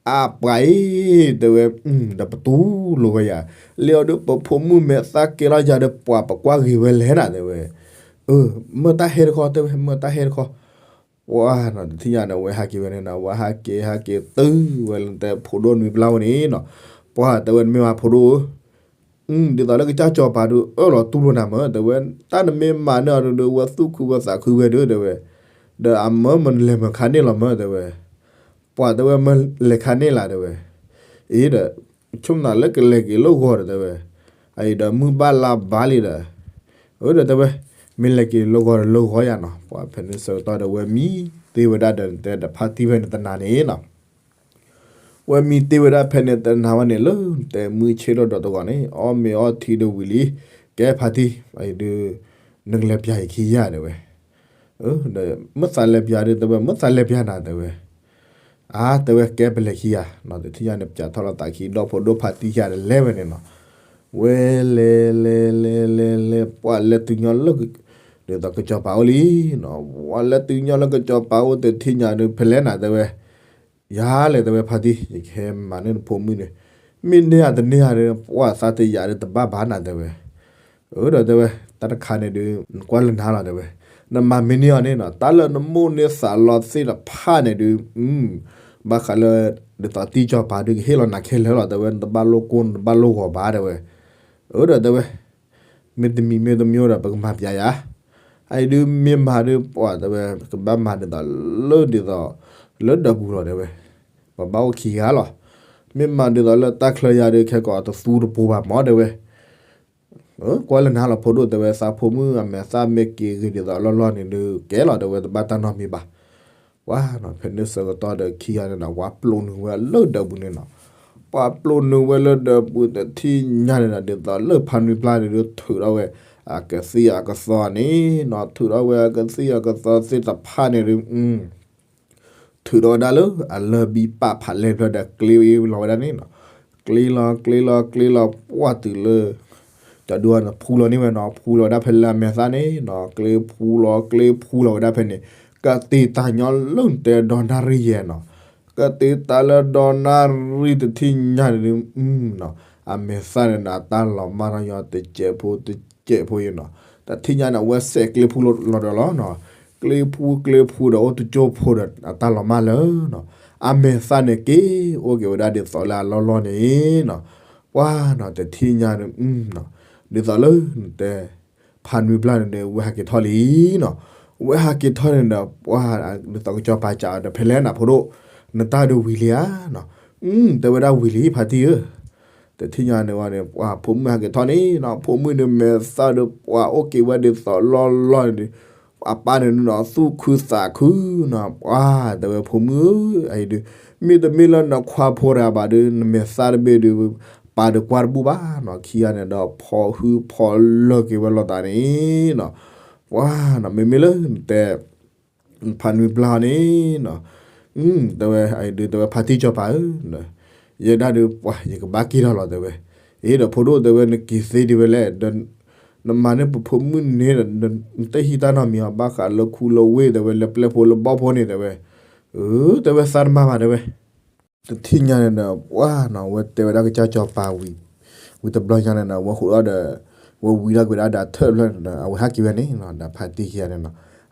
အပှၤအံၤ တဲဝဲ, ဒီးပတူၢ်လိာ်ဝဲယၤ, လၢအီၤဒုး ပဖိမုၣ်မဲာ်သၣ်ကဲထီၣ်ယၤဒီး ပှၤပကွၢ်ဂ့ၤဝဲလဲၣ်နၤ တဲဝဲ, မ့ၢ်တၢ်ဟဲတခီ တဲဝဲ မ့ၢ်တၢ်ဟဲတခီ ပှၤနီၤ တထံၣ်ညါန့ၣ် အဝဲဟးက့ၤဝဲန့ၣ်နီၤ အဝဲဟးက့ၤဟးက့ၤတုၤဝဲလၢတဲ ဖိဒိၣ်နွံပျၢ်ဝဲန့ၣ်နီၤ, ပှၤတဲဝဲတမ့ၢ်ဘၣ်ဖိဒိၣ်ဧၢ, ဒ်သိးလၢကစၢ်စီၤပၤဒုး အၢၣ်လီၤတူၢ်လိာ်နၤမ့ၢ် တဲဝဲ, တၢ်နမ့ၢ်မၤန့ၢ်အီၤဒုး ဝဲသူၣ်ခုဝဲသးခုဝဲဒုး တဲဝဲ, ဒီးအမၢမလဲၤမုၢ်ခါန့ၣ်လီၤမၢတဲဝဲ, ပှၤတဲဝဲမၢလဲၤခါန့ၣ်လၢတဲဝဲ, အံၤဒီး ဆိကမိၣ်လၢကလဲၤက့ၤလၢဂီၤဒီးတဲဝဲ, အအံၤဒီးမုၢ်ဘၣ်လါဘၣ်လံဒီး, အၢဒီးတဲဝဲ, မ့ၢ်လဲၤက့ၤလၢဂီၤဒီးလၢဂီၤယၤနီၤ, ပှၤဖဲန့ၣ်ဆၢကတီၢ်ဒီးဝဲမံတ့ၢ်ဝဲဒၣ်ဒီးတဲဒီးဖါတံၢ်ဖဲန့ၣ်တနၤန့ၣ်နီၤ ဝဲမံတ့ၢ်ဝဲဒၣ်ဖဲန့ၣ်တနၤဝဲန့ၣ်လၢတဲမုၢ်ဆ့ၣ်ထီၣ်ဒီးတဂီၤန့ၣ် အီၣ်မ့ၤအီထံဒီးဝံၤလံ, ကဲဖါတံၢ် အံၤဒုး နကလဲၤပျၢ်ယခံယၤတဲဝဲ, ဒီးမ့ၢ်သးလဲၤပျၢ်ဒုးတဲဝဲ မ့ၢ်သးလဲၤပျၢ်နၤတဲဝဲ, အါတဲဝဲကဲပလဲၤခံယၤနီၤ တထံၣ်ညါန့ၣ် ပျၢ်ထီၣ်လီၤသးခံဒီဖိဒိၣ်ဖါတံၢ်ခံဂၤဒီးလဲၤဝဲန့ၣ်နီၤ, ဝဲလဲၤလဲၤလဲၤလဲၤလဲၤ ပှၤလဲၤတုၤညီလၢ ဒ်သိးကစီၤပၤအိၣ်လံနီၤ, ပှၤလဲၤတုၤညီလၢကစီၤပၤအိၣ်တထံၣ်ညါဒုး ဖဲလဲၣ်နၤတဲဝဲ ယၤလဲၣ်တဲဝဲဖါတံၢ် ယကဟဲမၤန့ၢ်နဖိမုၣ်န့ၣ်, မ့ၢ်န့ၢ်ဧါတန့ၢ်ဧါဒီး ပှၤသးတယာ်ဒီးတဘၣ်ဘၣ်နၤတဲဝဲ, အၢဒီးတဲဝဲ, တၢ်တခါန့ၣ်ဒုး နကွၢ်လၢနၤလီၤတဲဝဲ, နမၤမ့ၢ်န့ၢ်အီၤန့ၣ်နီၤ တၢ်လၢနမိၣ်န့ၢ်သးလီသ့ၣ်တဖၣ်န့ၣ်ဒုး, ဘၣ်ဃးလၢ ဒ်သိးတံၢ်ကစီၤပၤဒုးကဟ့ၣ်လီၤနၤခဲလၢာ်လီၤတဲဝဲ, နတဘၣ်လိၣ်ကိၢ်နတဘၣ်လိၣ်ဂီၤဘၣ်တဲဝဲ, အၢဒီးတဲဝဲ မ့တမံၤမ့တမံၤဒီး ပကမၤပျဲယၤ, အအံၤဒုးမ့ၢ်မၤဒုး ပှၤတဲဝဲ ကဘၣ်မၤဒ်သိးလၢဒ်သိး လၢဒၢးပူၤလီၤတဲဝဲ, ပဘၣ်အိၣ်ခံဂၤလီၤ, မ့ၢ်မၤဒ်သိးလၢတၢ်ချၢယၤဒုး ခဲကိးတသူတပူၤဘၣ်မၢ်တဲဝဲ, ကွၢ်လၢနၤလီၤဖိဒိၣ်တဲဝဲ သးဖိမုၣ်အမဲာ်သၣ်မ့ၢ်က့ၤဂ့ၤဒ်သိးလီၢ်လီၢ်န့ၣ်ဒုး ကဲလီၤတဲဝဲ တဘၣ်တၢ်နီတမံၤဘၣ် ပှၤနီၤ ဖဲန့ၣ်ဆၢကတီၢ်ဒီးခံဂၤန့ၣ်ဒီး ပှၤပျိးနုာ်ဝဲလၢဒၢးပူၤန့ၣ်နီၤ, ပှၤပျိးနုာ်ဝဲလၢဒၢးပူၤတထံၣ်ညါန့ၣ်ဒီး ဒ်သိးလၢဖါနွံပျၢ်န့ၣ်ဒုး ထုးထီၣ်ဝဲ အကသံၣ်အကသီန့ၣ်နီၤ, ထုးထီၣ်ဝဲအကသံၣ်အကသီသ့ၣ်တဖၣ်န့ၣ်ဒုး ထုးထီၣ်ဝဲဒၣ်လၢအလၢၢ်ဘံပာ်ဖးလဲဖျၢၣ်ဒီးကျ့လီၤဝဲဒၣ်န့ၣ်နီၤ, ကျ့လီၤကျ့လီၤကျ့လီၤ ပှၢ်တုၤလၢ ကၠီဒူန့ၣ် ဖူလီၤန့ၢ်ဝဲနီၤ, ဖူလီၤဝဲဒၣ်ဖဲလၢအမဲာ်သၣ်န့ၣ်နီၤ, ကျ့ဖူလီၤကျ့ဖူလီၤဝဲဒၣ်ဖဲန့ၣ်, ကတ့တၢ်ညီလၢနတဲဒီနၣ်ရံၣ်ယဲနီၤ, ကတ့တၢ်လၢဒီနၣ်ရံၣ်တထံၣ်ညါန့ၣ်ဒုး အမဲာ်သၣ်န့ၣ်ဒီး အတၢ်လီၤမၢ်ထီၣ်ညီတစဲးဖိတစဲးဖိယဲနီၤ, တထံၣ်ညါန့ၣ် အဝဲစဲးကျ့ဖူလီၤဒီးလီၤနီၤ, ကျ့ဖူကျ့ဖူဒီးအိၣ်တကၠိဖိဒီး အတၢ်လီၤမၢ်လၢနီၤ, အမဲာ်သၣ်န့ၣ်က့ၤအိၣ်က့ၤဝဲဒၣ်ဒ်သိးလၢအလီၢ်လီၢ်န့ၣ်နီၤ, ပှၤနီၤ တထံၣ်ညါန့ၣ် ဒ်သိးလၢနတဲ ဖါနွံပျၢ်န့ၣ်ဒီး ဝဲဟးက့ၤထီၣ်လံနီၤ, ဝဲဟးက့ၤထီၣ်န့ၣ်ဒီး ပှၤဒ်သိးကစီၤပၤစံးဒီး ဖဲလဲၣ်နၤဖိဒိၣ် နတၢ်ဒုးဝံၤလံဧါနီၤ, တဲဝဲဒၣ်ဝံၤလံဖါတံၢ်ဧၢ, တထံၣ်ညါန့ၣ်ဝဲန့ၣ် ပှၤဖိမုၣ်ဟဲက့ၤထီၣ်န့ၣ်နီၤ, ဖိမုၣ်န့ၣ်မဲာ်သၣ်ဒီး ပှၤအိၣ်က့ၤဝဲဒ်သိးလီၢ်လီၢ်န့ၣ်ဒီး ပှၤပၢ်န့ၣ်နီၤ သူၣ်ခုသးခုနီၤ, ပှၤတဲဝဲဖိမုၣ်ဧၢ, အအံၤဒုး မ့တမ့ၢ်လၢနခွါဖိတဂၤဘၣ်ဒီး နမဲာ်သၣ်တဘ့ၣ်ဒီး ပၢ်ဒီးကွၢ်တဘူၣ်ဘၣ်နီၤ, ခံဂၤန့ၣ်ဒီး ဖီဟုဖီလၢာ်က့ၤဝဲလိာ်သးန့ၣ်နီၤ, ပှၤနီၤ မ့မ့ၢ်လၢနတဲ ဖါနွံပျၢ်န့ၣ်နီၤ, တဲဝဲ အအံၤဒုး တဲဝဲဖါတံၢ်စီၤပၤဧၢ, ယဲဒၣ်ဒုး ပှၤယကဘၣ်က့ၤထီၣ်လီၤတဲဝဲ, အ့ဒီးဖိဒိၣ်တဲဝဲ နက့ၤသ့ဒံးဝဲလဲၣ်, နမၤန့ၢ်ပဖိမုၣ်န့ၣ်ဒီး နတဟံးတၢ်နီတမံၤအီၤ ဘၣ်ဃးလၢခူလၢဝ့ၢ်တဲဝဲ လၢပျဲၢ်ဖိလၢဘီၣ်ဖိန့ၣ်တဲဝဲ, အၢ တဲဝဲသးတမၤဘၣ်တဲဝဲ တထံၣ်ညါန့ၣ်ဒီး ပှၤနီၤ အဝဲတဲဝဲဒၣ်ကစၢ်စီၤပၤဝံၤ, ဝံၤတဘျီညါန့ၣ်ဒီး အဝဲဃိးဒီး ဝဲဝံၤဒီးကွံာ်ဒၣ်ဒီးထၢၣ်ဖျၢၣ်န့ၣ်ဒီး အဝဲဟးက့ၤဝဲန့ၣ်နီၤ, ဒီးဖါတံၢ်ခံဂၤန့ၣ်နီၤ,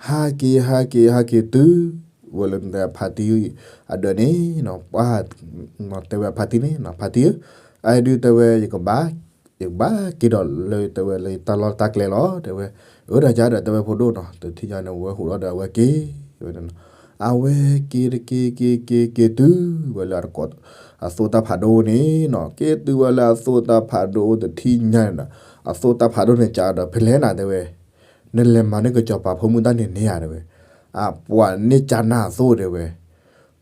ဟးက့ၤ ဟးက့ၤ ဟးက့ၤတုၤ ဝဲလၢနတဲဖါတံၢ်အဒၢးန့ၣ်နီၤ, ပှၤနီၤ တဲဝဲဖါတံၢ်န့ၣ်နီၤ, ဖါတံၢ်ဧၢ, အအံၤဒုးတဲဝဲ ယကဘၣ် ယကဘၣ်က့ၤဒီးလၢတဲဝဲလၢယတၢ်လီၢ်တၢ်ကျဲလီၤတဲဝဲ, အၢ ဒီးကဒီးတဲဝဲဖိဒိၣ်နီၤ, တထံၣ်ညါန့ၣ် ဝဲဃိးဒီးဒီးအဝဲက့ၤဝဲန့ၣ်နီၤ, အဝဲက့ၤတက့ၤက့ၤက့ၤက့ၤတုၤ ဝဲလၢအတကိး အသိၣ်တၢ်ဖးဒိၣ်န့ၣ်နီၤ, က့ၤတုၤဝဲလၢအသိၣ်တၢ်ဖးဒိၣ်တထံၣ်ညါန့ၣ်ဒီး အသိၣ်တၢ်ဖးဒိၣ်န့ၣ် ကဒီးဖဲလဲၣ်နၤတဲဝဲ, နလဲၤမၤန့ၢ်ကစီၤပၤဖိမုၣ်တၢ်န့ၣ်န့ၣ်ဧါတဲဝဲ, အပှၤန့ၢ်ကနၣ်အသိၣ်တဲဝဲ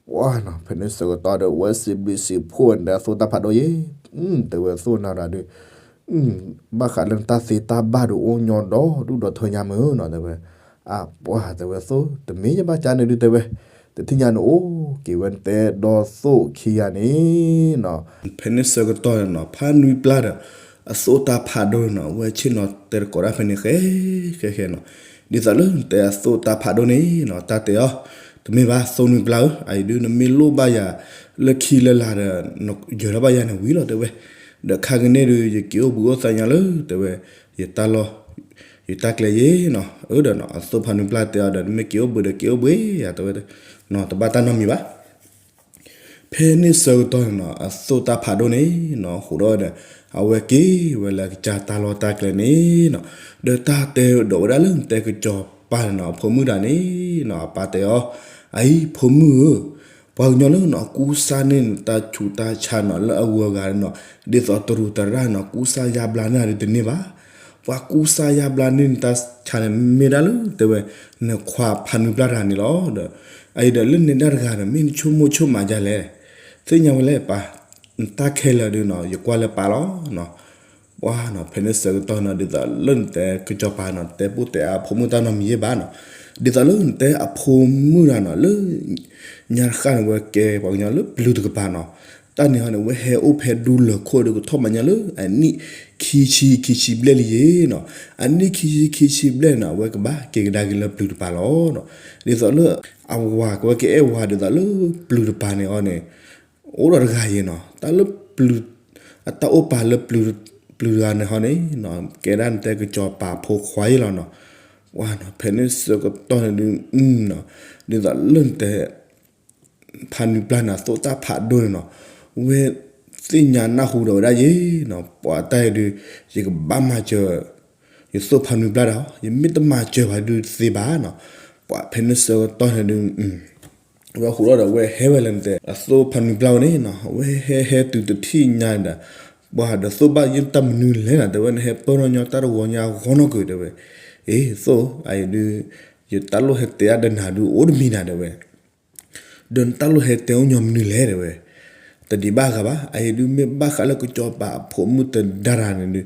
ပှၤနီၤ ဖဲန့ၣ်ဆၢကတီၢ်ဒီး ဝဲစံးဘျုးစံးဖှိၣ်ဝဲန့ၣ်ဒီး အသိၣ်တၢ်ဖးဒိၣ်ယဲ, တဲဝဲသိၣ်နၤဒီးဒုး ဘၣ်ဃးလၢနတၢ်သ့တၢ်ဘၣ်ဒုးအိၣ်ညီဒီးဒူၣ်ဒီးထၢညါမုၢ်နီၤတဲဝဲ, အပှၤတဲဝဲသိၣ် တမ့ၢ်ယဘၣ်ကါန့ၣ်ဒုးတဲဝဲ, တထံၣ်ညါန့ၣ်အိၣ်က့ၤဝဲနတဲဒီးသိၣ်ခံဂၤန့ၣ် ဖဲန့ၣ်ဆၢကတီၢ်န့ၣ်နီၤ ဖါနွံပျၢ်ဒီး အသိၣ်တၢ်ဖးဒိၣ်န့ၣ်နီၤ ဝဲဆ့ၣ်နီၤတဲတကိးဒၣ်ဖဲန့ၣ်ဃဲ ဃဲဃဲနီၤ, ဒ်သိးလၢနတဲအသိၣ်တၢ်ဖးဒိၣ်န့ၣ်နီၤ တၢ်တဲအီၤ, တမ့ၢ်ဘၣ်သိၣ်နွံပျၢ်ဧၢ, အအံၤဒုးနမ့ၢ်လိၣ်ဘၣ်ယၤ လၢခံလၢလာ်ဒီး ယၢၤထီၣ်ဘၣ်ယၤန့ၣ်ဝံၤလီၤတဲဝဲ, ဒီးခါကန့ၣ်ဒုး ယက့ၤအိၣ်ဘှံးအိၣ်သါညါလၢတဲဝဲ ယတၢ်လီၢ် ယတၢ်ကျဲယဲနီၤ, အၢဒီးနီၤ အသိၣ်ဖါနွံပျၢ်တဲအီၤဒီး နမ့ၢ်က့ၤအိၣ်ဘှံးဒီးက့ၤအိၣ်ဘှံးယၤတဲဝဲ, တဘၣ်တၢ်နီတမံၤဘၣ် ဖဲန့ၣ်ဆၢကတီၢ်န့ၣ်နီၤ အသိၣ်တၢ်ဖးဒိၣ်န့ၣ်နီၤ ဃိးဒီးဒီး အဝဲက့ၤဝဲလၢအကစၢ်တၢ်လီၢ်တၢ်ကျဲန့ၣ်နီၤ, ဒီးတၢ်တဲဒိးဝဲဒၣ်လၢနတဲကစီၤ ပၢ်န့ၣ်နီၤ အဖိမုၣ်တဂၤန့ၣ်နီၤ အပၢ်တဲအီၤ, အအံၤ ဖိမုၣ်ဧၢ, ပှၤကညီလၢနီၤ ကူစါန့ၢ်နတၢ်ဆူးတၢ်ဆါနီၤ လၢအဂုၤအဂၤန့ၣ်နီၤ ဒ်သိးတရူးတရၣ်နီၤ ကူစါယါဘျါန့ၢ်နၤဒုးတန့ၢ်ဘၣ်. ပှၤကူစါယါဘျါန့ၢ်နတၢ်ဆါန့ၣ် မ့ၢ်ဒၣ်လၢတဲဝဲ နခွါဖးနွံပျၢ်တဂၤန့ၣ်လီၤ. ဒီး အအံၤဒီးလၢနဲဒၣ်တဂၤန့ၣ် မ့ၢ်နဆိကမိၣ်ဆိကမးဒ်လဲၣ်, သ့ၣ်ညါဝဲလဲၣ်ပၢ်, နတၢ်ခဲလၢာ်ဒုးနီၤ ယကွၢ်လၢပၢ်လီၤနီၤ. ပှၤနီၤ ဖဲန့ၣ်ဆၢကတီၢ်နီၤ ဒ်သိးလၢနတဲကစီၤပၤနီၤ တဲပိာ်တဲအဖိမုၣ်တၢ်နီတမံၤယဲၢ်ဘၣ်နီၤ, ဒ်သိးလၢနတဲအဖိမုၣ်တဂၤနီၤ လၢ ညါတဃၣ်န့ၣ် ဝဲကဲပှၤကညီလၢပျုၤတကပၤနီၤ, တၢ်န့ၣ်ဟီန့ၣ် ဝဲဟဲအိၣ်ဖဲဒူလၢၢ်ခိၣ်ဒီး ကထီၣ်မးညါလၢအနံၣ်ခံဆံခံဆံဘျဲၣ်လံယဲၢ်နီၤ, အနံၣ်ခံဆံခံဆံဘျဲၣ်န့ၣ် အဝဲကဘၣ်က့ၤကဒါက့ၤလၢပျုၤတပၤလီၤနီၤ. ဒ်သိးလၢ အဝၤကဝဲကအဲၣ်ဝၤ ဒ်သိးလၢပျုၤတပၤန့ၣ်အီၤန့ၣ် အိၣ်ဒီးတဂၤယဲၢ်နီၤ, တၢ်လၢပျုၤ အတၢ်အိၣ်ပာ်လၢပျုၤတဂၤန့ၣ်ဟီန့ၣ် ကဲဒၣ်နတဲကစီၤပၤဖိခွါယဲၢ်လီၤနီၤ. ပှၤနီၤ ဖဲန့ၣ်ဆၢကတီၢ်န့ၣ်ဒုး ဒ်သိးလၢနတဲ ဖးနွံပျၢ်န့ၣ် အသိၣ်တၢ်ဖးဒိၣ်န့ၣ်နီၤ, ဝဲသ့ၣ်ညါနၢ်ဟူဒီးဝဲဒၣ်ယဲၢ်နီၤ, ပှၤတၢ်အံၤဒုး ယကဘၣ်မၤစၢၤ ယသိၣ်ဖးနွံပျၢ်ဒၣ်, ယမ့ၢ်တမၤစၢၤဘၣ်ဒုးတသ့ဘၣ်နီၤ. ပှၤဖဲန့ၣ်ဆၢကတီၢ်န့ၣ်ဒုး ဝဲဟူးထီၣ်ဒီးဝဲဟဲဝဲလၢနတဲ အသိၣ်ဖးနွံပျၢ်ဝဲန့ၣ်နီၤ, ဝဲဟဲဟဲတုၤတထံၣ်ညါန့ၣ်ဒီး ပှၤဒီးသိၣ်ဘၣ်ယဲၢ်တၢ်မနုၤလဲၣ်နီၤ, တဲဝဲနဟဲပၢၢ်ထီၣ်ညီတၢ်တဝီညါအဂီၢ်နီၢ်ကီၢ် တဲဝဲ, အ့ သိၣ် အအံၤဒုး ယတၢ်လိၣ်ဟဲတဲအါဒီးနၤဒုးအိၣ်တမံၤနၤ တဲဝဲ ဒီးနတၢ်လိၣ်ဟဲတဲအိၣ်ညီမနုၤလဲၣ် တဲဝဲ, တဒံးဘၣ်ဂၤဘၣ်, အအံၤဒုးမ့ၢ်ဘၣ်ဃးလၢကစီၤပၤအဖိမုၣ်တဒါတဂၤန့ၣ်ဒုး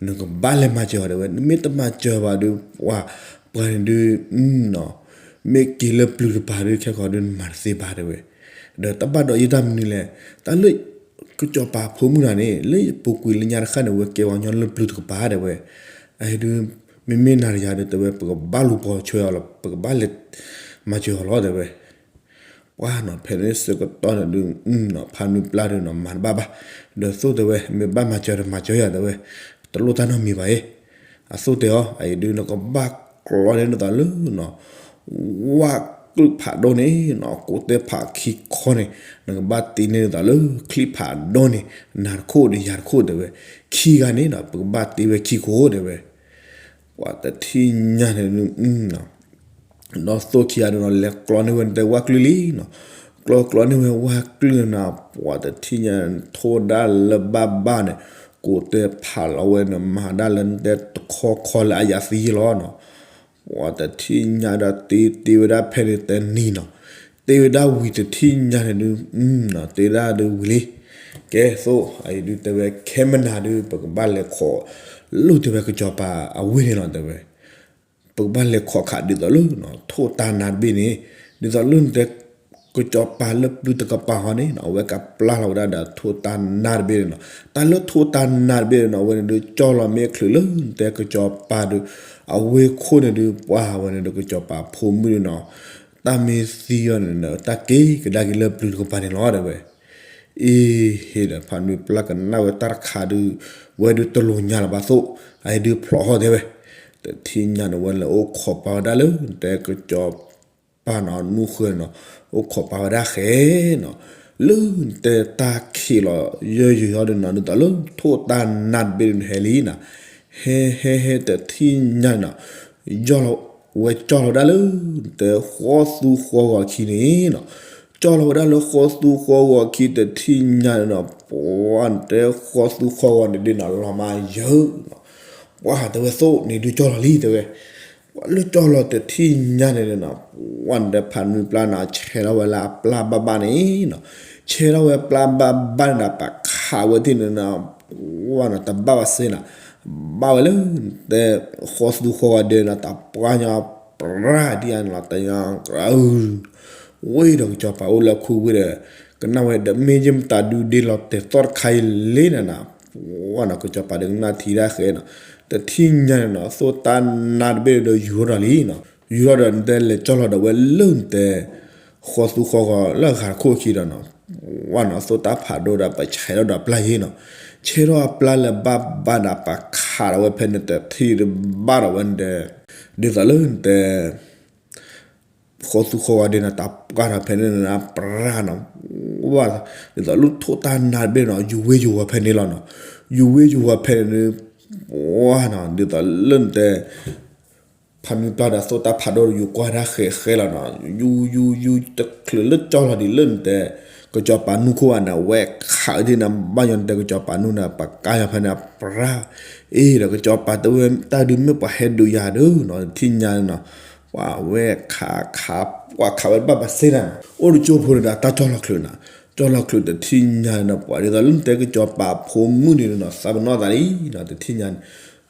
နကဘၣ်လဲၤမၤစၢၤအီၤ တဲဝဲ, နမ့ၢ်တမၤစၢၤဘၣ်ဒုး ပှၤ ပှၤန့ၣ်ဒုး မ့ၢ်က့ၤလၢပျုၤတပၤဒုး ခဲကီးဒုးနမၤတသ့ဘၣ် တဲဝဲ, ဒီးတၢ်ဘၣ်ဒီးယဲၢ်တၢ်မနုၤလဲၣ်, တၢ်လၢ ကစီၤပၤဖိမုၣ်တဂၤန့ၣ် လၢယပူၤကွံာ်လၢညါတဃၣ်န့ၣ် ဝဲကဲပှၤကညီလၢပျုၤတကပၤ တဲဝဲ, အအံၤဒုး မ့မ့ၢ်နၤတယၤဒီး တဲဝဲ ပကဘၣ်လူၤပိာ်ထွဲအီၤလီၤ, ပကဘၣ်လဲၤ မၤစၢၤအီၤလီၤ တဲဝဲ ပှၤနီၤ ဖဲန့ၣ်ဆၢကတီၢ်န့ၣ်ဒုး ဖးနွံပျၢ်ဒုးနီၤ မၤတဘၣ်ဘၣ်, ဒီးသိၣ်တဲဝဲ မ့ၢ်ဘၣ်မၤစၢၤဒီးမၤစၢၤယၤ တဲဝဲ, တလိၣ်တၢ်နီတမံၤဘၣ်အံၤ, အသိၣ်တဲအီၤ အအံၤဒုး နကဘၣ်ကျီန့ၢ်နသးလၢနီၤ ဝၣ်ကျုာ်ဖးဒိၣ်န့ၣ်နီၤ ကိးတဲဖးခံခီန့ၣ် နကဘၣ်တ့န့ၢ်နသးလၢချံဖးဒိၣ်န့ၣ် နၤတခိၣ်ဒီးယၤတခိၣ် တဲဝဲ, ခံဂၤန့ၣ်နီၤ ပကဘၣ်တ့ဝဲခံခိၣ် တဲဝဲ ပှၤတထံၣ်ညါန့ၣ်ဒုး ဒီးသိၣ်ခံဂၤဒုးနီၤ လဲၤကျီန့ၢ်ဝဲနတဲဝၣ်ကျုာ်လံနီၤ, ကျီကျီန့ၢ်ဝဲဝၣ်ကျုာ်န့ၣ်နီၤ ပှၤတထံၣ်ညါ ထိၣ်ဒၣ်လၢဘၣ်ဘၣ်န့ၣ် ကိးတဲဖးလီၤဝဲန့ၣ် မၤဒၣ်လၢနတဲတခီခီလၢအယၤသံလီၤနီၤ, ပှၤတထံၣ်ညါဒီးတ့တ့ဝဲဒၣ်ဖဲန့ၣ်တနံၤနီၤ, တ့ဝဲဒၣ်ဝံၤတထံၣ်ညါန့ၣ်ဒုး တ့ဒၣ်ဒုးဝံၤလံ, ကဲသိၣ် အအံၤဒုးတဲဝဲ ခဲမနၤဒုး ပကဘၣ်လဲၤခိး လိၣ်တဲဝဲကစီၤပၤအဝ့ၢ်န့ၣ်လီၤ တဲဝဲ ပကဘၣ်လဲၤခိးခးဒ်သိးလၢ ထိၣ်တၢ်နါတဘ့ၣ်န့ၣ်, ဒ်သိးလၢနတဲ ကစီၤပၤလၢပျုၤတကပၤဟီန့ၣ်နီၤ အဝဲကပျၢ်လီၤဝဲဒၣ်ဒီးထိၣ်တၢ်နါတဘ့ၣ်န့ၣ်နီၤ, တၢ်လၢထိၣ်တၢ်နါတဘ့ၣ်န့ၣ်နီၤ အဝဲန့ၣ်ဒုးကၠီၣ်လီၤမ့ၢ်ချုးလၢနတဲကစီၤပၤဒုး အဝ့ၢ်ခိၣ်န့ၣ်ဒုး ပှၤဝဲန့ၣ်ဒုးကစီၤပၤဖိမုၣ်န့ၣ်နီၤ, တၢ်မ့ၢ်သံအီၤန့ၣ် တၢ်က့ၤကဒါက့ၤလၢပျုၤတကပၤန့ၣ်လီၤ တဲဝဲ အ့ဟ့ၣ်ဒီးဖးနွံပျၢ်ကနၣ်ဝဲတၢ်တခါဒုး ဝဲဒုးတလိၤညါလၢၤဘၣ်သိၣ်, အအံၤဒုးဖျိးထီၣ်တဲဝဲ, တထံၣ်ညါန့ၣ်ဝဲလဲၤအိၣ်ခိးပာ်ဝဲဒၣ်လၢနတဲကစီၤပၤနီၤ နူဃၢၤနီၤ, အိၣ်ခိးပာ်ဝဲဒၣ်ဃဲနီၤ, လၢနတဲတၢ်ခံးလီၤယၢယုာ်ထီၣ်ဒုးနီၤ ဒ်သိးလၢထိၣ်တၢ်နါတဘ့ၣ်ဒုးနဟဲလံနီၤ, ဟဲဟဲဟဲတထံၣ်ညါနီၤ ယီၢ်လီၤ ဝဲကၠီၣ်လီၤဝဲဒၣ်လၢ နတဲဃီသူဃီဂီၤခံန့ၣ်နီၤ, ကၠီၣ်လီၤဝဲဒၣ်လၢဃီသူဃီဂီၤခံတထံၣ်ညါန့ၣ်နီၤ, ပှၤနတဲဃီသူဃီဂီၤန့ၣ်ဒ်နီၤ လီၤမးယၢၤနီၤ, ပှၤတဲဝဲသိၣ်န့ၣ်ဒုးကၠီၣ်လီၤလံတဲဝဲ, ပှၤလၢကၠီၣ်လီၤတထံၣ်ညါန့ၣ်နီၤ, ပှၤနတဲဖးနွံပျၢ်နီၤ ဆဲးထီၣ်ဝဲလၢအပျၢ်ဘၣ်ဘၣ်န့ၣ်နီၤ, ဆဲးထီၣ်ဝဲပျၢ်ဘၣ်ဘၣ်န့ၣ်ဒီး ပခးဝဲသ့ၣ်န့ၣ်နီၤ ပှၤနီၤတဘၣ်ဘၣ်စ့နီၤ, ဘၣ်ဝဲလၢ နတဲ ဃီသူဃီဂီၤဒဲးနီၤ တပှၢ်ညီပြၢ်ဒံးအါန့ၣ်လီၤ တညီ ဝ့ၢ်ဒီးကစီၤပၤအိၣ်လၢခူဝ့ၢ်ဒီး ကနၣ်ဝဲဒီး မ့ၢ်ယမတၤဒုးဒ့လီၤတဲာ်သီၣ်တခါအံၤလံန့ၣ်နီၤ, ပှၤနီၤ ကစီၤပၤဒီးကနၣ်ထံၣ်ဒၣ်ဃဲနီၤ, တထံၣ်ညါန့ၣ်နီၤ သိၣ်တၢ်နါတဘ့ၣ်ဒီးယူၤထီၣ်ဒီးလံနီၤ, ယူၤထီၣ်ဒီးနတဲလဲၤကၠီၣ်လီၤဒီးဝဲလၢနတဲ ဃီသူဃီဂီၤလၢအဂၤတခိၣ်အခံဒီးနီၤ, ပှၤနီၤ သိၣ်တၢ်ဖးဒိၣ်ဒီးပဆဲးထီၣ်ဒီးပျၢ်ယဲနီၤ, ဆဲးထီၣ်အပျၢ်လၢဘၣ်ဘၣ်ဒီးပခးဒီးဝဲဖဲန့ၣ်တထံၣ်ဒီးဘၣ်ဒီးဝဲနတဲ ဒ်သိးလၢနတဲ ဃီသူဃီဂီၤဒဲးနီၤ တပှၢ်ဒီးဖဲန့ၣ်န့ၣ် ပြၢ်နီၤ, ဝဲ ဒ်သိးလၢထိၣ်တၢ်နါတဘ့ၣ်နီၤ ယူၤဝ့ယူၤဝီၤဖဲန့ၣ်လီၤနီၤ, ယူၤဝ့ယူၤဝီၤဖဲန့ၣ် ပှၤနီၤ ဒ်သိးလၢနတဲ ဖးနွံပျၢ်ဒီးအသိၣ်တၢ်ဖးဒိၣ်ဒီး ယူၤကွၢ်တၢ်ဃဲးဃဲးလီၤနီၤ, ယူၤ ယူၤ ယူၤ တချုးလၢကၠီလီၤဒံးလၢနတဲ ကစီၤပၤနူၢ်ခိၣ်ဧါန့ၣ် အဝဲခးဝဲဒၣ်န့ၣ် ဘၣ်ယီၤနတဲ ကစီၤပၤနူၢ်န့ၣ် ပကါယီၤဖဲန့ၣ် ပြၢ် အ့ဒီး ကစီၤပၤတဲဝဲ တၢ်ဒုးမ့ၢ်ပှၤဟဲဒုးယၤဒီးနီၤ တထံၣ်ညါန့ၣ်နီၤ, ပှၤဝဲခးခး ပှၤခးဝဲဘၣ်ပစ့နၤ, အိၣ်တကၠိဖိန့ၣ်ဒီး အတၢ်ကၠီလီၤချုးနီၤ, ကၠီလီၤချုး တထံၣ်ညါန့ၣ်နီၤ ပှၤဒ်သိးလၢနတဲ ကစီၤပၤဖိမုၣ်န့ၣ်နီၤ သးပနီၣ်သးလံနီၤ တထံၣ်ညါန့ၣ်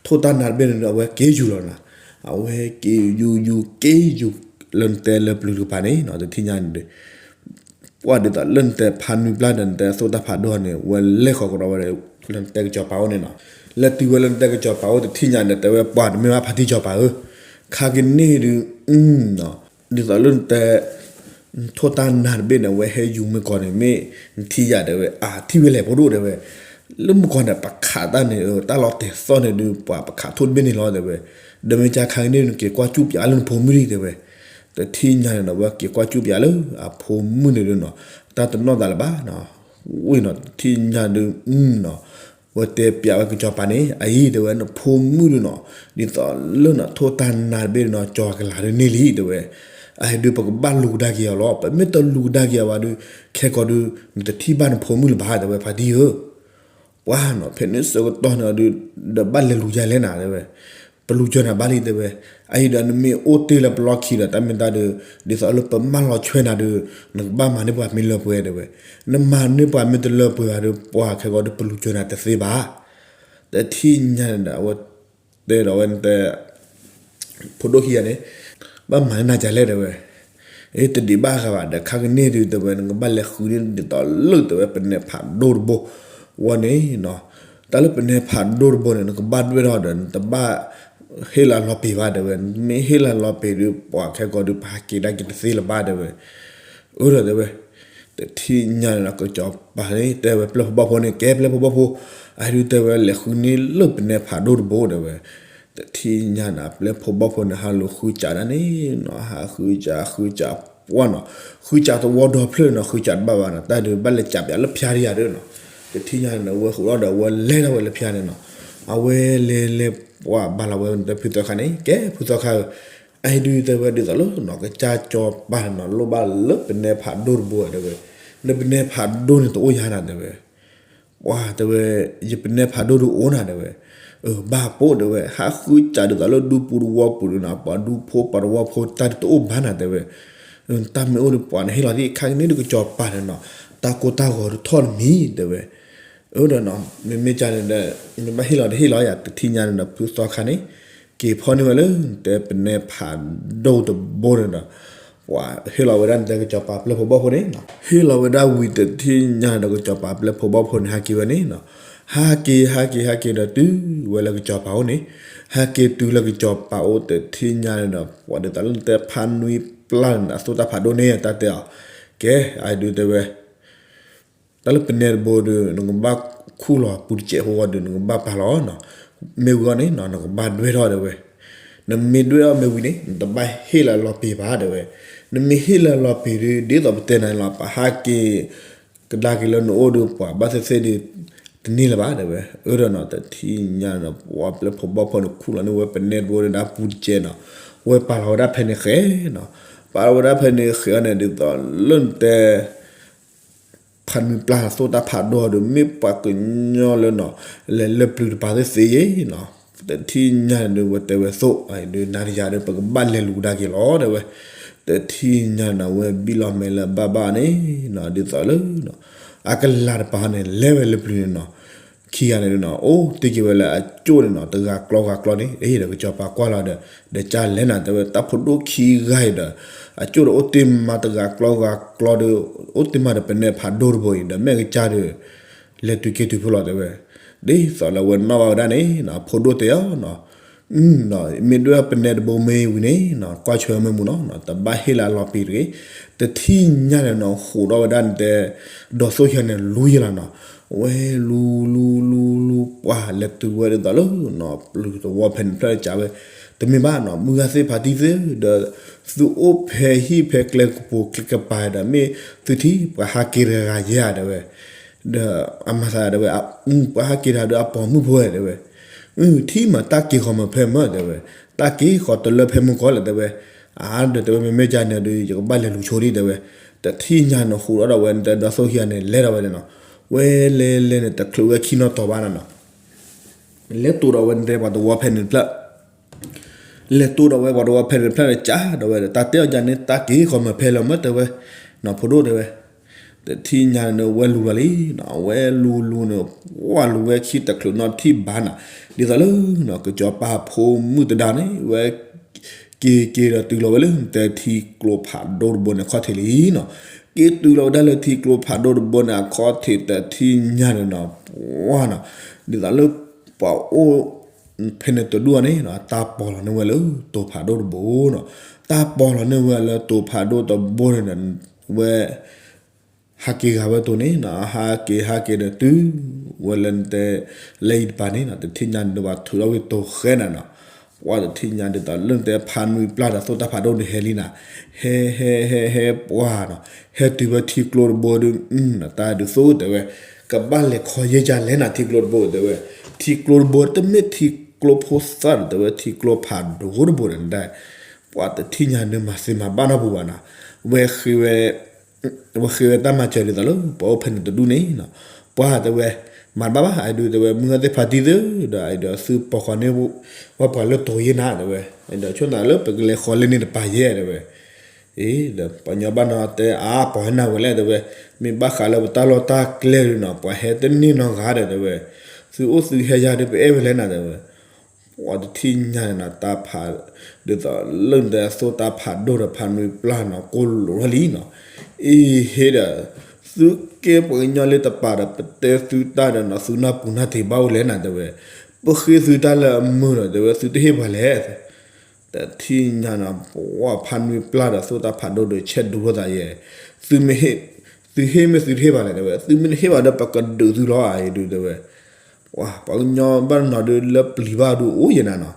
ထိၣ်တၢ်နါတဘ့ၣ်န့ၣ်ဒီး အဝဲက့ၤယူၤလီၤနီၤ, အဝဲက့ၤယူၤ ယူၤ ယူၤ က့ၤယူၤ လၢနတဲလၢပျုၤတကပၤန့ၣ်နီၤ တထံၣ်ညါန့ၣ်ဒီး ပှၤဒ်သိးလၢနတဲဖးနွံပျၢ်ဒီး နတဲအသိၣ်တၢ်ဖးဒိၣ်န့ၣ် ဝဲလဲၤဃီၤကဒီးဝဲဒီး လၢနတဲကစီၤပၤအိၣ်န့ၣ်နီၤ, လဲၤတုၤဝဲလၢနတဲကစီၤပၤအိၣ် တထံၣ်ညါဒီး တဲဝဲ ပှၤတမ့ၢ်ဘၣ်ဖါတံၢ်စီၤပၤဧၢ, ခါကန့ၢ်ဒုး ဒ်သိးလၢနတဲ ထိၣ်တၢ်နါတဘ့ၣ်န့ၣ် အဝဲဟဲယူၤမ့ၢ်ကီၢ်န့ၣ် မ့ၢ်နထံၣ်ယၤတဲဝဲ အထံၣ်ဝဲလဲၣ်ဖိဒိၣ်တဲဝဲ, လၢမုၢ်ကီၢ်န့ၣ် ပခးတၢ်န့ၣ် တၢ်လီၤတဲာ်သီၣ်န့ၣ်ဒုး ပှၤပခးထိၣ်တဘ့ၣ်န့ၣ်လီၤတဲဝဲ, ဒီးမ့ၢ်ကါခါကန့ၢ်ဒုး က့ၤကွၢ်ကူၣ်ပၠးလၢနဖိမုၣ်လံတဲဝဲ, တထံၣ်ညါန့ၣ်နီၤ ဝဲက့ၤကွၢ်ကူၣ်ပၠးလၢအဖိမုၣ်န့ၣ်ဒုးနီၤ, တၢ်တနီၣ်သးလၢၤဘၣ်နီၤ, ဝံၤနီၤ တထံၣ်ညါဒုးနီၤ ဝဲတဲပၠးဝဲကစီၤပၤန့ၣ် အအံၤတဲဝဲ နဖိမုၣ်ဒုးနီၤ ဒ်သိးလၢနထိၣ်တၢ်နါတဘ့ၣ်ဒုးနီၤ ကၠီၤကလာ်ဒုးန့ၢ်လံတဲဝဲ, အအံၤဒုး ပကဘၣ်လူၤကဒါက့ၤအီၤလီၤ, ပမ့ၢ်တလူၤကဒါက့ၤအီၤဘၣ်ဒုး ခဲကီးဒုး နတထံၣ်ဘၣ်နဖိမုၣ်လၢၤဘၣ်တဲဝဲ ဖါတံၢ်ဧၢ ပှၤနီၤ ဖဲန့ၣ်ဆၢကတီၢ်န့ၣ်ဒုး ဒီးဘၣ်လဲၤလူၤယၤလဲၣ်နၤတဲဝဲ, ပလူၤကၠီၤနၤဘၣ်လံတဲဝဲ, အအံၤဒီးနမ့ၢ်အိၣ်တ့ၢ်လၢပလီၢ်ခံဒီး တၢ်မ့ၢ်တၢ်ဒုး ဒ်သိးလၢပမၢလီၤဆွဲနၤဒုး နကဘၣ်မၤန့ၢ်ပှၤမ့ၢ်လၢပှဲၤတဲဝဲ, နမၤန့ၢ်ပှၤမ့ၢ်တလၢပှဲၤဘၣ်ဒုး ပှၤခဲကီးဒုးပလူၤကၠီၤနၤတသ့ဘၣ် တထံၣ်ညါန့ၣ်ဒီး အဝဲတဲဒီးဝဲတဲ ဖိဒိၣ်ခံဂၤန့ၣ် ဘၣ်မၤန့ၢ်နၤဒ်လဲၣ်တဲဝဲ, အ့ တဒံးဘၣ်ဃးဘၣ်ဒီး ခါကန့ၢ်ဒုးတဲဝဲ နကဘၣ်လဲၤဃုန့ၢ်ဒ်သိးလၢတဲဝဲ ပနဲဖးဒိၣ်တဘိ ဝဲန့ၣ်နီၤ, တၢ်လၢပနဲဖးဒိၣ်တဘိန့ၣ် နကဘၣ်ဒွဲၣ်ထီၣ်ဒီး နတဘၣ်ဟ့ၣ်လီၤလီၤပ့ၤဘၣ်တဲဝဲ, မ့ၢ်ဟ့ၣ်လီၤလီၤပ့ၤဒုး ပှၤခဲကီးဒုး ပဟးက့ၤဒၣ်က့ၤတသ့လၢၤဘၣ်တဲဝဲ အၢဒီးတဲဝဲ, တထံၣ်ညါန့ၣ်ဒီး ကစီၤပၤန့ၣ် တဲဝဲပျဲၢ်ဖိဘီၣ်ဖိန့ၣ် ကဲပျဲၢ်ဖိဘီၣ်ဖိ, အဒုးတဲဝဲလဲၤဃုန့ၢ်လၢပနဲဖးဒိၣ်တဘိတဲဝဲ, တထံၣ်ညါန့ၣ် ပျဲၢ်ဖိဘီၣ်ဖိန့ၣ် ဟးလိာ်ဃုစးဒၣ်န့ၣ်နီၤ, ဟးဃုစး ဃုစးပှၢ်နီၤ, ဃုစးသဝီဒီဖျၢၣ်နီၤ, ဃုစးတဘၣ်ဘၣ်နီၤ, တၢ်ဒုးဘၣ်လဲၤစးပၠးလၢဖၠါတယၤဒီးနီၤ, တထံၣ်ညါန့ၣ် အဝဲဃုာ်လီၤဒီး အဝဲလဲၤထီၣ်ဝဲလၢဖၠါန့ၣ်နီၤ, အဝဲလဲၤလဲၤပှၢ်ဘၣ်လီၤဝဲ တဲဖုသီခါန့ၣ် ကဲဖုသီခါဧၢ အဟဲဒုးတဲဝဲဒ်သိးလၢနီၤ ကစၢ်စီၤပၤန့ၣ်နီၤ လိၣ်ဘၣ်လၢပနဲဖးဒိၣ်တဘိတဲဝဲ, လၢပနဲဖးဒိၣ်န့ၣ်တအိၣ်ယၤနၤတဲဝဲ, ပှၤတဲဝဲ ယပနဲဖးဒိၣ်ဒုးအိၣ်နၤတဲဝဲ, အၢ ဘၣ်ပိၢ်တဲဝဲ ဟးဃုစးဒ်သိးလၢဒူပူၤတဝီပူၤဒုးနီၤ ပှၤဒူဖိပှၤတဝီဖိတၢ်ဒုးတအိၣ်ဘၣ်နၤတဲဝဲ, တၢ်မ့ၢ်အိၣ်ဒီးပှၤန့ၣ်ဟ့ၣ်လီၤသ့ ခါကန့ၣ်ဒုးကစီၤပၤန့ၣ်နီၤ တၢ်ကိၢ်တၢ်ဂီၤဒုးထီၣ်တမံၤတဲဝဲ, အၢဒီးနီၤ မ့မ့ၢ်ကန့ၣ်ဒီး နဘၣ်ဟ့ၣ်လီၤတဟ့ၣ်လီၤယၤ တထံၣ်ညါန့ၣ်ဒီး ဖုသီခါန့ၣ် က့ၤဖီၣ်န့ၢ်ဝဲလၢ တဲပနဲဖးဒိၣ်တဘိန့ၣ်ဒီး ပှၤဟ့ၣ်လီၤဝဲဒၣ်နတဲကစီၤပၤပျဲၢ်ဖိဘီၣ်ဖိန့ၣ်နီၤ, ဟ့ၣ်လီၤဝဲဒၣ်ဝံၤတထံၣ်ညါန့ၣ်ဒီး ကစီၤပၤပျဲၢ်ဖိဘီၣ်ဖိန့ၣ် ဟးက့ၤဝဲန့ၣ်နီၤ, ဟးက့ၤ ဟးက့ၤ ဟးက့ၤဒီးတုၤဝဲလၢကစီၤပၤအိၣ်န့ၣ်, ဟးက့ၤတုၤလၢကစီၤပၤအိၣ်တထံၣ်ညါန့ၣ်ဒီး ပှၤဒ်သိးလၢနတဲဖးနွံပျၢ်န့ၣ် အသိၣ်တၢ်ဖးဒိၣ်န့ၣ် တၢ်တဲအီၤ, ကဲ အဒုးတဲဝဲ တၢ်လၢပနဲတဘိဒီး နကဘၣ်ခူၣ်လီၤပူၤတစဲးဖိဂီၢ်ဒီး နကဘၣ်ပာ်လီၤနီၤ, မ့ၢ်ဝံၤအီၤန့ၣ်နီၤ နကဘၣ်ဒွဲၣ်ထီၣ်တဲဝဲ, နမ့ၢ်ဒွဲၣ်ထီၣ်မ့ၢ်ဝံၤန့ၣ် နတဘၣ်ဟ့ၣ်လီၤလီၤပ့ၤဘၣ်တဲဝဲ, နမ့ၢ်ဟ့ၣ်လီၤလီၤပ့ၤဒီး ဒ်သိးပတဲနၤလီၤ ပဟးက့ၤ ကဒါက့ၤလၢနအိၣ်ဒီးပှၤဘၣ်သ့ၣ်သ့ၣ်ဒီး တန့ၢ်လၢၤဘၣ်တဲဝဲ, အၢဒီးနီၤ တထံၣ်ညါနီၤ ပှၤပျဲၢ်ဖိဘီၣ်ဖိန့ၣ် ခူၣ်လီၤန့ၢ်ဝဲပနဲတဘိဒီး ပူၤတစဲးနီၤ, ဝဲပာ်လီၤဝဲဒၣ်ဖဲန့ၣ်ဃဲနီၤ, ပာ်လီၤဝဲဒၣ်ဖဲန့ၣ်ဃဲအီၤန့ၣ် ဒ်သိးလၢနတဲ ဖးနွံပျၢ်သိၣ်တၢ်ဖးဒိၣ်ဒီး မ့ၢ်ပှၤကညီလၢနီၤ လဲၤလၢပျုၤတပၤသ့ၣ်သ့ၣ်ယဲနီၤ, တထံၣ်ညါန့ၣ်ဒီး ဝဲတဲဝဲသိၣ် ဒုးနၤတယၤဒီး ပကဘၣ်လဲၤလူၤကဒါက့ၤလီၤတဲဝဲ, တထံၣ်ညါန့ၣ် ဝဲဘံၣ်လီၤမဲာ်လၢဘၣ်ဘၣ်န့ၣ်နီၤ ဒ်သိးလၢ အကလၤတပၤန့ၣ် လဲၤဝဲလၢပျုၤန့ၣ်နီၤ, ခံဂၤန့ၣ်နီၤ အိၣ်တ့ၢ်က့ၤဝဲလၢအကၠိၣ်န့ၣ်နီၤ တဂၤကျီဂၤကျီန့ၣ် အ့ဒီးကစီၤပၤကွၢ်လီၤဒီး ဒီးကၢ်လဲၣ်နၤတဲဝဲ တၢ်ဖိဒိၣ်ခံဂၤအံၤဒီး အကၠိၣ်ဒီးအိၣ်တ့ၢ်မးတဂၤကျီဂၤကျီဒီး အိၣ်တ့ၢ်မးဒီးပနဲဖးဒိၣ်တဘိအံၤ ဒီးမ့ၢ်ကစၢ်ဒီး လဲၤတုၤက့ၤတုၤဖုလီၤတဲဝဲ, ဒ်သိးလၢဝဲနီၣ်ဘၣ်ဝဲဒၣ်န့ၣ်နီၤ ဖိဒိၣ်တဲအီၤနီၤ, မ့ၢ်ဒွဲၣ်ပနဲတဘိမ့ၢ်ဝံၤန့ၣ်နီၤ ကွၢ်ဆွဲမ့ၢ်မူနီၤ တဘၣ်ဟ့ၣ်လၢအလီၤပံၤတဂ့ၤ, တထံၣ်ညါန့ၣ်နီၤ ဟူးထီၣ်ဝဲဒၣ်နတဲ ဒီးသိၣ်ယဲန့ၣ် လူယဲလီၤနီၤ, ဝဲလူလူလူလူ ပှၤလဲၤတုၤဝဲဒ်သိးလၢနီၤ ပျုၤသဝီဖဲန့ၣ်ဖျၢၣ်စးဝဲ, တမ့ၢ်ဘၣ်နီၤ မုၢ်ဂၤသ့ၣ်ဖါတံၢ်သ့ၣ်ဒီး သုအိၣ်ဖဲဟံၣ်ဖဲကျဲကပူၤကျဲကပၤဒီး မ့ၢ်သုထံၣ်ပှၤဟးက့ၤတဂၤယဲဧါတဲဝဲ, ဒီးအမၤသးတဲဝဲ ပှၤဟးက့ၤတဂၤဒီးအပိာ်မုၣ်ဖိဝဲတဲဝဲ, ထံၣ်မးတၢ်က့ၤဃီၤမးဖဲမၢတဲဝဲ, တၢ်က့ၤဃီၤတလၢဖဲမုၢ်ကီၢ်လဲၣ် တဲဝဲ, အါဒီးတဲဝဲ မ့မ့ၢ်ကန့ၣ်ဒီး ယကဘၣ်လဲၤလူၤဆိဒံး တဲဝဲ, တထံၣ်ညါန့ၣ် ဟူးဒီးဝဲ နတဲဒီးသိၣ်ခံဂၤန့ၣ် လဲၤဒီးဝဲန့ၣ်နီၤ, ဝဲလဲၤလဲၤန့ၣ် တချုးဝဲခံနီၤတီၤဘၣ်နီၤနီၤ လဲၤတိၢ်ဒီးဝဲ နတဲပှၤတဝီဖဲန့ၣ်တဖျၢၣ် လဲၤတိၢ်ဒီးဝဲပှၤတဝီဖဲန့ၣ်တဖျၢၣ်န့ၣ် ကးဒီးဝဲဒီး တၢ်တဲအီၤယၤန့ၣ် တၢ်က့ၤဃီၤမ့ၢ်ဖဲလီၤမ့ၢ် တဲဝဲ, နီၢ်ဖိဒိၣ် တဲဝဲ, တထံၣ်ညါန့ၣ် ဝဲလူၤလီၤလံနီၤ, ဝဲလူၤလူၤန့ၣ် ပှၢ်လူၤဝဲခံတချုးနီတထံၣ်ဘၣ်နီၤ, ဒ်သိးလၢ ကစီၤပၤဖိမုၣ်တဒါန့ၣ် ဝဲ က့ၤက့ၤဒီးတုၤလီၤဝဲလၢ နတဲထံကျိဖးဒိၣ်တဘိန့ၣ် အခီၣ်ထံးလံနီၤ, က့ၤတုၤလီၤဝဲဒၣ်လၢထံကျိဖးဒိၣ်တဘိန့ၣ် အခီၣ်ထံး တထံၣ်ညါန့ၣ်နီၤ ပှၢ်နီၤ, ဒ်သိးလၢ ပှၤအိၣ် ဖဲန့ၣ်တဒူၣ်အီၤန့ၣ် တၢ်ပီၤလီၤန့ၢ်ဝဲလၢတိၤဖးဒိၣ်တဘိနီၤ, တၢ်ပီၤလီၤန့ၢ်ဝဲလၢတိၤဖးဒိၣ်တဘိန့ၣ်ဒီး ဝဲ ဟးက့ၤဂၤဝဲတိၤန့ၣ်နီၤ, ဟးက့ၤဟးက့ၤဒီးတုၤ ဝဲလၢနတဲ လၢအံၤတပၤန့ၣ်နီၤ, တထံၣ်ညါန့ၣ်ဒီးပှၤထုးထီၣ်ဝံၤတိၤဃဲနၤနီၤ, ပှၢ်တထံၣ်ညါဒ်သိးလၢနတဲဖါနွံပျၢ်ဒီးသိၣ်တၢ်ဖးဒိၣ်န့ၣ်ဟဲလံနၤ, ဟဲဟဲဟဲဟဲပှၢ်နီၤ, ဟဲတုၤဝဲထံကျိတဘိဒီး တၢ်ဒုးသိၣ်တဲဝဲ, ကဘၣ်လဲၤခီယဲၢ်ကလဲၣ်နၤ ထံကျိတဘိတဲဝဲ, ထံကျိတဘိတမ့ၢ်ထံကျိဖိသၣ်ဒီးတဲဝဲ ထံကျိဖးဒိၣ်တဘိဒီးနတဲ ပှၢ်တထံၣ်ညါန့ၣ်မၤသ့မၤဘၣ်နီတပူၤဘၣ်နီၤ, ဝဲဃ့ဝဲ ဝဲဃ့ဝဲတၢ်မၤစၢၤဒ်သိးလၢ ပှၤအိၣ်ဖဲန့ၣ်တဒူၣ်န့ၣ်နီၤ, ပှၢ်တဲဝဲ မၤတဘၣ်ဘၣ် အဒုးတဲဝဲ မုၢ်ဂၢ်သ့ၣ်ဖါတံၢ်သ့ၣ်ဒီး အဒုးသုပိာ်ဃီၤန့ၢ် ဝဲပှၤလၢတိၤယဲၢ်နၤတဲဝဲ, ဒီးဆိၣ်နၤလၢပကလဲၤဃီၤလၢန့ၣ်တပၤယဲၢ်တဲဝဲ, အ့ ဒီးပှၤကညီဘၣ်နီၤတဲအါ ပိာ်ဟဲနၤဝဲလဲၣ်တဲဝဲ, မ့ၢ်ဘၣ်ဃးလၢပတၢ်လီၢ်တၢ်ကျဲဒုးနီၤ ပှၤဟဲတန့ၢ်နီတဂၤဒီးတဲဝဲ, သုအိၣ်သုဟဲယၤဒီးပအဲၣ်ဝဲလဲၣ်နၤတဲဝဲ ပှၢ်တထံၣ်ညါန့ၣ်နီၤ တၢ်ဖး ဒ်သိးလၢနတဲသိၣ်တၢ်ဖးဒိၣ်ဒီးဖါနွံပျၢ်နီၤ ကိးလိာ်ထီၣ်လံနီၤ, အံၤဟ့ဒီး သုကဲပှၤကညီလၢတပၤဒီး ပတဲသုတၢ်ဒီးနီၤ သုနၢ်ပူၤနၢ်တ့ၢ်ဘၣ်အိၣ်လဲၣ်နၤတဲဝဲ, ပဃ့သုတၢ်လၢအမုာ်ဒီးတဲဝဲ သုတဟ့ၣ်ပှၤလဲၣ် တထံၣ်ညါနီၤ ပှၢ်ဖါနွံပျၢ်ဒီးသိၣ်တၢ်ဖးဒိၣ်ဒီး ဆဲးဒိးထီၣ်သးယဲၢ်, သုမ့ၢ်ဟ့ၣ် သုဟ့ၣ်မ့ၢ်သုတဟ့ၣ်ဘၣ်လဲၣ်တဲဝဲ, သုမ့ၢ်တဟ့ၣ်ဘၣ်ဒီး ပကဒုးသုလီၤအံၤဒုးတဲဝဲ, ပှၤ ပှၤကညီဘၣ်နီၤဒုးလၢပျံၤဘၣ်ဒုးအိၣ်ယဲၢ်နၤနီၤ,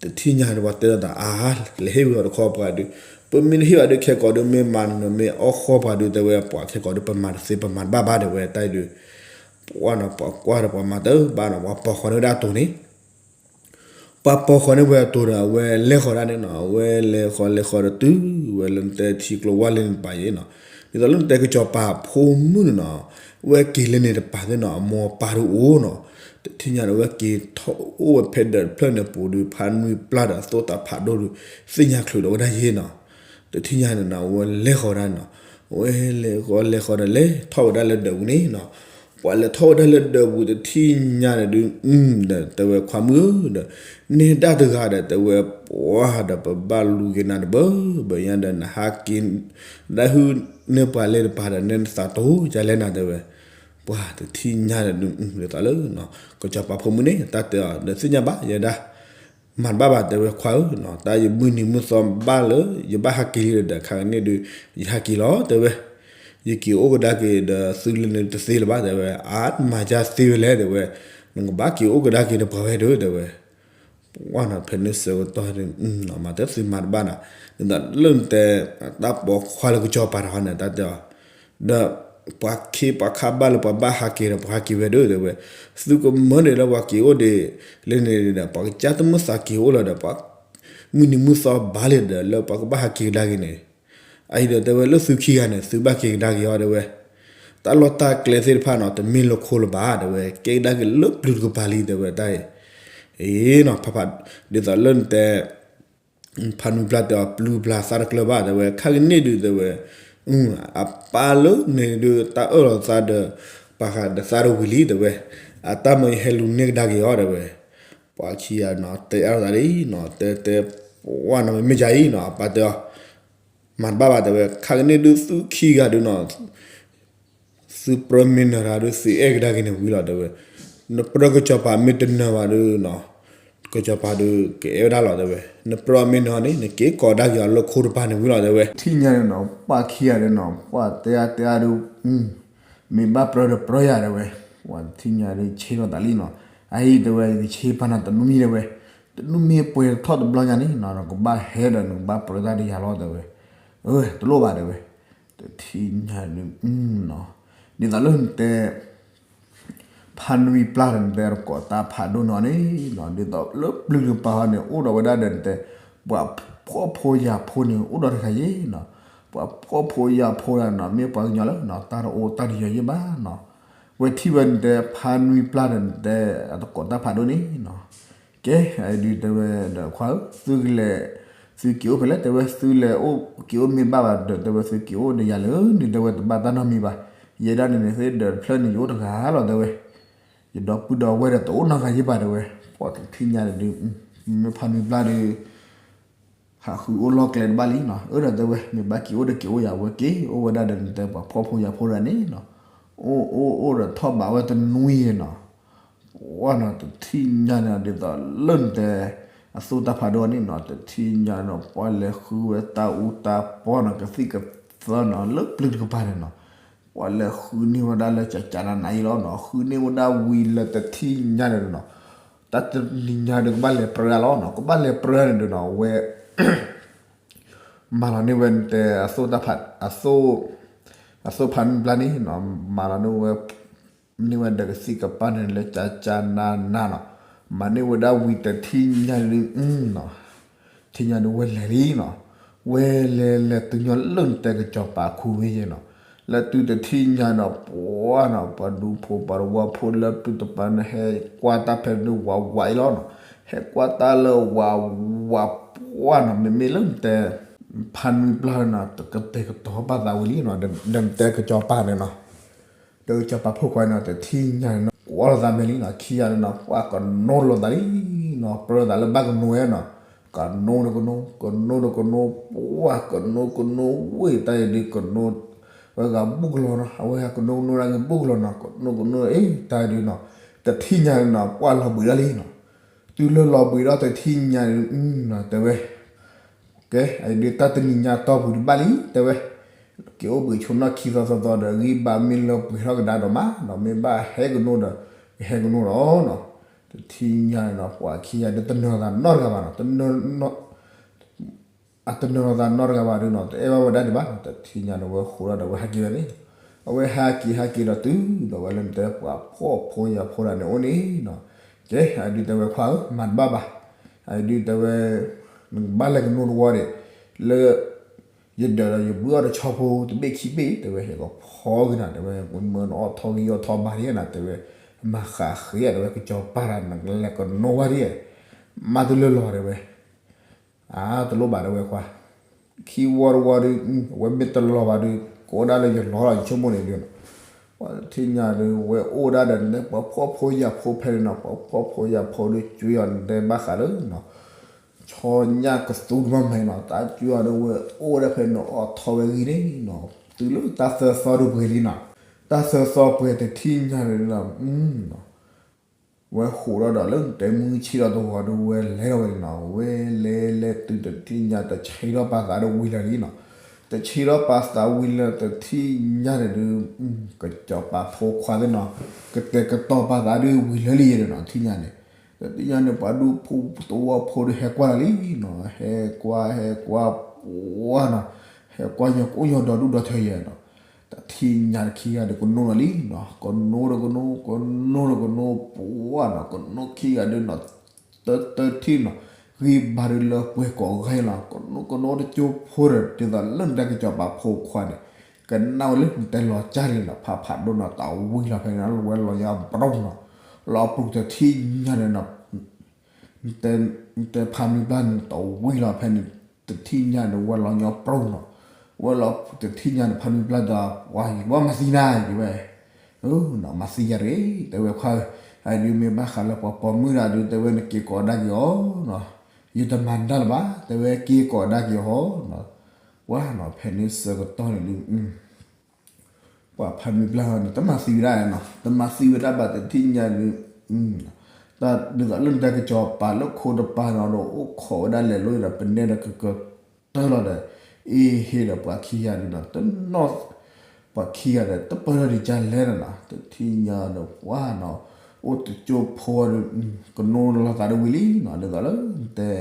တထံၣ်ညါန့ၣ် ပှၤတဲလိာ်သးအါ လဲၤဟ့ၣ်ဝံၤအီၤတခီပှၤဒုး, ပမ့ၢ်တဟ့ၣ်ဘၣ်ဒုး ခဲကိာ်ဒုး မ့ၢ်မၤနၢၤမ့ၢ်အီၣ်ဃီပှၤဒုးတဲဝဲ ပှၤခဲကိာ်ဒုး ပမၤတသ့ ပမၤတဘၣ်ဘၣ်တဲဝဲတၢ်အံၤဒုး, ပှၢ်နီၤ ပှၤကွၢ်ဒီးပှၤမၤတဘၣ်နီၤ ပှၤပိာ်ဃီၤန့ၢ်ဝဲဒၣ်အတိၤန့ၣ် ပှၤပိာ်ဃီၤန့ၢ်ဝဲအတိၤဒီး အဝဲလဲၤဃီၤဒၣ်န့ၣ်နီၤ, အဝဲလဲၤဃီၤလဲၤဃီၤဒီးတုၤ ဝဲလၢနတဲထံကျိဝါလၢန့ၣ်တပၤယဲၢ်နီၤ, ဒ်သိးလၢနတဲကစီၤပၤဖိမုၣ်န့ၣ်နီၤ, ဝဲက့ၤလၢန့ၣ်တပၤသ့ၣ်နီၤ အမိၢ်အပၢ်ဒုးအိၣ်နီၤ, တထံၣ်ညါန့ၣ် ဝဲက့ၤထီၣ်အိၣ်ဝဲဖဲဒၢးတဖျၢၣ်န့ၣ်ပူၤဒုး ဖါနွံပျၢ်ဒီးသိၣ်တၢ်ဖးဒိၣ်ဒုး သ့ၣ်ညါချုးဒီးဝဲဒၣ်ယဲၢ်နီၤ, တထံၣ်ညါန့ၣ်နီၤ အဝဲလဲၤဃီၤဒၣ်န့ၣ်နီၤ, အဝဲလဲၤဃီၤလဲၤဃီၤဒီးလဲၤထီၣ်ဝဲဒၣ်လၢဒၢးပူၤန့ၣ်နီၤ ပှၤလဲၤထီၣ်ဝဲဒၣ်လၢဒၢးပူၤတထံၣ်ညါန့ၣ်ဒုး ဒီးတဲဝဲခွါမုၣ်ဧၢဒီး နဲဒၣ်တဂၤဒီးတဲဝဲ ပှၢ်ဒီးပဘၣ်လူၤက့ၤနၤတဘၢဘၢညါဒီး နဟးက့ၤ ဒၣ်ဟုၣ်န့ၢ်ပှၤလၢတပၤဒီး နဲနသးတိၤကလဲၣ်နၤတဲဝဲ, ပှၢ်တထံၣ်ညါန့ၣ်ဒုး ဒ်သိးလၢ ကစီၤပၤဖိမုၣ်န့ၣ် တၢ်တဲအီၤဒီးသ့ၣ်ညါဘၣ်ယဲဒၣ် မၤတဘၣ်ဘၣ်တဲဝဲခွါဧၢနီၤ, တၢ်ယမုၢ်နံၤမုၢ်သီဘၣ်လၢ ယဘၣ်ဟးက့ၤလံဒီး ခါကန့ၣ်ဒုး ယဟးက့ၤလီၤတဲဝဲ, ယက့ၤအိၣ်ကဒါက့ၤဒီးသုလၢန့ၣ်တသ့လၢၤဘၣ်တဲဝဲ, အါမၤယါသ့ဝဲလဲၣ်တဲဝဲ, နကဘၣ်က့ၤအိၣ်ကဒါက့ၤဒီးပှၤဝဲဒၣ်တဲဝဲ, ပှၢ်နီၤဖဲန့ၣ်ဆၢကတီၢ်ဒုး မၤတသ့မၤတဘၣ်နီၤ, ဒ်သိးလၢနတဲ တၢ်ပိာ်ခွါလၢကစီၤပၤတဟီန့ၣ် တၢ်တဲအီၤ ဒီး ပှၤခ့ပှၤခါဘၣ်လၢပှၤဘၣ်ဟးက့ၤဒီးပှၤဟးက့ၤဝဲဒၣ်တဲဝဲ, သုကမၢန့ၣ်လၢပှၤက့ၤအိၣ်ဒံး လၢန့ၣ်ဒီး ပှၤကစၢ်တမုၢ်သးက့ၤအိၣ်လီၤဒီး ပှၤ မုၢ်နံၤမုၢ်သီဘၣ်လံဒီး လၢပှၤကဘၣ်ဟးက့ၤကဒါက့ၤန့ၣ်, အအံၤဒီးတဲဝဲလၢသုခံဂၤန့ၣ် သုဘၣ်က့ၤကဒါက့ၤအီၤတဲဝဲ, တၢ်လီၢ်တၢ်ကျဲသ့ၣ်တဖၣ်နီၤ တမ့ၢ်လၢခိၣ်လၢၤဘၣ်တဲဝဲ ကဲကဒါက့ၤလၢပျုၤတကပၤလံတဲဝဲတၢ်အံၤ, အ့နီၤ ဖးဖး ဒ်သိးလၢနတဲ ဖါနွံပျၢ်တဲအီၤ ပျုၤပျၢ်သးတကျၢၤဘၣ်တဲဝဲ ခါကန့ၣ်ဒုးတဲဝဲ, အပၢ်လၢန့ၣ်ဒုး တၢ်အၢၣ်လီၤသးဒီး ပှၤဃးဒီးသးတဝံၤလံတဲဝဲ, အတၢ်မၢယဟဲလူၤန့ၢ်ကဒါက့ၤအီၤတဲဝဲ, ပှၤခံဂၤနီၤ တဲအါလိာ်သးလံနီၤ တဲတဲ ပှၢ်နီၤ မ့မ့ၢ်ယၤအံၤနီၤ အပၢ်တဲအီၤ မၤတဘၣ်ဘၣ်တဲဝဲ ခါကန့ၣ်ဒုးသုခံဂၤဒုးနီၤ သုပြၢမ့ၢ်နၢၤတၢ်ဒုး သုအဲၣ်ကဒါက့ၤန့ၣ်ဝံၤလီၤတဲဝဲ, နပြၢကစီၤပၤမ့ၢ်တနၢၤဘၣ်ဒုးနီၤ ကစီၤပၤဒုး ကအဲၣ်ဝဲဒၣ်လီၤတဲဝဲ, နပြၢမ့ၢ်နၢၤန့ၣ် နက့ၤကိးဒါက့ၤအီၤလၢခိတပၤန့ၣ်ဝံၤလီၤတဲဝဲ, ထံၣ်ညါန့ၣ်နီၤ ပှၢ်ခံဂၤဒုးနီၤ ပှၢ်တဲအါတဲအါဒုး မ့ၢ်ဘၣ်ပြၢဒီးပြၢယၤတဲဝဲ, ပှၢ်ထံၣ်ညါဒုးဆ့လီၤသးလံနီၤ, အအံၤတဲဝဲ ယကဆ့ပာ်နၤတနွံမံၤတဲဝဲ, တနွံမံၤပှဲၤထီၣ်တဘျီညါန့ၣ်နီၤ နကဘၣ်ဟဲဒီးနကဘၣ်ပြၢတၢ်ဒီးယၤလီၤတဲဝဲ, အၢ တလိၣ်ဘၣ်တဲဝဲ, တထံၣ်ညါဒုး နီၤ ဒ်သိးလၢနတဲ ဖ ဖါနွံပျၢ်ဒီးနတဲတကိးတၢ်ဖးဒိၣ်နီၤန့ၣ်နီၤ ဒ်သိးလၢပျုၤတကပၤဟီန့ၣ် အိၣ်ဒီးဝဲဒၣ်ဒီးနတဲ ပှၤဖှီၣ်ဖိယာ်ဖိန့ၣ် အိၣ်ဒီးတဂၤယ့ၣ်နီၤ, ပှၤဖှီၣ်ဖိယာ်ဖိဒၣ်နီၤ မ့ၢ်ပှၤကညီလၢနီၤ တၢ်တအိၣ်တၢ်တယီၤယ့ၣ်ဘၣ်နီၤ, ဝဲထံၣ်ဝဲနတဲဖါနွံပျၢ်ဒီးနတဲ တကိးတၢ်ဖးဒိၣ်န့ၣ်နီၤ ကဲ ဒုးတဲဝဲဒီးခွါဧၢ သုကလဲၤ သုက့ၤအိၣ်ဖဲလဲၣ် တဲဝဲသုလဲၤအိၣ်က့ၤအိၣ်မ့ၢ်ဘၣ်ဘၣ်ဒီး တဲဝဲသုက့ၤအိၣ်ဒီးယၤလၢန့ၣ် တဲဝဲတဘၣ်တၢ်နီတမံၤဘၣ်, ယဲဒၣ်န့ၣ်န့ၣ်သ့ၣ်ဒီးတဖျၢၣ်န့ၣ် ယအိၣ်တဂၤလီၤတဲဝဲ, ယဒီပုၢ်ဒီဝဲၢ်ဒီးတအိၣ်နီတဂၤယ့ၣ်ဘၣ်တဲဝဲ, ပှၤတထံၣ်ညါန့ၣ်ဒုး မ့ၢ်ဖါနွံပျၢ်ဒီး ဟးဃုအိၣ်လီၢ်ကျဲတဘၣ်လံနီၤ, အၢဒီးတဲဝဲ မ့ၢ်ဘၣ်က့ၤအိၣ်ဒီးက့ၤအိၣ်ယၤဝဲက့ၤ အိၣ်ဝဲဒၣ်ဒီးနတဲပှၤဖှီၣ်ဖိယာ်ဖိဒၣ်န့ၣ်နီၤ, အိၣ်အိၣ်အိၣ်ဒီးထီၣ်ဘးဝဲတနွံနီၤ, ပှၢ်နီၤ တထံၣ်ညါန့ၣ်ဒ်သိးလၢနတဲ အသိၣ်တၢ်ဖးဒိၣ်န့ၣ်နီၤ တထံၣ်ညါနီၤ ပှၢ်လဲၤဃုဝဲတၢ်အူတၢ်ပီနီၤ ကသံၣ်ကသၢနီၤ လၢပျုၤတကပၤန့ၣ်နီၤ, ပှၢ်လဲၤဃုန့ၢ်ဝဲဒၣ်လၢကကနးနးအံၤလီၤနီၤ, ဃုန့ၢ်ဝဲဒၣ်ဝံၤလၢတထံၣ်ညါန့ၣ်နီၤ, တၢ်တနံၤညါဒုးကဘၣ်လဲၤပြၢလီၤနီၤ, ကဘၣ်လဲၤပြၢန့ၣ်ဒုးနီၤ အဝဲ မၤလီၤန့ၢ်ဝဲနတဲ အသိၣ်တၢ်ဖး အသိၣ် အသိၣ်ဖါနွံပျၢ်န့ၣ်နီၤ မၤလီၤန့ၢ်ဝဲ န့ၢ်ဝဲဒီးကသံၣ်ကပၢ်န့ၣ်လၢကကနးနးနီၤ, မၤန့ၢ်ဝဲဒၣ်ဝံၤတထံၣ်ညါန့ၣ် ထံၣ်ညါန့ၣ်ဝဲလဲၤလံနီၤ, ဝဲလဲၤလဲၤတုၤညီလၢနတဲကစီၤပၤခူဝ့ၢ်ယဲနီၤ, လၢတုၤတထံၣ်ညါနီၤ ပှၢ်နီၤ ပှၤဒူဖိပှၤတဝၢဖိလၢပျုၤတကပၤန့ၣ် ဟဲကွၢ်တၢ်ဖဲန့ၣ်ဝးဝးအံၤလီၤနီၤ, ဟဲကွၢ်တၢ်လၢဝးဝးပှၢ်နီၤ မ့မ့ၢ်လၢနတဲ ဖါနွံပျၢ်နီၤ တကတဲာ်ကတီၤဘၣ်သးဝံၤလံနီၤ, ဒီးနတဲကစီၤပၤန့ၣ်နီၤ ဒီးကစီၤပၤဖိခွါနီၤ တထံၣ်ညါန့ၣ်နီၤ ကွၢ်လိာ်သးမဲာ်လံနီၤ, ခံဂၤန့ၣ်နီၤ ပှၢ်ကနိလိာ်သးလံနီၤ, ပြၢသးလၢဘၣ်ကနိဝဲနီၤ, ကနိဒီးကနိ ကနိဒီးကနိ ပှၢ်ကနိကနိဝ့ၢ်တၢ်အံၤဒုးကနိ ဝဲဂၤဘူၣ်ကလီၤနီၤ, အဝဲဂၤကနိကနိဒၣ်ဂ့ၤဘူၣ်ကလီၤနီၤ, ကနိကနိအ့ၣ် တၢ်အံၤဒုးနီၤ တထံၣ်ညါန့ၣ်နီၤ ပှၢ်လီၤဘှံးဒၣ်လံနီၤ, တုၤလၢလီၤဘှံးဒီးတထံၣ်ညါန့ၣ်နီၤ တဲဝဲ ကဲ အံၤဒုးတၢ်တနံၤညါတီၢ်ပူၤဒံးဘၣ်လံ တဲဝဲ, က့ၤအိၣ်ဘှံးဆိနီၢ်ခံသီသီသီဒီး ဂံၢ်ဘါမ့ၢ်လၢပှဲၤထီၣ်ကဒါဒီးမးနီၤ, မ့ၢ်ဘၣ်ဟဲကနိဒီး ကဟဲကနိလီၤနီၤ, တထံၣ်ညါန့ၣ်နီၤ ပှၤခံဂၤဒုးတနၢၤသးနီတဂၤဘၣ်နီၤ, အတနၢၤလိာ်သးနီတဂၤဘၣ်ဒုးနီၤ တအဲၣ်ဘၣ်ဝဲဒၣ်ဒံးဘၣ်နီၤ, တထံၣ်ညါန့ၣ်ဝဲဃိးဒီးဝဲဟဲက့ၤဝဲန့ၣ်, အဝဲဟဲက့ၤဟဲက့ၤဒီးတုၤဒီးဝဲလၢနတဲပှၤဖှီၣ်ဖိယာ်ဖိဒၣ်န့ၣ်အိၣ်န့ၣ်နီၤ, ကဲ အဒုးတဲဝဲခွါဧၢ မၤတဘၣ်ဘၣ်, အဒုးတဲဝဲ နကဘၣ်လဲၤကနိတဝီဒီး လၢ ယဒၢးဒီးယဘုၣ်အီၣ်တဆီဖိတဘ့ၣ်ခံဘ့ၣ် တဲဝဲ ဟဲကဖီက့ၤနၤ တဲဝဲ မၢနအီၣ်ထီၣ်ဂံၢ်အီၣ်ထီၣ်ဘါဒ်နၤ တဲဝဲ, မၤဃးဃ့ဧါ တဲဝဲ ကစီၤပၤတၢ်နကလဲၤကနိဝဲဒ် မၤတလၢလီၤ တဲဝဲ, အါ တလိၣ်ဘၣ် တဲဝဲခွါ, ခံဝီတဝီဒီး အဝဲမ့ၢ်တလီၤဘၣ်ဒီး ကအိၣ်ဒၣ်လၢယလီၤလီၤ ယဆိကမိၣ်န့ၣ်ဒုးနီၤ, ပှၤတထံၣ်ညါဒီး ဝဲအိၣ်ဒၣ်ဒီးနတဲပှၤဖှီၣ်ဖိယာ်ဖိဖဲန့ၣ်နီၤ, ပှၤဖှီၣ်ဖိယာ်ဖိဒီး ကွံာ်အီၤနတဲဘၣ်ဃးလၢနီၤ ဆီညၣ်ကသူတမံၤမံၤနီၤ, တၢ်ကွံာ်အီၤဒီး ဝဲအိၣ်ဒၣ်ဖဲန့ၣ်အီၣ်ထီၣ်ဝဲဂံၢ်န့ၣ်နီၤ, တုၤလၢတၢ်သၢသီဒုးပှဲၤလံနီၤ, တၢ်သၢသီပှဲၤတထံၣ်ညါန့ၣ်နီၤ, ဝဲဃိးထီၣ်ဒီးလၢနတဲမုၢ်ဆ့ၣ်ထီၣ်တဝီဒီး ဝဲလဲၤထီၣ်ဝဲန့ၣ်နီၤ, ဝဲလဲၤလဲၤတုၤတထံၣ်ညါ တဆံးထီၣ်ပာ်သးဒီးဝံၤလၢာ်လံနီၤ, တဆံးထီၣ်ပာ်သးဝံၤလၢာ်တထံၣ်ညါန့ၣ်ဒုး ကစီၤပၤဖိခွါသ့ၣ်နီၤ, ကတဲာ်ကတီၤပာ်သးဒီးဝံၤလၢာ်လံယဲန့ၣ်နီၤ, တထံၣ်ညါန့ၣ် တထံၣ်ညါန့ၣ် ပှၤဒူဖိတဝီဖိဒီးဟဲကွၢ်လီၤလံနီၤ, ဟဲကွၢ် ဟဲကွၢ် ပှၢ်နီၤ, ဟဲကွၢ်ညီကိၣ်ညီဒီဒူၣ်ဒီထၢယဲနီၤ, တထံၣ်ညါတခံဂၤဒီးကနိလီၤလံနီၤ, ကနိဒီးကနိ ကနိဒီးကနိ ပှၢ်နီၤ, ကနိခံဂၤဒီးနီၤ, တၢတထံၣ်နီၤ, ဂံၢ်ဘါဒီးလၢပှဲၤကိးဂၤလီၤ, ကနိကနိတကၠိဖိဒီး ဒ်သိးလၢနတဲကစီၤပၤဖိခွါန့ၣ် ကနၣ်ဝဲလၢနတဲလီၤကၢ်လံနီၤ, ဖးဖးဒိၣ်နီၤ တၢ်ဝံၤလီၤဖဲန့ၣ် ဝဲလီၤညီဘြီၣ်နီၤ, လီၤပူၤတထံၣ်ညါန့ၣ်နီၤ နတဲဖးမံၤဘျါန့ၣ် တဝံၤလီၤဖဲန့ၣ် တထံၣ်ညါန့ၣ် ဝဲလီၤညီပြူၢ်နီၤ, ဝဲလီၤတထံၣ်ညါန့ၣ် ဖးမံၤဘျါဒီး ပှၤယဝဲမၤသံနၤ ယဝဲ, မၤသံယၤတဂ့ၤ တဲဝဲခွါဧၢ, အဒုးမ့ၢ်ဘၣ်ဃးလၢပှၤပိာ်မုၣ်ဒၣ်ဒုး တဲဝဲနက့ၤကိးကဒါက့ၤအီၤနီၤ, ယတမၤနၤလၢၤဘၣ် တဲဝဲက့ၤကိးကဒါက့ၤအီၤနီၤ, ပှၤနီၤ ဖဲန့ၣ်ဆၢကတီၢ်န့ၣ်ဒုး ပှၤဖးမံၤဘျါန့ၣ် တမၤသံဝဲဒၣ်နီၤ, တမၤသံဝဲဒၣ်ဘၣ်တထံၣ်ညါဒုး, တၢ်ဒ်သိးလၢနတဲကစီၤပၤလၢခိတပၤနီၤဒီး အိၣ်ခိးဝဲဒၣ်လဲၤလိၤဒီး ပနဲဒီးကကတၢၢ်လီၤဒီး, အ့ဟ့ၣ်ဒီးပှၤခံဂၤဒုးနီၤ တနီၤ, ပှၤခံဂၤဒီး တပၢၢ်ထီၣ်ဒံးကလဲၣ်နီၤ, တထံၣ်ညါဒီးပှၤနီၤ, အိၣ်တကၠိဖိဒီး ကနိလီၤသးဒီးဝံၤလံနီၤ, ဒ်သိးလၢနတဲ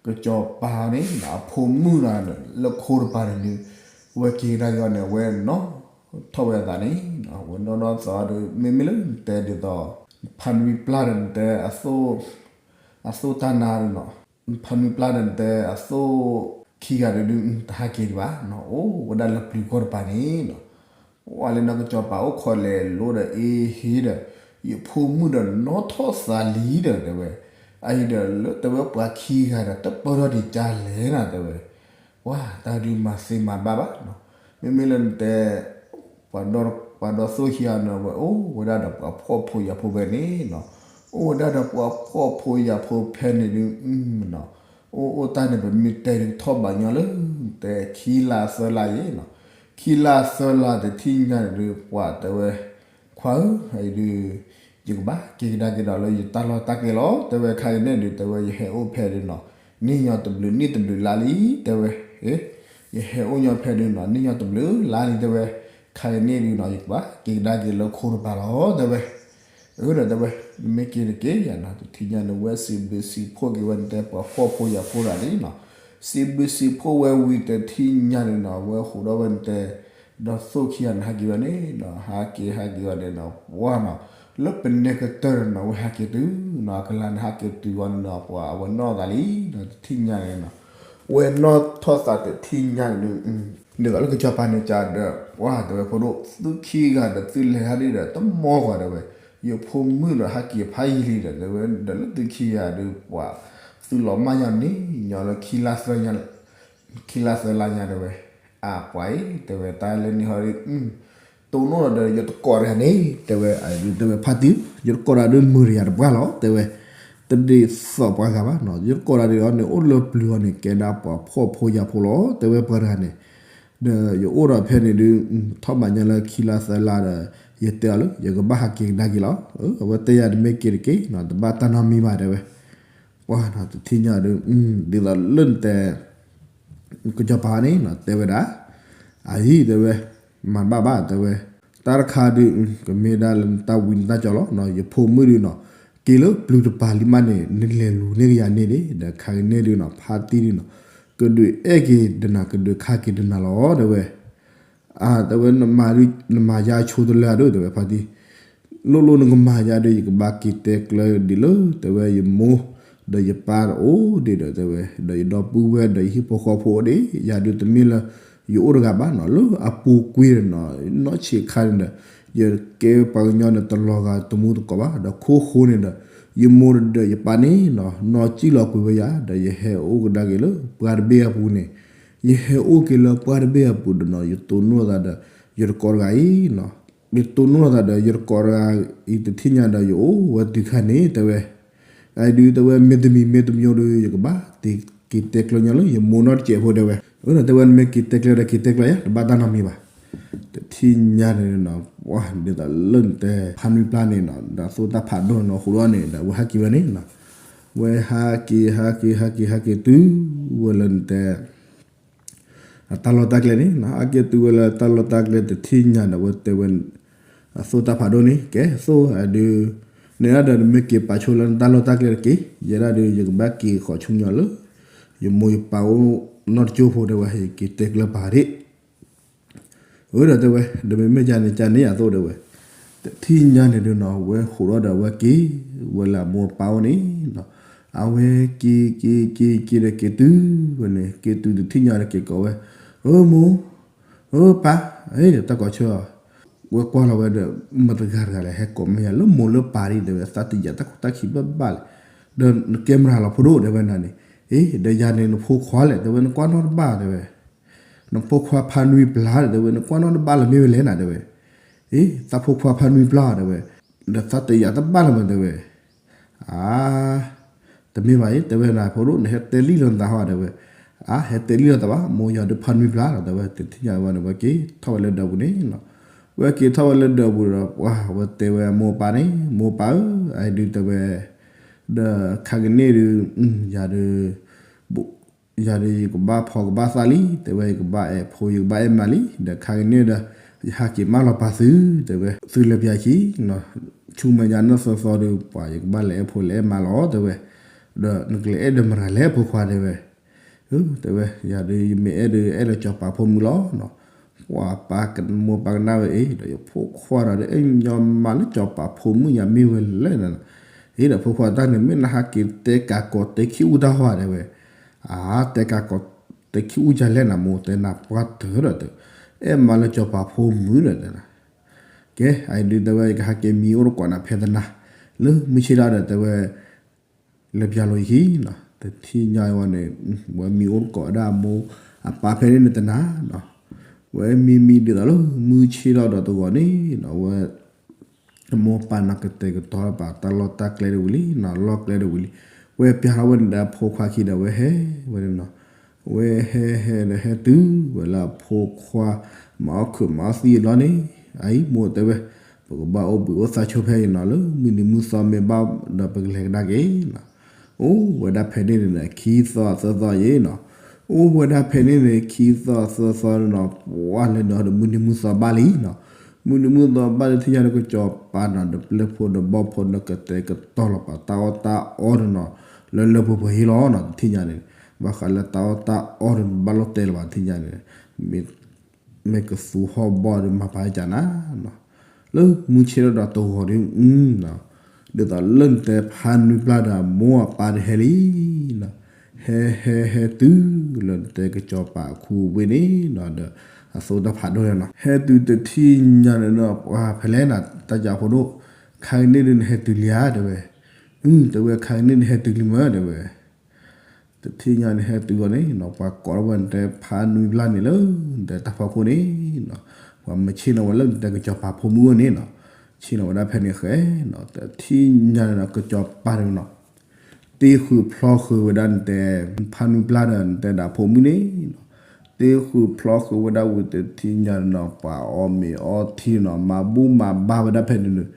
ကစီၤပၤန့ၣ် အဖိမုၣ်နီၤ လၢခိတပၤန့ၣ်ဒုး ဝဲက့ၤကဒါက့ၤအီၤန့ၣ် အဝဲနီၤ ထီၣ်ဝဲအသးန့ၣ် ဝဲနီၢ်နီၢ်သီဒီး မ့မ့ၢ်လၢနတဲဒ်သိး ဖးနွံပျၢ်ဒီးနတဲ အသိၣ်တၢ်နါဒီးနီၤ, ဖးနွံပျၢ်ဒီးနတဲအသိၣ်ခံဂၤဒီး တဟးက့ၤဒံးဘၣ်နီၤ, အိၣ်ဝဲဒၣ်လၢပျုၤကီၢ်တပၤန့ၣ်နီၤ. ဝဲလၢနီၢ်ကစီၤပၤအိၣ်ခိးလဲၤလိဒီးအ့ဟ့ဒီး ယဖိမုၣ်ဒီးနီၣ်ထီၣ်သးလံဒီးတဲဝဲ, အအံၤဒီးလၢတဲဝဲပှၤခံဂၤဒီး တပၢၢ်ထီၣ်ဒံးကလဲၣ်နၤတဲဝဲ, ပှၤတၢ်ဒုးမၤသ့မၤဘၣ်ဘၣ်နီၤ, မ့မ့ၢ်လၢနတဲ ပှၤဒီးသိၣ်ခံဂၤန့ၣ် ဝဲအိၣ်ဝဲဒၣ်ဒီးပှၤဖှီၣ်ဖိယာ်ဖိဖဲန့ၣ်နီၤ, အိၣ်ဝဲဒၣ်ဒီးပှၤဖှီၣ်ဖိယာ်ဖိဖဲန့ၣ်ဒုးနီၤ, အိၣ်အိၣ်တၢ်န့ၣ် ပမ့ၢ်တဲဒုးထီၣ်ဘၣ်ညီလၢ တဲခံလါသၢလါယဲနီၤ, ခံလါသၢလါတထံၣ်ညါန့ၣ်ဒုး ပှၤတဲဝဲ ခွါဧၢ, အံၤဒုး ယကဘၣ်က့ၤကဒါက့ၤဒီးလၢယတၢ်လီၢ်တၢ်ကျဲလီၤ တဲဝဲ, ခါအံၤန့ၣ်ဒုး တဲဝဲ ယဟဲအိၣ်ဖဲဒုးနီၤ နံၣ်ညီတဘျုးနံၣ်တဘျုးလါလံ တဲဝဲ, ယဟဲအိၣ်ညီဖဲဒုးနီၤ နံၣ်ညီတဘျုးလါလံ တဲဝဲ, ခါအံၤန့ၣ်ဒုးနီၤ ယကဘၣ်က့ၤကဒါက့ၤလၢခိတပၤလီၤ တဲဝဲ. အၢ ဒီးတဲဝဲ နမ့ၢ်က့ၤတက့ၢ်ယၤနီၤ, တထံၣ်ညါန့ၣ် ဝဲစံးဘျုးစံးဖှိၣ်က့ၤဝဲန့ၣ် တဲပှၤဖှီၣ်ဖိယာ်ဖိတဂၤန့ၣ်နီၤ, စံးဘျုးစံးဖှိၣ်ဝဲဝံၤတထံၣ်ညါန့ၣ်နီၤ ဝဲဟူးဒီးဝဲန့ၣ်တဲ ဒီးသိၣ်ခံဂၤန့ၣ် ဟးက့ၤဝဲန့ၣ်နီၤ, ဟးက့ၤ ဟးက့ၤဝဲန့ၣ်နီၤ ပှၤနီၤ လၢပနဲကတၢၢ်န့ၣ်နီၤ ဝဲဟးက့ၤတုၤနီၤ, အကလၤန့ၣ် ဟးက့ၤတုၤဝဲန့ၣ်နီၤ ပှၤအဝဲနီၣ်သးလံနီၤ တထံၣ်ညါန့ၣ်နီၤ, ဝဲနီၣ်ထီၣ်သးတထံၣ်ညါန့ၣ်ဒုး ဒ်သိးလၢကစီၤပၤန့ၣ်ကဒီး ပှၤတဲဝဲ ဖိဒိၣ် သုခံဂၤဒီးသုလဲၤဟးဒ်ဒီး တမီၢ်ဂီၤတဲဝဲ, ယဖိမုၣ်ဒီးဟးက့ၤဖးယံာ်လံဒီး တဲဝဲ ဒီးလၢသုခံဂၤဒုး ပှၤသုလီၤမၢ်ညီန့ၣ် ညီလၢခံလါသၢလါညါ ခံလါသၢလါညါတဲဝဲ, အပှၤအံၤ တဲဝဲ တၢ်လၢန့ၣ်ဟီဒုး တိၢ်နီၣ်ဒီး ယတကိးတဂၤန့ၣ် တဲဝဲ အဒုး တဲဝဲ ဖါတံၢ် ယတကိးတဂၤဒုး မုာ်တယၤတပှၢ်လီၤ တဲဝဲ, တဒ်သိးပှၤဂၤဘၣ်နီၤ, ယတကိးတဂၤဒုးအီၤန့ၣ် အိၣ်လၢပျုၤအီၤန့ၣ် ကဲဒၣ်ပှၤဖှီၣ်ဖိယာ်ဖိလီၤ တဲဝဲ ပှၤတဂၤန့ၣ်, ဒီးယအိၣ်ဒီးဖဲန့ၣ်ဒုး ထီၣ်ဘးညီလၢခံလါသၢလါဒီး ယတဲအီၤလၢ ယကဘၣ်ဟးက့ၤကဒါက့ၤလီၤ, အဝဲတဲယၤ တမ့ၢ်က့ၤတက့ၢ်နီၤ တဘၣ်တၢ်နီတမံၤဘၣ် တဲဝဲ ပှၤနီၤ တထံၣ်ညါဒုး ဒ်သိးလၢနတဲ ကစီၤပၤန့ၣ်နီၤ တဲဝဲဒၣ်, အအံၤ တဲဝဲ, မၤတဘၣ်ဘၣ် တဲဝဲ, တၢ်တခါဒုး ကမ့ၢ်ဒၣ်လၢနတၢ်ဝံနတၢ်ကၠီလီၤနီၤ, ယဖိမုၣ်ဒုးနီၤ က့ၤလၢပျုၤတပၤလံမးန့ၣ် နလဲၤလူၤန့ၢ်ကယၤန့ၣ်ဒၣ်, ဒီးခါကန့ၣ်ဒုးနီၤ ဖါတံၢ်ဒုးနီၤ ကဒုးအဲၣ်က့ၤတနၤ ကဒုးခါက့ၤတနၤလီၤ တဲဝဲ အတဲဝဲ နမၤယၤဆိတလၢဒုး တဲဝဲ ဖါတံၢ်, လိၣ်လိၣ်နကမၤယၤဒီး ယကဘၣ်က့ၤတဲကျၢၤဒ်လၢ တဲဝဲ ယမိၢ် ဒီးယပၢ်တအိၣ်ဒံးဒီး တဲဝဲ ဒီးယဒီပုၢ်ဝဲၢ်ဒီးယဟံၣ်ဖိဃီဖိအိၣ်ဒံး, ယၤဒုးတမ့ၢ်လၢ ယအိၣ်တဂၤဘၣ်နီၤ, လၢအပူၤကွံာ်ဒီးနီၤ နီၢ်ဆံးခါန့ၣ်ဒီး ယကဲပှၤကညီဒီးတလီၤဂာ်တမူသကိးဘၣ်, ဒီးခိၣ်ဃိန့ၣ်ဒီး ယမိၢ်ဒီးယပၢ်န့ၣ်နီၤ နီၢ်ကံၣ်လီၤကွံာ်ဝဲယၤ ဒီးယဟဲအိၣ်ကဒါက့ၤလၢပှၤတဘ့ၣ်အပူၤန့ၣ်, ယဟဲအိၣ်က့ၤလၢပှၤတဘ့ၣ်အပူၤဒီးနီၤ ယတိၢ်နီၣ်သးဒီး ယတကိးတဂၤအံၤနီၤ, ယတိၢ်နီၣ်သးဒီး ယတကိးတဂၤအံၤ တထံၣ်ညါဒီး ယအိၣ်ဝဲတုၤခါန့ၣ် တဲဝဲ, အဒုး တဲဝဲ မ့ၢ်တမံၤမ့ၢ်တမံၤဒုး ယကဘၣ်က့ၤတဲကျၢၤညီလၢယမိၢ်နီတစဲးဖိ တဲဝဲ, အၢ ဒီးတဲဝဲ နမ့ၢ်က့ၤတဲကျၢၤဒီး က့ၤတဲကျၢၤယၤ တဘၣ်တၢ်နီတမံၤဘၣ်, တထံၣ်ညါန့ၣ်နီၤ ပှၤဒ်သိးလၢနတဲ ဖါနွံပျၢ်န့ၣ်နီၤ ဒီးသိၣ်တၢ်ဖးဒိၣ်နီၤ ဃိးဒီးန့ၣ် ဒီးအဝဲဟဲက့ၤဝဲန့ၣ်နီၤ, ဝဲဟဲက့ၤ ဟဲက့ၤ ဟဲက့ၤ ဟဲက့ၤတုၤဝဲလၢနတဲ အတၢ်လီၢ်တၢ်ကျဲန့ၣ်နီၤ ဟဲက့ၤတုၤဝဲလၢတၢ်လီၢ်တၢ်ကျဲတထံၣ်ညါဒီး အဝဲတဲဝဲ အသိၣ်တၢ်ဖးဒိၣ်န့ၣ် ကဲသိၣ် အဒုး နဒုး နမ့ၢ်က့ၤပာ်ဆိလၢနတၢ်လီၢ်တၢ်ကျဲတက့ၢ်, ယဲဒၣ်ဒုး ယကဘၣ်က့ၤဃီၤဆူညါလၢ ယမိၢ်ယပၢ်အိၣ်နီတကၠိဖိ တဲဝဲ ယက့ၤတဲကျၢၤပာ်ဒ့ၣ် အၢ ဒီးတဲဝဲ ဒီးမ့မ့ၢ်ကန့ၣ် ကန့ၣ်ယသိၣ် တဲဝဲ, တထံၣ်ညါန့ၣ်ဒုးနီၤ ဝဲဃိးဒီးဒီး အဝဲက့ၤဝဲလၢအမိၢ်အပၢ်အိၣ်န့ၣ်နီၤ, အဝဲက့ၤ က့ၤ က့ၤ က့ၤဒီးက့ၤတုၤဝဲန့ၣ် က့ၤတုၤတထံၣ်ညါဒီးက့ၤကိးဝဲ, အၢ မိၢ် အၢ ပၢ် တၢ်ကိးဆၢအီၤ, ဝဲကွၢ်လီၤဝဲဒီး မတၤတဂၤတဂၤလဲၣ် ဟဲကိးမ့ၢ်ယၤလၢမိၢ်လၢပၢ်ဒ် တဲဝဲ သးတယာ်တၢ်ခိၣ်တၢ်ခံဘၣ်ဘၣ်လဲၣ်, ဒီးနကဲမတၤလီၤဖိဒိၣ် တဲဝဲနၤန့ၣ်, အ့ ဒီးယၤန့ၣ် နဖိခွါလဲၣ် တဲဝဲ နကွၢ်နီတဘၣ် တဲဝဲ နဖိခွါဖါနွံပျၢ် တဲဝဲ နကွၢ်နီတဘၣ်လၢၤမ့ၢ်ဝဲလဲၣ်နၤ တဲဝဲ, အ့ သးဖိခွါဖါနွံပျၢ် တဲဝဲ, ဒီးသးတယာ်တဘၣ်လၢၤမး တဲဝဲ, အါ တမ့ၢ်ဘၣ်အံၤ တဲဝဲနၤ ဖိဒိၣ် နဟဲတဲလံလီၤနသးဟီ တဲဝဲ, အါ ဟဲတဲလံလီၤသးဘၣ် မိၢ်ယၤဒုးဖါနွံပျၢ်လီၤ တဲဝဲ, တထံၣ်ညါဝဲန့ၣ် ဝဲက့ၤထီၣ်ဝဲလၢဒၢးပူၤန့ၣ်, ဝဲက့ၤထီၣ်ဝဲလၢဒၢးပူၤဒီး ပှၤဝဲတဲဝဲမိၢ်ပၢ်န့ၣ် မိၢ်ပၢ်ဧၢ အဒုး တဲဝဲ, ဒီးခါကန့ၣ်ဒုး ယၤဒုး ယၤဒီး ယကဘၣ်ဖှီၣ်ကဘၣ်သၣ်လံ တဲဝဲ, ယကဘၣ်အဲၣ်ဖိ ယကဘၣ်အဲၣ်မါလံ, ဒီးခါကန့ၣ်ဒီး ယဟးက့ၤမၢလီၤပာ်သု တဲဝဲ, သုလဲၤပၠးခံ ဆူမဲာ်ညါနီၢ်သီသီဒီး ပှၤယကဘၣ်လဲၤအဲၣ်ဖိလဲၤအဲၣ်မါလီၤ တဲဝဲ, ဒီးနကလဲၤအဲၣ်ဒီးမတၤလဲၣ်ဖိခွါ တဲဝဲ, တဲဝဲ ယၤဒီး ယမ့ၢ်အဲၣ်ဒီး အဲၣ်လၢစီၤပၤဖိမုၣ်လီၤနီၤ, ပှၤပၢ်မိၢ်ပၢ်ကနၣ်ဝဲအံၤဒီး ယဖိခွါဒီး အဲၣ်ညီမးလၢစီၤပၤဖိမုၣ်ညါမ့ၢ်ဝဲလဲၣ်နၤ, အံၤဒီးဖိခွါတၢ်န့ၣ် မ့ၢ်နဟးက့ၤတဲကးကိးတဲခံအူတၢ်ဟီၣ်ဒဲးဝဲ, အတဲကးကိးတဲခံအူယၤလဲၣ်နၤ မိၢ်တဲနၤပှၢ်တၢၢ်ဒီးတဲ, အဲၣ်မးလၢစီၤပၤဖိမုၣ်ဒီးတဲနၤ, ကဲ အံၤဒုးတဲဝဲ ယကဟးက့ၤမံအိၣ်တကိးနၤဖဲတနၤ, လၢမုၢ်ဆ့ၣ်ထီၣ်ဒီးတဲဝဲ လဲၤပၠးလိာ်ယခံနီၤ, တထံၣ်ညါဝဲန့ၣ် ဝဲမံအိၣ်တကိးဝဲဒၣ်အမိၢ်အပၢ်ဖဲန့ၣ်န့ၣ်တနၤနီၤ, ဝဲမံမံဒ်သိးလၢမုၢ်ဆ့ၣ်ထီၣ်ဒီးတဂီၤန့ၣ်နီၤ, ဝဲ အမိၢ်ပၢ်နီၤကတဲာ်ကတီၤပာ်တၢ်လီၢ်တၢ်ကျဲတဝံၤလံနီၤ, လီၢ်ကျဲတဝံၤလံ, ဝဲပၠးထီၣ်ဝဲန့ၣ်ဒီးအဖိခွါခံဒီး ဝဲဟဲဝဲန့ၣ်နီၤ, ဝဲဟဲဟဲဒီးဟဲတုၤဝဲလၢအဖိခွါ မၤအီၣ်ခုးမၤအီၣ်သံအလီၢ်န့ၣ်, အံၤမိၢ်တဲဝဲ ပကဘၣ်အိၣ်ဘှံးအိၣ်သါဆိဖဲအံၤနီၤ, လၢမုၢ်နံၤမုၢ်သီမ့ၢ်ဘၣ်ဒီးပကလဲၤကဒါက့ၤနီၤ, အိၣ်ဝဲဒၣ်ဖဲန့ၣ်န့ၣ် ခံသီသၢသီယံၤနီၤ, အိၣ်ဝဲဒၣ်ဖဲန့ၣ်န့ၣ် ခံသီသၢသီန့ၣ်နီၤ, ပှၤလဲၤဒီးမုၢ်နံၤမုၢ်သီဘၣ်လံနီၤ, မုၢ်နံၤမုၢ်သီဘၣ်လၢတထံၣ်ညါဒီး ကစီၤပၤနီၤ ဒီးပျဲၢ်ဖိဒီးဘီၣ်ဖိန့ၣ် ကတဲာ်ကတီၤလီၤပာ်တၢ်အီၣ်တၢ်အီန့ၣ်နီၤ, လၢလၢပှဲၤပှဲၤဟံၣ်လီၤနီၤ, တထံၣ်ညါန့ၣ် ဘၣ်ဃးလၢတၢ်အီၣ်တၢ်အီန့ၣ် ဘၣ်လိာ်တဲာ်လၢၤဘၣ်တထံၣ်ညါန့ၣ်, မ့ၢ်ကသူဟီၣ်ဘီၣ်ဒီးမၤပာ်ကနၤနီၤ, လၢမုၢ်ဆ့ၣ်ထီၣ်ဒီးတဂီၤဒုးနီၤ, ဒ်သိးလၢနတဲဖါနွံပျၢ်ဒီးအမိၢ်အပၢ်တဟဲလံနီၤ, ဟဲဟဲဟဲတုၤလၢနတဲကစီၤပၤအခူအဝ့ၢ်န့ၣ်နီၤ, ဒီးအသိတၢ်ဖးဒိၣ်န့ၣ်နီၤ, ဟဲတုၤတထံၣ်ညါန့ၣ်ဒီး ပှၤဖဲလဲၣ်နၤ တၢ်ကၠီဖိဒိၣ်, ခါကန့ၣ်ဒုးနဟဲတုၤလံဧါတဲဝဲ, အု တဲဝဲ ခါကန့ၣ်နဟဲတုၤလံမၢတဲဝဲ တထံၣ်ညါန့ၣ်ဟဲတုၤအီၤန့ၣ်နီၤ, ပှၤကိးထီၣ်ဝဲနတဲဖါနွံပျၢ်န့ၣ်လၢ နတဲတၢ်ဖီခိၣ်န့ၣ်နီၤ, ပှၤမ့ၢ်ဆ့ၣ်နီၤဝဲလၢနတဲကစီၤပၤဖိမုၣ်အအိၣ်န့ၣ်နီၤ, ဆ့ၣ်နီၤဝဲဒၣ်ဖဲန့ၣ်ဃဲနီၤ, တထံၣ်ညါန့ၣ်နီၤ ကစီၤပၤန့ၣ်နီၤ တ့ဃုာ်ဖျီဃုာ်ဝဲဒၣ်နတဲ ဖါနွံပျၢ်ဒီးနတဲဒၣ်ဖိမုၣ်န့ၣ်နီၤ, တ့ဃုာ်ဖျီဃုာ်ဝဲဒၣ်ဝံၤတထံၣ်ညါန့ၣ်နီၤ, ပှၤအီၣ်မ့ၤအီထံနီၤ, မၤဘူၣ်မၤဘါဝဲဒၣ်ဖဲန့ၣ်န့ၣ်,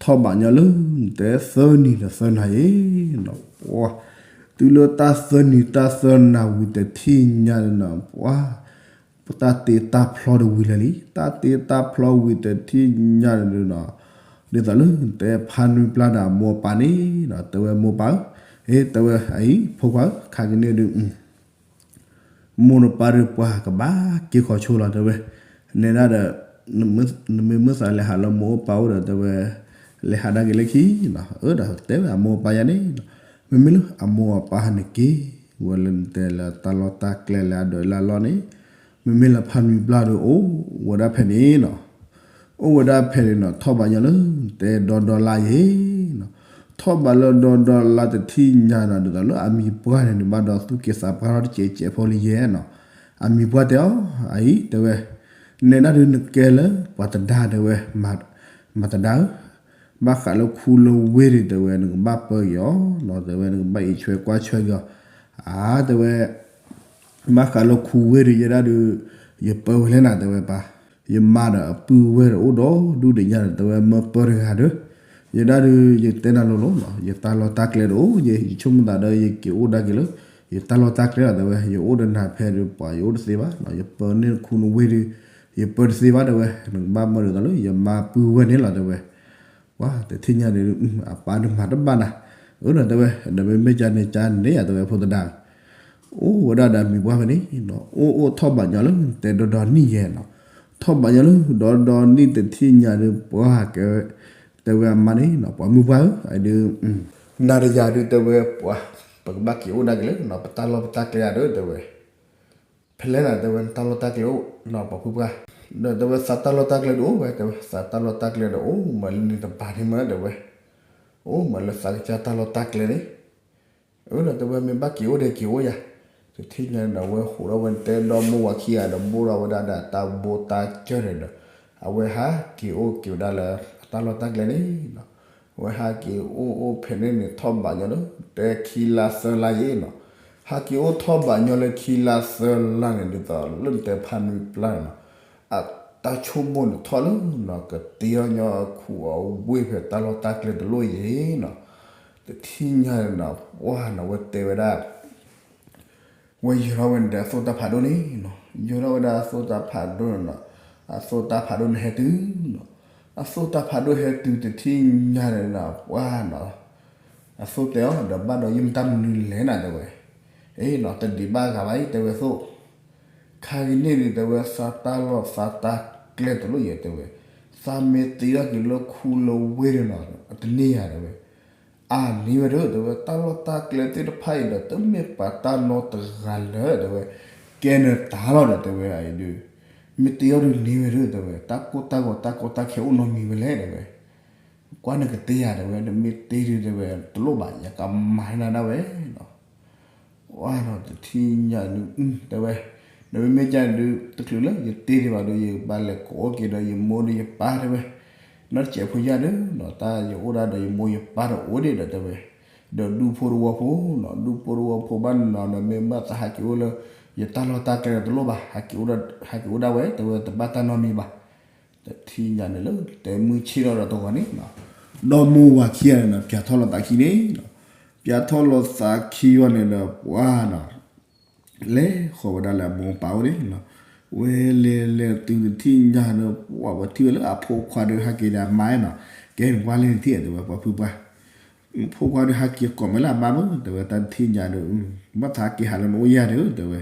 ထီၣ်ဘးညီလၢနတဲသၢနံၤဒီးသၢနၤယံၤနီၤ, ပှၤ တုၤလၢတၢ်သၢနံၤတၢ်သၢနၤဝံၤတထံၣ်ညါန့ၣ်နီၤ, ပှၤ ပတၢ်တ့တၢ်ဖျီတဝံၤလၢာ်လံ, တၢ်တ့တၢ်ဖျီဝံၤတထံၣ်ညါန့ၣ်နီၤ, ဒ်သိးလၢနတဲဖါနွံပျၢ်ဒီးအမိၢ်အပၢ်န့ၣ်နီၤ, တဲဝဲမိၢ်ပၢ်ဧၢ, အ့ တဲဝဲအံၤ ဖိခွါဧၢ, ခါကန့ၣ်ဒုး မိၢ်နပၢ်ဒီးပှၤကဘၣ်က့ၤခီဆိလီၤ တဲဝဲ, နဲဒၣ်ဒီး နမ့ၢ်မုၢ်သးလဲၤဟးလၢမိၢ်အိၣ်ပၢ်အိၣ်ဒီး တဲဝဲ လဲၤဟးဒၣ်က့ၤလၢခံနီၤ, အၢ ဒီးတဲဝဲအမိၢ်အပၢ်ယၤန့ၣ်နီၤ, မ့မ့ၢ်လၢအမိၢ်အပၢ်ဟဲန့ၣ်က့ၤ ဝဲလၢနတဲလၢတၢ်လီၢ်တၢ်ကျဲလၢအဒွဲၣ်လၢအလီၢ်န့ၣ်, မ့မ့ၢ်လၢဖါနွံပျၢ်ဒီးအိၣ်ဝဲဒၣ်ဖဲန့ၣ်နီၤ အိၣ်ဝဲဒၣ်ဖဲန့ၣ်နီၤ, ထီၣ်ဘးညီလၢတဲဒီဒီလါယဲနီၤ, ထီၣ်ဘးလၢဒီဒီလါတထံၣ်ညါနီၤ, ဒ်သိးလၢအမံၤပှၢ်န့ၣ် နဘၣ်ဒီးသူၣ်က့ၤသးပှၢ်ထီၣ်တစဲးစဲးဖိလံယဲနီၤ, အမံၤပှၢ်တဲအီၤ အံၤ တဲဝဲ, နဲဒၣ်ဒုးနကဲလၢပှၤသဒါ တဲဝဲ, မၤသဒါဧၢ, ဘၣ်ဃးလၢခူလၢဝ့ၢ်ဒုး တဲဝဲ နကဘၣ်ပၢက့ၤအီၤနီၤ, တဲဝဲ နကဘၣ်အံးဆွဲကွၢ်ဆွဲက့ၤအီၤ, အါ တဲဝဲ ဘၣ်ဃးလၢခူဝ့ၢ်ဒီး ယဲဒၣ်ဒုး ယပၢဝဲလဲၣ်နၤ တဲဝဲပၢ်, ယမါဒီးအပုၢ်ဝဲၢ်ဒီးအိၣ်ဒီးဒူၣ်ဒီးညါဒီး တဲဝဲမၢပၢတဂၤဒီး, ယဲဒၣ်ဒုး ယတဲနၤလိၤလိၤနီၤ, ယတၢ်လီၢ်တၢ်ကျဲဒီးအိၣ်, ယဆိကမိၣ်သးဒီး ယက့ၤအိၣ်ဒၣ်က့ၤလၢ ယတၢ်လီၢ်တၢ်ကျဲလီၤ တဲဝဲ, ယအိၣ်ဒီးနၤဖဲဒီး ပှၤယအိၣ်တသ့ဘၣ်နီၤ, ယပၢန့ၢ်ခူနဝ့ၢ်ဒီး ယပၢတသ့ဘၣ် တဲဝဲ, နကဘၣ်မၢဒ်သိးလၢ ယမါပုၢ်ဝဲၢ်န့ၣ်လီၤ တဲဝဲ ပှၤတထံၣ်ညါန့ၣ် အပၢ်ဒုးမၤတဘၣ်နၤ, အၢ ဒီးတဲဝဲ ဒီးမ့မ့ၢ်ကန့ၣ်ကန့ၣ်ယၤ တဲဝဲ ဖိသဒါ, အိၣ်ဝဲဒၣ်ဒီးမံၤပှၢ်ဖဲန့ၣ်နီၤ, အိၣ်အိၣ်ထီၣ်ဘးညီလၢတဲဒီဒီနံၣ်ယဲနီၤ, ထီၣ်ဘးညီလၢဒီဒီနံၣ်တထံၣ်ညါဒီး ပှၤကဲ တဲဝဲအမါန့ၣ်နီၤ, ပှၤမုၢ်ပှၢ်ဧၢ, အဒုး နၤဒီးယၤဒုး တဲဝဲ ပှၤ ပကဘၣ်က့ၤအိၣ်ဒၣ်က့ၤလၢနီၤ ပတၢ်လီၢ်ပတၢ်ကျဲဧါဒီး တဲဝဲ ဖဲလဲၣ်နၤ တဲဝဲ နတၢ်လီၢ်တၢ်ကျဲအိၣ်နီၤ ပှၤဖုပှၢ်, ဒီးတဲဝဲ သးတၢ်လီၢ်တၢ်ကျဲဒုးအိၣ်ဝဲ တဲဝဲ သးတၢ်လီၢ်တၢ်ကျဲဒီးအိၣ်မးလၢန့ၣ်တပၤန့ၣ်မး တဲဝဲ, အိၣ်မးလၢသးကစၢ်တၢ်လီၢ်တၢ်ကျဲန့ၣ်, အၢ ဒီးတဲဝဲ မ့ၢ်ဘၣ်က့ၤအိၣ်ဒီးက့ၤအိၣ်ယၤ, တထံၣ်ညါန့ၣ်ဒီး အဝဲဟူးထီၣ်ဝဲတဲဒီမိၢ်ဝၤခံဂၤဒီး ဘိၣ်ထီၣ်ဝဲဒၣ်ဒီးတၢ်ဘိတၢ်စၢၢ်န့ၣ်ဒီး အဝဲဟးက့ၤအိၣ်က့ၤဝဲဒၣ်လၢ အတၢ်လီၢ်တၢ်ကျဲန့ၣ်နီၤ, အဝဲဟးက့ၤအိၣ်အိၣ်ဖဲန့ၣ်န့ၣ် ထီၣ်ဘးညီလၢ တဲခံလါသၢလါယဲနီၤ, ဟးက့ၤအိၣ်ထီၣ်ဘးညီလၢခံလါသၢလါန့ၣ် ဒ်သိးလၢနတဲဖါနွံပျၢ်န့ၣ်နီၤ, အတၢ်ဆိကမိၣ်န့ၣ်ထီၣ်လၢနီၤ ကတ့အီၣ်ညီအခူအဝ့ၢ်ဖဲတၢ်လီၢ်တၢ်ကျဲတလိၣ်ယဲနီၤ, တထံၣ်ညါန့ၣ်နီၤ ပှၢ်နီၤ အဝဲတဲဝဲဒၣ် ဝဲယၢၤထီၣ်ဝဲန့ၣ်ဒီးအသိၣ်တၢ်ဖးဒိၣ်န့ၣ်နီၤ, ယၢၤထီၣ်ဝဲဒၣ်အသိၣ်တၢ်ဖးဒိၣ်န့ၣ်နီၤ, အသိၣ်တၢ်ဖးဒိၣ်န့ၣ်ဟဲတုၤနီၤ, အသိၣ်တၢ်ဖးဒိၣ်ဟဲတုၤတထံၣ်ညါန့ၣ်နီၤ ပှၢ်နီၤ, အသိၣ်တဲအီၤ ဒီးဘၣ်ဒီးယမ့ၢ်တၢ်မနုၤလဲၣ်နၤ တဲဝဲ, အ့နီၤ တဒံးဘၣ်ဂၤဘၣ်အံၤ တဲဝဲသိၣ်, ခါက့ၤန့ၣ်ဒုး တဲဝဲ သးတၢ်လီၢ်သးတၢ်ကျဲတလိၣ်ယဲ တဲဝဲ, သးမ့ၢ်သံထီၣ်က့ၤလၢခူလၢဝ့ၢ်ဒီးနီၤ တန့ၢ်ယၤ တဲဝဲ, အါန့ၢ်ဝဲဒၣ် တဲဝဲ တၢ်လီၢ်တၢ်ကျဲသ့ၣ်တဖၣ်အံၤဒီး တမ့ၢ်ပှၤတၢ်နီတဂၤလၢ တဲဝဲ, ကဲနတၢ်လီၢ်ဒီး တဲဝဲ အံၤဒုး မ့ၢ်သံထီၣ်ဒုးန့ၢ်ဝဲဒၣ် တဲဝဲ, တၢ်ကိၢ်တၢ်ဂီၤတၢ်ကီတၢ်ခဲအိၣ်နီတမံၤဝဲလဲၣ် တဲဝဲ, ကွၢ်နကသ့ယၤ တဲဝဲ, နမ့ၢ်သ့ဒုး တဲဝဲ တလိၣ်ဘၣ် ယကမၤနၤဒၣ်ဝဲနီၤ ဝါဒီးတထံၣ်ညါဒုး တဲဝဲ, နမ့မ့ၢ်ကန့ၣ်ဒုး တချုးလၢယတ့ဒံးဘၣ်ဒီး ယဘၣ်လဲၤကိးက့ၤဒီးယမိၢ်ဒီးယပၢ် တဲဝဲ, နီတစဲးဖိယၤဒီး နီၤ တၢ်ယအိၣ်ဒၣ်ဒီးယမိၢ်ယပၢ်ဒီးအိၣ်ဒံးဒီး တဲဝဲ, ဒီးဒူဖိတဝီဖိနီၤ ဒူဖိတဝီဖိဘၣ်နီၤ နမ့ၢ်ဘၣ်သးဟးက့ၤအိၣ်လၢ ယတၢ်လီၢ်တၢ်ကျဲဒီးတလိၣ်ဘၣ် ဟးက့ၤအိၣ်ဒၣ်ဝဲ တဲဝဲ တဘၣ်တၢ်နီတမံၤဘၣ် တထံၣ်ညါန့ၣ်လၢ တဲမုၢ်ဆ့ၣ်ထီၣ်ဒီးတဂီၤန့ၣ်နီၤ, ဒီမိၢ်ဝၤခံဂၤန့ၣ်နီၤ ပၠးထီၣ်လိာ်သးခံန့ၣ်နီၤ, ပၠးထီၣ်လိာ်သးခံဝဲန့ၣ်ဒီး ပှၤနီၤ လဲၤဃီၤဝဲဒၣ်လၢအမိၢ်ပၢ်အိၣ်န့ၣ်နီၤ, ဝဲလဲၤလဲၤတုၤတထံၣ်ညါဒီး ပှၤဝဲထံၣ်ဝဲလၢအဖိခွါဒီးဟဲက့ၤဒီးအမါနီၤ, ကဲနကွၢ်လၢနထံၣ် တဲဝဲ ပှၤဖုပှၢ် ဖိခွါဒီးဟဲက့ၤကိးမဲာ်လၢအမါမ့ၢ် တဲဝဲ တၢ်တထံၣ်ညါဒီး ဘၣ်သးဟဲက့ၤဟးလၢနအိၣ်ယၤဒီး တဲဝဲ,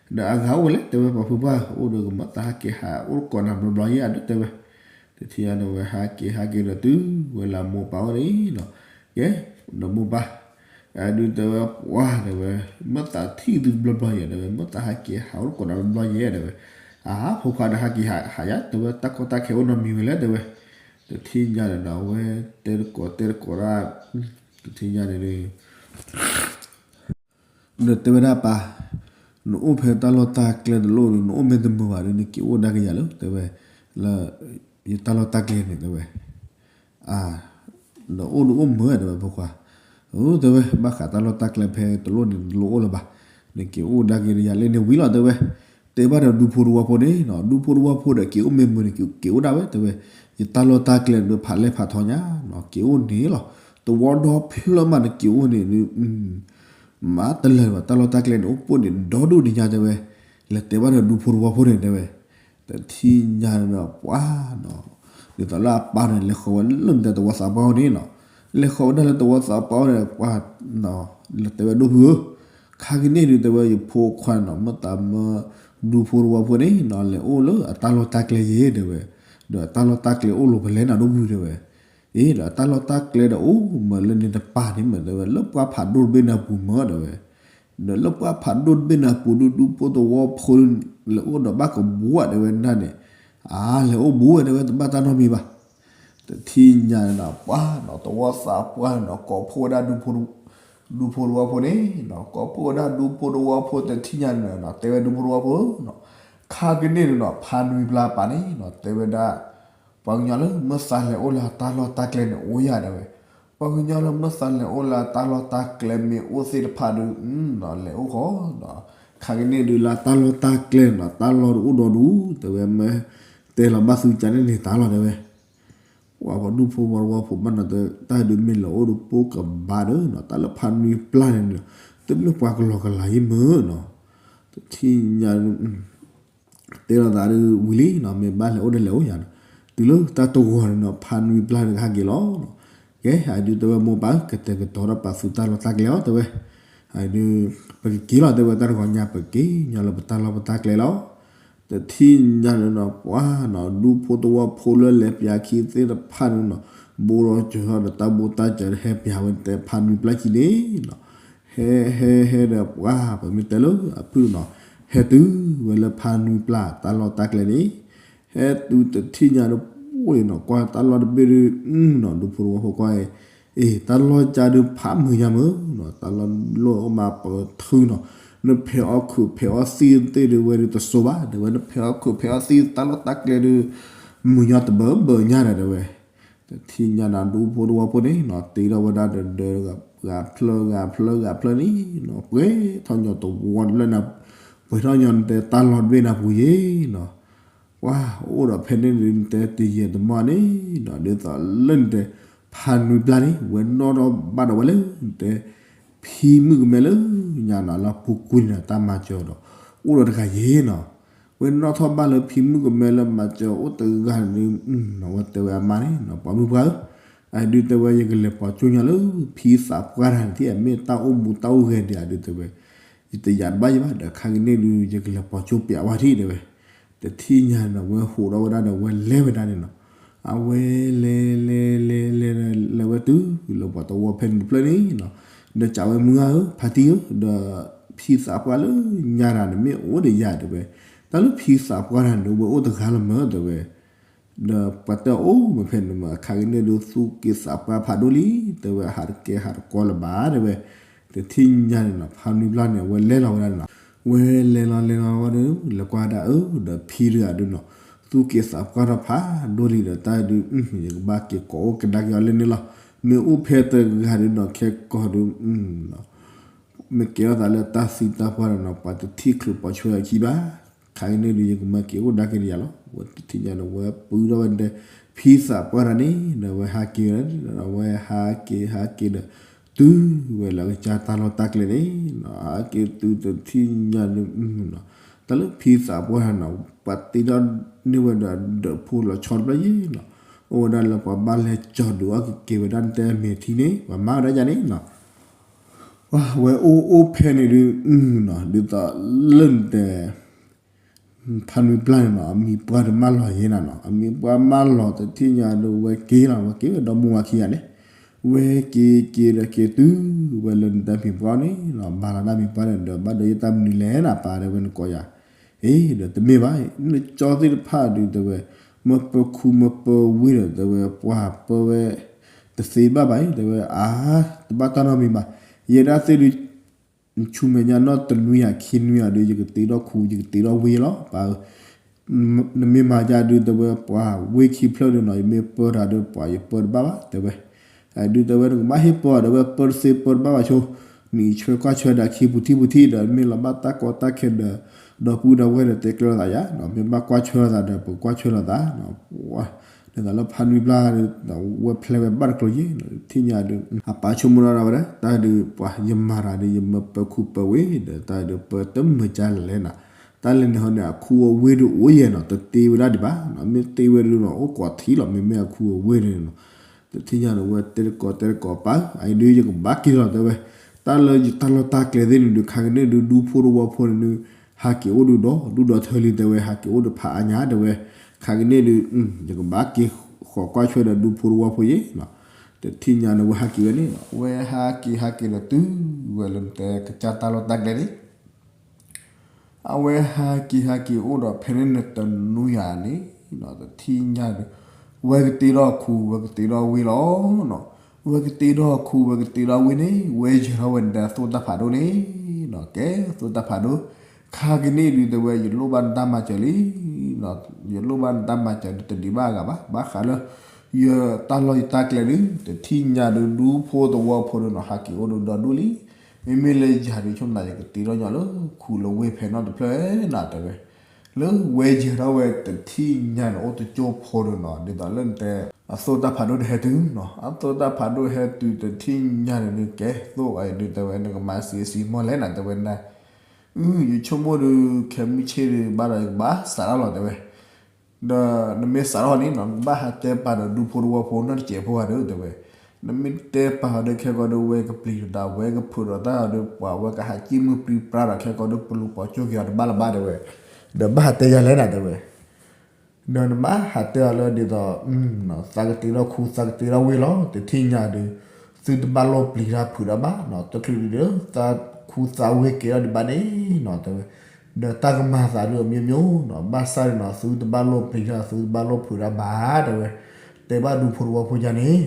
ဒီးအဂၤအိၣ်ဝဲလဲၣ် တဲဝဲ ပှၤဖုပှၢ် အိၣ်ဒီးကဘၣ်သးဟဲက့ၤဟးအိၣ်ကိးနၤဘျီဘျီယၤဒီး တဲဝဲ, တထံၣ်ညါန့ၣ်ဝဲဟဲက့ၤဟဲက့ၤဒီးတုၤဝဲလၢမိၢ်ပၢ်အိၣ်န့ၣ်နီၤ, ကဲ ဒီးမိၢ်ပၢ် အဒုးတဲဝဲ ပှၤ တဲဝဲ, မ့ၢ်သးထံၣ်သုဘျီဘျီယၤ တဲဝဲ မ့ၢ်သးဟဲက့ၤဟးအိၣ်ကိးနၤဘျီဘျီယၤ တဲဝဲ, အါ ဖိခွါဒီးဟဲက့ၤဟးယၤ တဲဝဲ တၢ်ကီတၢ်ခဲအိၣ်နီတမံၤဝဲလဲၣ် တဲဝဲ, တထံၣ်ညါန့ၣ်ဒီး အဝဲတဲတကိးတဲတကိးဒၣ် တထံၣ်ညါန့ၣ် ဒီးတဲဝဲဒၣ်ပၢ်, နအိၣ်ဖဲတၢ်လီၢ်တၢ်ကျဲတလိၣ်ဒီး နအိၣ်မ့ၢ်တမုာ်ဘၣ်ဒီး နက့ၤအိၣ်ဒါက့ၤယၤလၢ တဲဝဲ, လၢ ယတၢ်လီၢ်တၢ်ကျဲန့ၣ် တဲဝဲ, အါ ဒီးအိၣ်ဒုးအိၣ်မုာ် တဲဝဲ ဖိခွါ, အ တဲဝဲ ဘၣ်ဃးတၢ်လီၢ်တၢ်ကျဲဖဲတလိၣ်န့ၣ် နတလိၣ်အိၣ်လၢၤဘၣ်, နက့ၤအိၣ်ဒါက့ၤဒီးယၤလၢန့ၣ်ဝံၤလီၤ တဲဝဲ, တဲဘၣ်ဒီးဒူဖိတဝီဖိန့ၣ်နီၤ, ဒူဖိတဝီဖိဒီးက့ၤအိၣ်မ့ၢ်မုာ်န့ၣ် က့ၤအိၣ်ဒၣ်ဝဲ တဲဝဲ, ယတၢ်လီၢ်တၢ်ကျဲန့ၣ်ဒီးဖးလဲၢ်ဖးထီညါနီၤ က့ၤအိၣ်န့ၣ်လီၤ, တဝီဒီဖျၢၣ်မးနက့ၤအိၣ်န့ၣ် မၤတလၢာ်ဘၣ် တၢ်လီၢ်တၢ်ကျဲန့ၣ် အိၣ်ပိၢ်န့ၣ် ဒီဒူၣ်ဒံးညါ တဲဝဲ, လဲၤတဲဘၣ်ဒီးဒူဖိတဝီဖိန့ၣ် တဲဝဲ, တထံၣ်ညါန့ၣ်ဒီးပှၤနီၤ, ဒ်သိးလၢအပၢ်န့ၣ် လဲၤဃီၤဝဲလၢနတဲသဝီသးပှၢ်အိၣ်န့ၣ်နီၤ, လဲၤဃီၤဝဲဒၣ်လၢသဝီသးပှၢ်အိၣ်န့ၣ် ပှၤ လဲၤတဲဝဲဒိၣ်ဖုဧၢ, ခါကန့ၣ်ဒုး တဲဝဲ ယဖိခွါနီၤ မ့ၢ်သးမၢဒူဖိတဝီဖိန့ၣ်နီၤ လဲၤအိၣ်လၢအတၢ်လီၢ်တၢ်ကျဲယဲ တဲဝဲ, ဒီးအတၢ်လီၢ်တၢ်ကျဲအိၣ်လီၤဖဲလဲၣ်နီၤ ဒိၣ်ဖု တဲဝဲ အ့ ဒီးတၢ်လီၢ်တၢ်ကျဲဒီးအိၣ်မးလၢန့ၣ်တပၤန့ၣ်မး တဲဝဲ လၢပှၢ်ဖးဒိၣ်တဘ့ၣ်န့ၣ်အပူၤမး တဲဝဲ, ဒီးလၢပှၢ်ဖးဒိၣ်တဘ့ၣ်န့ၣ်အပူၤဒုး ဒူဖိတဝီဖိလဲၤအိၣ်ဒီးဘၣ်ကဘှီ တဲဝဲဒၣ်န့ၣ်, အါ လဲၤအိၣ်ဘူးဝဲ တဲဝဲ တဘၣ်တၢ်နီတမံၤဘၣ်. တထံၣ်ညါန့ၣ်နီၤ ပှၤနီၤ သဝီသးပှၢ်န့ၣ်နီၤ ကိးဖှိၣ်ဝဲဒၣ် ဒူဖိတဝီဖိန့ၣ်နီၤ ကိးဖှိၣ်ဝဲဒၣ်ဒူဖိတဝီဖိ တထံၣ်ညါန့ၣ်နီၤ တဲဝဲဒူဖိတဝီဖိနီၤ, ခါကန့ၣ်န့ၣ်နီၤ ဖါနွံပျၢ်ပၢ်န့ၣ်နီၤ တဲဝဲဒၣ် ပှၤကညီလၢမ့ၢ်သးလဲၤအိၣ်လၢတၢ်လီၢ်တၢ်ကျဲန့ၣ် အိၣ်ယၤ တဲဝဲ, ပှၤကညီလၢမ့ၢ်သးလဲၤအိၣ်လၢတၢ်လီၢ်တၢ်ကျဲမ့ၢ်အိၣ်သ့ၣ်တဖၣ်ဒီး လဲၤအိၣ်ဃီနီၤ, ခါကန့ၣ်ဒုးလၢတၢ်လီၢ်တၢ်ကျဲန့ၣ်နီၤ တၢ်လီၢ်တအိၣ်ဒီဒူၣ် တဲဝဲ မ့ၢ်တဲလီၤဘၣ်သုကန့ၣ်န့ၣ်တၢ်လီၤ တဲဝဲ ပှၤဒူဖိဝီတဝီဖိဘၣ်နီၤ တၢ်ဒုးမ့ၢ်လီၤအိၣ်ဒီးပိၢ်ကဘၣ်ဒီးနီၤ တၢ်လၢဖါနွံပျၢ်န့ၣ်နီၤ တမ့ၢ်ပှၤကလီကလီယံၤမးနီၤ, တထံၣ်ညါ တဲလိာ်သးဒုးဝံၤလံနီၤ မ့ၢ်ဘၣ်လဲၤအိၣ်ဒီးလဲၤအိၣ်ယၤနီၤ, တုၤလၢတၢ်တဂီၤန့ၣ်နီၤ ဖါနွံပျၢ်န့ၣ်ကဟဲက့ၤလီၤနီၤ, ကဲ အဒုးတဲဝဲမိၢ်ပၢ် ကတဲာ်ကတီၤဒီးပာ်သုတၢ်လီၢ်တၢ်ကျဲလီၤ တဲဝဲ, အဒုး ပကက့ၤလီၤ တဲဝဲ တၢ်တဂီၤညါ ပက့ၤညီလၢပတၢ်လီၢ်ပတၢ်ကျဲလီၤ. တထံၣ်ညါန့ၣ်နီၤ ပှၤနီၤ ဒူဖိတဝီဖိလၢလဲၤပၠးခံသ့ၣ်တဖၣ်န့ၣ်နီၤ ဘိးဒီးစၢၤထီၣ်ဒီးတၢ်ဘိးတၢ်စၢၤဟဲပၠးဝဲတဲဖါနွံပျၢ်ခံန့ၣ်နီၤ, ဟဲဟဲဟဲဒီးပှၤ ပမ့ၢ်တဲလၢအဖုၣ်နီၤ ဟဲတုၤဝဲလၢဖါနွံပျၢ်တၢ်လီၢ်တၢ်ကျဲန့ၣ်, ဟဲတုၤတထံၣ်ညါဒီးပှၤနီၤ ကွၢ်တၢ်လီၢ်တဘ့ၣ်ဒုးနီၤ ဒူဖိတဝီဖိကွၢ်အံၤ အ့ တၢ်လီၢ်ကၢ်ဒုးဖးမုာ်ညါမးနီၤ တၢ်လီၢ်လီၢ်အိၣ်မးပၢၤထုနီၤ, နဖဲးအီၣ်ခုးဖဲးအီၣ်သံၣ်သ့ၣ်ဒုးဝဲဒုးတစိၤဘၣ် တဲဝဲ နဖဲးအီၣ်ခုးဖဲးအီၣ်သံၣ်တၢ်လီၢ်တၢ်ကျဲဒုး မုာ်ညီတဘၢဘၢညါဒီးတဲဝဲ, တထံၣ်ညါန့ၣ် ဒူဖိတဝီဖိန့ၣ်နီၤ တ့ထီၣ်ဝဲဒၣ်ဒီးဒီးဂၤဖျၢၣ်ဂၤဖျၢၣ်ဂၤဖျၢၣ်န့ၣ်နီၤ ပှဲၤထီၣ်ညီတဝီလၢနၤ ပှဲၤထီၣ်ညီနတဲတၢ်လီၢ်တဘ့ၣ်နၤပူၤယ့ၤနီၤ ပှၤအိၣ်ဒီးဖဲန့ၣ်ဒုးနတဲတယဲၢ်တမီၢ်န့ၣ်နီၤ ဒ်သိးလၢနတဲ ဖါနွံပျၢ်န့ၣ် ဝဲနီၣ်ထီၣ်ဘၣ်ဒီးဝဲလၢ နတဲ ဖံမုၣ်ကမဲလၢညါနီၤ လၢပူၤကွံာ်န့ၣ် တၢ်မၤစၢၤဒီး အိၣ်ဒီးတဂၤယ့ၤနီၤ, ဝဲနီၣ်ထီၣ်ဘၣ်လၢဖံမုၣ်ကမဲလၢမၤစၢၤအိၣ်တဂၤန့ၣ် ဝဲတဲဝဲအမါန့ၣ်နီၤ ပှၤမုၣ်ပှၢ်ဧၢ, အဒုးတဲဝဲ ယကလဲၤပိာ်ကၠိညါလၢ ဖံသးပှၢ်တဂၤန့ၣ် မ့ၢ်တၢ်အိၣ်မူတၢ်အိၣ်ဂဲၤဒံး အဒုးတဲဝဲ ယတယာ်တဘၣ်ယဘၣ်ဒီး ခါကန့ၣ်ဒုး ယကလဲၤပိာ်ကၠိပျးဝဲထံၣ်တဲဝဲ. တထံၣ်ညါန့ၣ် ဝဲဟးထီၣ်ဝဲဒၣ်ဒီး ဝဲလဲၤဝဲဒၣ်န့ၣ်နီၤ. အဝဲလဲၤလဲၤလဲၤလဲၤ လဲၤဝဲတုၤလၢပှၤသဝီဖဲန့ၣ်တဖျၢၣ်န့ၣ်နီၤ. ဒီးစံးဝဲ မုၢ်ဂၤဧၢ ဖါတံၢ်ဧၢ, ဒီးဖံသးပှၢ်လၢညါတၢ်န့ၣ် မ့ၢ်အိၣ်ဒီးယၤတဲဝဲ. တၢ်လၢဖံသးပှၢ်တၢ်န့ၣ် ဝဲအိၣ်တဂၤလၢၤမးတဲဝဲ. ဒီးပှၤတဲအိၣ်မးဖဲန့ၣ်မး ခါကန့ၣ်ဒုး သူၣ်က့သးပှၢ်ဖးဒိၣ်လံ တဲဝဲ. ဟးတကဲဟးတကီလၢၤဘၣ်တဲဝဲ. တထံၣ်ညါန့ၣ်နီၤ ဖါနွံပျၢ်န့ၣ် အဝဲလဲၤလီၤဝဲဒၣ်န့ၣ်နီၤ. ဝဲလဲၤလီၤလဲၤလီၤဝဲဒီး လဲၤကွၢ်ဒၣ်အၢ ဒီးဖံတဂၤဒုးနီၤ သူၣ်က့သးပှၢ်ထီၣ်ဖးဒိၣ်လံဒီး တၢ်ဒုး ယကဘၣ်က့ၤကိးအိၣ်ကဒါက့ၤအီၤလၢန့ၣ်လီၤ. မ့ၢ်အိၣ်ဖဲတဂၤဒုးနီၤ ခဲကိာ်ဒုး မ့ၢ်ကဲထီၣ်သးလၢတၢ်သံတၢ်ပှၢ်ဒီးနီၤ ပှၤတထံၣ်ချုးပိာ်ဆွဲအခံဘၣ်. ခါကန့ၣ်ဒုး ယကမၤက့ၤအိၣ်ဒါက့ၤဒီးယၤလီၤ. ဝဲတထံၣ်ညါန့ၣ် ဝဲပုၢ်ထီၣ်ဝဲဒီး ဖံသးပှၢ်တၢ်န့ၣ်ဒီး ဝဲဟးက့ၤဝဲဒၣ် ဝဲဟးက့ၤဟးက့ၤဒီး တုၤဝဲလၢကစၢ်တၢ်လီၢ်တၢ်ကျဲန့ၣ်နီၤ ဟးက့ၤတုၤတထံၣ်ညါန့ၣ် တၢ်လၢဖံသးပှၢ်တၢ်နီၤ ပှၤတ့ထီၣ်န့ၢ်ဝဲဒီး ဒၢးဖိလီၤဆီတဖျၢၣ်ယဲၢ်နီၤ. အိၣ်ဝဲဒၣ်လၢပှၤဘၣ်လဲၤကၠီၤဒုးအီၣ်က့ၤက့ၤဝဲဒၣ်နတဲအမဲာ်ထံန့ၣ် ပှၤမၤဝဲဒၣ်ယၤန့ၣ်နီၤ. ဝဲအိၣ်အိၣ်ဖဲန့ၣ်ဒုး ဒ်သိးလၢနတဲ ဖါနွံပျၢ်န့ၣ်နီၤ အမံၤပှၢ်တမၢလီၤယဲၢ်နၤနီၤ. အမံၤပှၢ်မၢလီၤတထံၣ်ညါဒုး ဝဲက့ၤလီၤ ဝဲက့ၤဝဲဒီမါဝၤခံဂၤန့ၣ် ဝဲက့ၤက့ၤဒီးက့ၤတုၤဝဲလၢနတဲမံၤပှၢ်န့ၣ်နီၤ ဘၣ်လီၤဒၣ်မံၤပှၢ်န့ၣ်ဒီး ဘၣ်ဒီးယတၢ်မနုၤလဲၣ်နၤ ပၢ်တဲဝဲ နကိးယၤ အ့ ဒီးတမ့ၢ်ဘၣ် နကၠီသ့ၣ်တဖၣ်ဒုးတဲဝဲ မၢပၢခူမၢပၢဝ့ၢ်ဒီးတဲဝဲ ပှၤပၢဝဲ တသ့ဘၣ်ဘၣ်အံၤ တဲဝဲ အါ တဘၣ်တၢ်နီတမံၤဘၣ်. ယဲဒၣ်သ့ၣ်ဒုး ဆူမဲာ်ညါနီၢ်တနွံယၤခံနွံယၤဒီး ယကတ့ထီၣ်ခူ ယကတ့ထီၣ်ဝ့ၢ်လီၤ ပၢ်ဧၢ. နမ့ၢ်မၤယၤဒုးတဲဝဲ ပှၤဝ့ၢ်ခံဖျၢၣ်ဒုးနီၤ ယမ့ၢ်ပၢတၢ်ဒီး ပှၤယပၢတဘၣ်ဘၣ် တဲဝဲ. ဒုးတဲဝဲ နကဘၣ်ဟ့ၣ်ပၢအီၤ တဲဝဲ ပၢတသ့ပၢတဘၣ်ဘၣ်ဆိ နအံးဆှၢကွၢ်ဆှၢဒၣ်ခံပူၤထံပူၤထံဒီး မ့ၢ်လီၤဘၣ်တၢ်ကီတၢ်ခဲဒီး ဒီပုၢ်ဒီဝဲၢ်ဒီးတဲကျၢၤလိာ်သးယၤ မ့ၢ်ဘၣ်ကွၢ်ဆှၢလိာ်သးဒီး ပကွၢ်ဆှၢလိာ်သး ဒ်သိးလၢဖါနွံပျၢ် ဝဲဖျဲးဝဲဘၣ်တကျိၤယဲၢ် ထံၣ်ညါဒုး အပၢ်ဆိကမိၣ်ဒၣ်ဝဲဒၣ် တၢ်ဒုးပှၤယမၤတၢ်ဒုး ယမၢပၢခူပၢဝ့ၢ်ဒီး တၢ်ဒုးပၢတမုာ်ကၢလဲၣ်နၤ တၢ်လဲၣ်န့ၣ်ဟီန့ၣ် အခူအဝ့ၢ်ဒုးအိၣ်ယဲၢ်နီၤ တတ့ဝဲဒၣ်ဒံးဘၣ်နီၤ မ့ၢ်တ့ဝဲဒုးနီၤ အိၣ်ကိးထံလီၤ မ့မ့ၢ်အခူအဝ့ၢ်န့ၣ်နီၤ တထံၣ်ညါန့ၣ် ဝဲတဲတကိးတဲတကိးပၢ် အအံၤဒုးယကဘၣ်က့ၤလီၤတဲဝဲ တၢ်လၢယတၢ်လီၢ်တၢ်ကျဲသ့ၣ်န့ၣ်ဒုး ခါကန့ၣ်ဒုး ဒူဖိတဝီဖိန့ၣ်ဒုး ဟးက့ၤအိၣ်ဒုးဒီး ဒူဒီးထၢလံတဲဝဲ ဟးက့ၤအိၣ်ဒုးဖးအါညါတဲဝဲ ခါကန့ၣ်ဒုး ယကဘၣ်က့ၤဃီၤကွၢ်ဆွဲဒီးဒူဖိတဝီဖိယဲၢ်နီၤ တထံၣ်ညါန့ၣ် ဝဲဟးက့ၤဝဲန့ၣ်နီၤ ဝဲဟးက့ၤဟးက့ၤဒီးတုၤဝဲလၢနတဲကစၢ်တၢ်လီၢ်တၢ်ကျဲန့ၣ် အဝဲဟးက့ၤဟးက့ၤအိၣ်ဒီးဖဲန့ၣ်နတနွံယၤန့ၣ်နီၤ တထံၣ်ညါန့ၣ် ဝဲကတ့ထီၣ်ခူ ဝဲကတ့ထီၣ်ဝ့ၢ်လီၤနီၤ ဝဲကတ့ထီၣ်ခူ ဝဲကတ့ထီၣ်ဝ့ၢ်န့ၣ် ဝဲယဲၤထီၣ်ဝဲနတဲအသိၣ်တၢ်ဖးဒိၣ်န့ၣ်နီၤ ကဲသိၣ်တၢ်ဖးဒိၣ် ခါကန့ၣ်ဒုးတဲဝဲ ယလိၣ်ဘၣ်နတၢ်မၤစၢၤလံ ယလိၣ်ဘၣ်နတၢ်မၤစၢၤဒုးတဒံးဘၣ်အဂၤဘၣ် ဘၣ်ဃးလၢ ယတၢ်လီၢ်ယတၢ်ကျဲဒုး တထံၣ်ညါဒုး ဒူဖိသဝီဖိဒုးနီၤ ဟးက့ၤအိၣ်ဒုးဒီဒူၣ်လံ မ့မ့ၢ်လၢယၤဒုး ဆိကမိၣ်သးယကတ့ထီၣ်ညီလၢခူလၢဝ့ၢ်ဖဲနီတဖျၢၣ်နီၤ တဲဝဲ လၢဝဲယဲၤထီၣ်ဝဲတထံၣ်ညါန့ၣ် အိၣ်တကၠိဖိဒုးနီၤ ဒ်သိးလၢနတဲ အသိၣ်တၢ်ဖးဒိၣ်တဟဲတုၤနီၤ အသိၣ်တၢ်ဖးဒိၣ်ဟဲတုၤတထံၣ်ညါန့ၣ်ဒုး ကဲသိၣ်အံၤဒုးတဲဝဲ နကမၤစံးစံးမီၢ်လဲၣ်နၤ တဲဝဲနၤ အု ယဆိကမိၣ်ဒုး ခဲမုၢ်ဆ့ၣ်ဒုး ဘၣ်ဒီးယကဘၣ်စးထီၣ်လီၤတဲဝဲ ဒီးနမ့ၢ်စးထီၣ်န့ၣ်နီၤ နကဘၣ်ဟးတဲပာ်ဒီးဒူဖိတဝီဖိနီတစဲးဖိဂၤဒုးတဲဝဲ နမ့ၢ်တဲပာ်အီၤဒီးခဲကီးဒုး ဝဲကပျံၤဒီးတၢ် ဝဲကဖုးဒီးတၢ်ဒီး ပှၤဝဲကဟးစံၣ်မုၢ်ပြံပြါဒီး ခဲကီးဒုး ပလူၤပိာ်ကၠိက့ၤအီၤတဘၣ်လၢၤဘၣ်တဲဝဲ ဒီးဘၣ်ဟးတဲယၤလဲၣ်နၤတဲဝဲ ဒီးနဘၣ်ဟးတဲအီၤလၢဒ်သိး သးကတ့ထီၣ်ခူ သးကတ့ထီၣ်ဝ့ၢ်လီၤ တထံၣ်ညါဒုး သုတဘၣ်လိၣ်ပျံၤတၢ်ဖုးတၢ်ဘၣ်နီၤ တချုးဒုး သးခူသးဝ့ၢ်ကဲထီၣ်ဒံးဘၣ်န့ၣ်နီၤ တဲဝဲ ဒီးတၢ်ကမၤသးဒုးအမျိုးမျိုးနီၤ ဘၣ်ဆၣ်ဒုးနီၤ သုတဘၣ်လိၣ်ပျံၤတၢ် သုတဘၣ်လိၣ်ဖုးတၢ်ဘၣ်တဲဝဲ တဲဘၣ်ဒူဖိတဝီဖိယၤန့ၣ်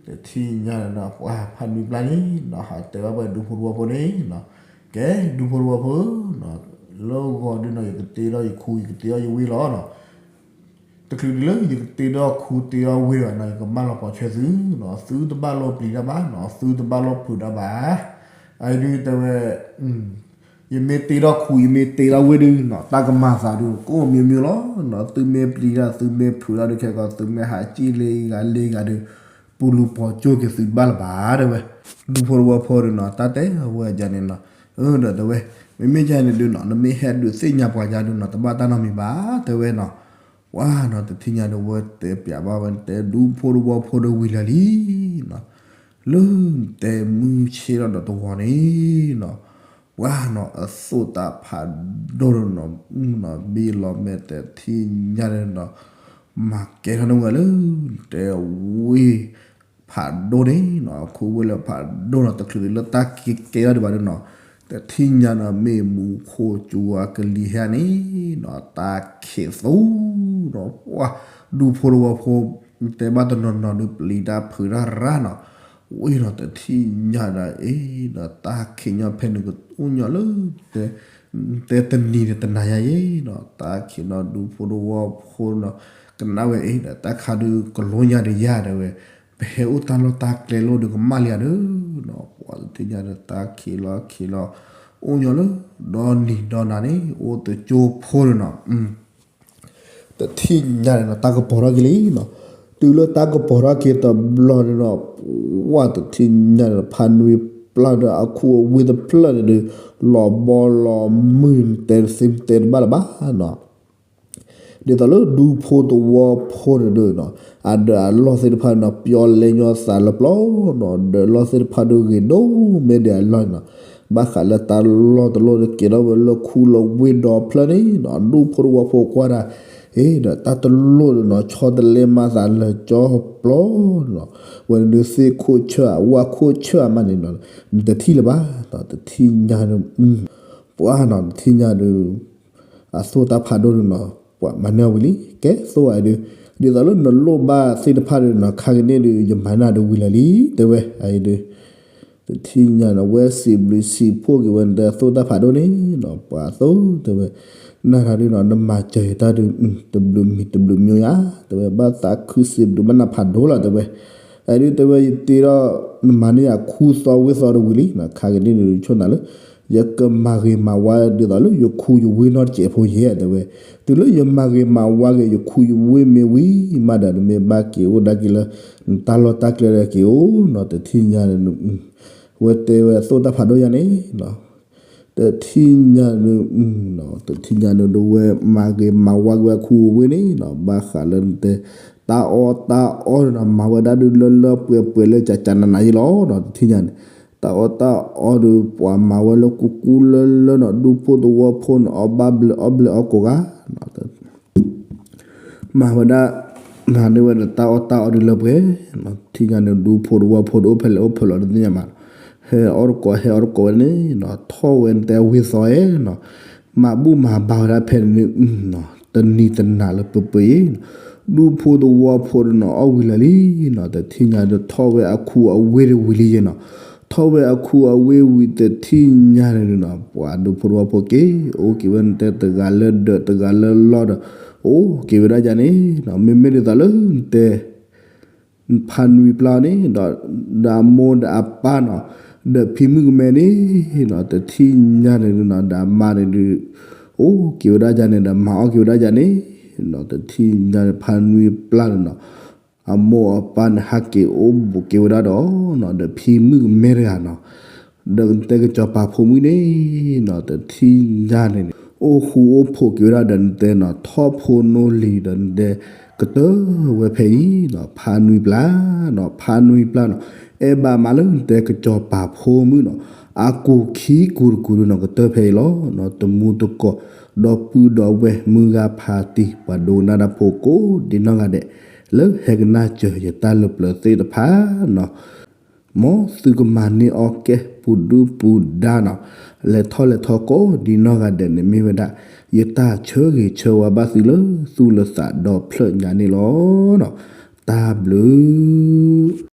တထံၣ်ညါဒီး ပှၤဖးနွံပျၢ်န့ၣ်နီၤ ဟးတဲဘၣ်ပှၤဒူဖိတဝီဖိန့ၣ်နီၤ ကဲဒူဖိတဝီဖိဧၢနီၤ လၢဂီၤဒုးနီၤ ယကတ့ထီၣ်ယခူ ယကတ့ထီၣ်ယဝ့ၢ်လီၤနီၤ တချုးဒုးလၢယကတ့ထီၣ်ခူတ့ထီၣ်ဝ့ၢ်ဘၣ်နီၤ ယကမၢလီၤပိာ်ဆွဲသုနီၤ သုတဘၣ်လိၣ်ပျံၤတၢ်ဘၣ်နီၤ သုတဘၣ်လိၣ်ဖုးတၢ်ဘၣ် အအံၤဒုးတဲဝဲ ယမ့ၢ်တ့ထီၣ်ခူ ယမ့ၢ်တ့ထီၣ်ဝ့ၢ်ဒုးနီၤ တၢ်ကမၤသးဒုးကိးမံၤမံၤလီၤနီၤ သုမ့ၢ်ပျံၤတၢ် သုမ့ၢ်ဖုးတၢ်ဒုးခဲကီး သုမ့ၢ်ဟးစံၣ်လၢဂၤလၢဂၤဒုး ပူၤလူၤပိာ်ကၠိက့ၤသုတဘၣ်လၢၤဘၣ်တဲဝဲ ဒူဖိတဝီဖိဒုးနီၤ တၢ်တဲအဝဲဒ်န့ၣ်နီၤ ဒီးတဲဝဲ မ့မ့ၢ်ဒ်န့ၣ်ဒုးနီၤ နမ့ၢ်ဟဲဒုးသ့ၣ်ညါပှၤယါဒုးနီၤ တဘၣ်တၢ်နီတမံၤဘၣ်တဲဝဲနီၤ ပှၤနီၤ တထံၣ်ညါဒုးဝဲတဲပျးဘၣ်ဝဲ နတဲဒူဖိတဝီဖိဒီးဝံၤလၢာ်လံနီၤ လၢနတဲမုၢ်ဆ့ၣ်ထီၣ်ဒီးတဝီၤန့ၣ်နီၤ ပှၤနီၤ အသိၣ်တၢ်ဖးဒိၣ်နီၤ နီၤ ဘံၣ်လီၤမဲာ်တထံၣ်ညါန့ၣ်နီၤ မၤကဲထီၣ်န့ၢ်ဝဲလၢ တဲဝ့ၢ်ဖးဒိၣ်န့ၣ်နီၤ အခိၣ်ဝ့ၢ်လၢဖးဒိၣ်နီၤ တချုးလၢတၢ်ကဲကဲထီၣ်ဒံးဘၣ်ဒီးနီၤ တထံၣ်ညါနီၤ မ့ၢ်မူခိၣ်ကၠူအကလံၤဟဲန့ၣ်နီၤ တၢ်ခံးသူနီၤ ပှၤဒူဖိတဝီဖိ တဲဘၣ်တနီၤနီၤဒုး ပျံၤတၢ်ဖုးတၢ်ရၢ်နီၤ ဝ့ၢ်နီၤ တထံၣ်ညါဒီး အ့ဒီး တၢ်ခံးညီဖဲန့ၣ်ကအိၣ်ညီလၢ တဲတနံၤဒီးတနၤညါယဲနီၤ တၢ်ခံးနီၤ ဒူဖိတဝီဖိနီၤ ကနၣ်ဝဲအ့ဒီး တၢ်ခါဒုးကလိညါဒီးယၤတဲဝဲ ပဟဲအိၣ်တၢ်လီၢ်တၢ်ကျဲလိၤဒီးကမၣ်လံဧါဒီးနီၤ ပှၤတထံၣ်ညါဒီး တၢ်ခံးလီၤခံးလီၤ အိၣ်ညီလၢ ဒီနံၤဒီနၤန့ၣ် အိၣ်တကၠိဖိဒီးနီၤ တထံၣ်ညါန့ၣ်နီၤ တၢ်ကပီၤထီၣ်က့ၤလံနီၤ တုၤလၢတၢ်ကပီၤထီၣ်က့ၤတဘျီန့ၣ်နီၤ ပှၤတထံၣ်ညါန့ၣ် ဖါနွံပျၢ်ဒီးအခူအဝ့ၣ်တဖျၢၣ်န့ၣ်ဒီး လီၤဘီလီၤမုၢ် တဲသ့တဲတဘၣ်လၢၤဘၣ်နီၤ ဒ်သိးလၢဒူဖိတဝီဖိန့ၣ်ဒီးနီၤ အဒၢးအလီၢ်သ့ၣ်တဖၣ်န့ၣ်နီၤ ပျီလဲညါသးလၢပျီနီၤ ဒၢးလီၢ်သ့ၣ်တဖၣ်ဒီးဂ့ၤဒိၣ်မ့ၢ်ဒံးအလီၢ်န့ၣ်နီၤ ဘၣ်ဃးလၢတၢ်လီၢ်တလီၢ်ဒီးကဲထီၣ်ဝဲလၢခူလီၤဝ့ၢ်ဒီဖျၢၣ်န့ၣ်နီၤ ဒူဖိတဝီဖိကွၢ်ဒၣ် အ့ဒီးတၢ်တလိၣ်ဒီးနီၤ ဆီတလဲမၤသးလၢကၠီပျီနီၤ ဝဲန့ၣ်ဒုးသ့ၣ်ခိၣ်ဆၢၣ် ဝၣ်ခိၣ်ဆၢၣ်မးန့ၣ်နီၤ နတထံၣ်လၢၤဘၣ်နီၤ တထံၣ်ညါဒီး ပှၤနီၤ တထံၣ်ညါဒီး အသိၣ်တၢ်ဖးဒိၣ်ဒီးနီၤ ပှၤမၤန့ၢ်အီၤဝံၤလံ ကဲသိၣ်အံၤဒီး ဒ်သိးလၢနလိၣ်ဘၣ်သ့ၣ်တဖၣ်ဒီးနီၤ ခါကန့ၣ်ဒီး ယမၤန့ၢ်ဒီးဝံၤလၢာ်လံ တဲဝဲ အအံၤဒီး တထံၣ်ညါနီၤ ဝဲစံးဘျုးစံးဖှိၣ်က့ၤဝဲ နတဲသိၣ်တၢ်ဖးဒိၣ်န့ၣ်နီၤ ပှၤသိၣ်တဲဝဲ နၤတၢ်ဒုးနီၤ နမၤစၢၤယတၢ်ဒုး တဘျုးမံၤတဘျုးမံၤယါ တဲဝဲ ဘၣ်သးခုစံးဘျုးဘၣ်နၤဖးဒိၣ်လီၤ တဲဝဲ အဒုးတဲဝဲယတ့ထီၣ် နမၤန့ၢ်ယၤခူသီဝ့ၢ်သီတဝံၤလံနီၤ ခါကန့ၣ်ဒီးဆိၣ်နၤလၢ ယကမၤဂ့ၤမၤဝါဒ်သိးလၢယခူယဝ့ၢ်နီတစဲးဖိယဲၢ်တဲဝဲ တုၤလၢယမၤဂ့ၤမၤဝါက့ၤယခူယဝ့ၢ်မ့ၢ်ဝံၤမးဒီး နမ့ၢ်ဘၣ်က့ၤအိၣ်ဒၣ်က့ၤလၢ နတၢ်လီၢ်တၢ်ကျဲဒီးက့ၤအိၣ်နီၤ တထံၣ်ညါန့ၣ် ဝဲတဲဝဲသိၣ်တၢ်ဖးဒိၣ်ယါန့ၣ် တထံၣ်ညါန့ၣ် တထံၣ်ညါန့ၣ်ဒုးဝဲမၤဂ့ၤမၤဝါက့ၤဝဲခူဝ့ၢ်န့ၣ်နီၤ ဘၣ်ဃးလၢနတဲ တၢ်အီၣ်တၢ်အီဒီးနီၤ မၤဝဲဒၣ်ဒုးလၢလၢပှဲၤပှဲၤလၢကကနးနးယဲလီၤနီၤ တထံၣ်ညါန့ၣ် တၢ်အီၣ်တၢ်အီဒီး ပှၤမၤဝဲလၢကူကူလၢလၢနီၤ ဒူဖိသဝီဖိန့ၣ် အီၣ်ဘၣ်ဘျဲးအီၣ်ဘျဲးအီၣ်ကိးဂၤ မၤဝဲဒၣ် မၤန့ၢ်ဝဲဒီးတၢ်အီၣ်တၢ်အီဒုးလၢပှဲၤနီၤ တထံၣ်ညါန့ၣ် ဒူဖိသဝီဖိဒီးအိၣ်ဖဲလဲၣ်အိၣ်ဖဲလဲၣ်တသ့ၣ်ညါမး ဟဲအီၣ်တကိးဟဲအီၣ်တကိးဝဲန့ၣ်နီၤ ထီၣ်ဝဲနတဲဝ့ၢ်သီဧဲနီၤ မၤဘူၣ်မၤဘါဝဲဒၣ်ဖဲန့ၣ် တနံၤတနၤလၢပှဲၤပှဲၤအံၤနီၤ ဒူဖိသဝီဖိဒီးနီၤ အီၣ်ဝံၤလၢာ်လံနီၤ တထံၣ်ညါဒီးထီၣ်ဝဲအခူအဝ့ၢ်တဝံၤလံယဲနီၤ ထီၣ်ဝဲအခူအဝ့ၢ်ဝံၤတထံၣ်ညါန့ၣ်နီၤ ပှၤဒူဖိသဝီဖိက့ၤ အိၣ်က့ၤဝဲနတဲတဂၤလၢဒၢးတဂၤလၢလီၢ်ဒီး အိၣ်က့ၤဝဲဒၣ်ယါန့ၣ်နီၤ မ့မ့ၢ်ဒ်သိးလၢနတဲ ဖါနွံပျၢ်န့ၣ် ဒီးအမိၢ်ဒီးအပၢ်နီၤ ဒီးဖံမုၣ်ကမဲန့ၣ်နီၤ တထံၣ်ညါန့ၣ်နီၤ ဒီးအမါန့ၣ်ဒုး အိၣ်က့ၤဝဲဒၣ်ယါန့ၣ် ဒီးမၤအီၣ်က့ၤဝဲဒၣ်ယါန့ၣ်နီၤ တထံၣ်ညါန့ၣ် ဖါနွံပျၢ်န့ၣ်နီၤ အမိၢ်အပၢ်န့ၣ် ဟးက့ၤအိၣ်ဘူးက့ၤဝဲဒၣ်ဒီးနီၤ ဒီးဖံမုၣ်ကမဲတဂၤနီၤ ဒီးနတဲကစီၤပၤဖိမုၣ်န့ၣ်နီၤ တထံၣ်ညါန့ၣ် အိၣ်ဃူအိၣ်ဖိးက့ၤဝဲဒၣ်ဒီးနတဲနီၤ ထီၣ်ဖိနီၢ်လံၤဒီးနတဲ ကတၢၢ်ဝဲဖဲအံၤနီၤ ဖါနွံပျၢ်နီၤ ဖါနွံပျၢ်နီၤ အဲၣ်ဘၣ်မးလၢနတဲကစီၤပၤဖိမုၣ်နီၤ အကူၤခံကူၤတကူၤဒုးနီၤ ကတၢၢ်ဖဲအံၤလီၤနီၤ တမူတကိး ဒီပုၢ်ဒီဝဲၢ်မုၢ်ဂၤဖါတံၢ် ပှၤဒိကနၣ်တၢ်ဖိကိးဒ်နီၢ်ဂၤဒဲး လၢဟဲကနၣ်စၢၤယတၢ်လၢပျၢၤသ့ၣ်တဖၣ်နီၤ မ်သုကမၤန့ၢ်အီၣ်ကဲပူၤဒုပူၤဒါနီၤ လဲၤထီၣ်လဲၤထီကိးဒ်နီၢ်ဂၤဒဲးန့ၣ် မ့ၢ်ဝဲဒၣ် ယတၢ်ဆၢဂ့ၤဆၢဝါဘၣ်သုလၢသူၣ်လၢသးဒီဖျၢၣ်ညါန့ၣ်လီၤ. တၢ်ဘျုး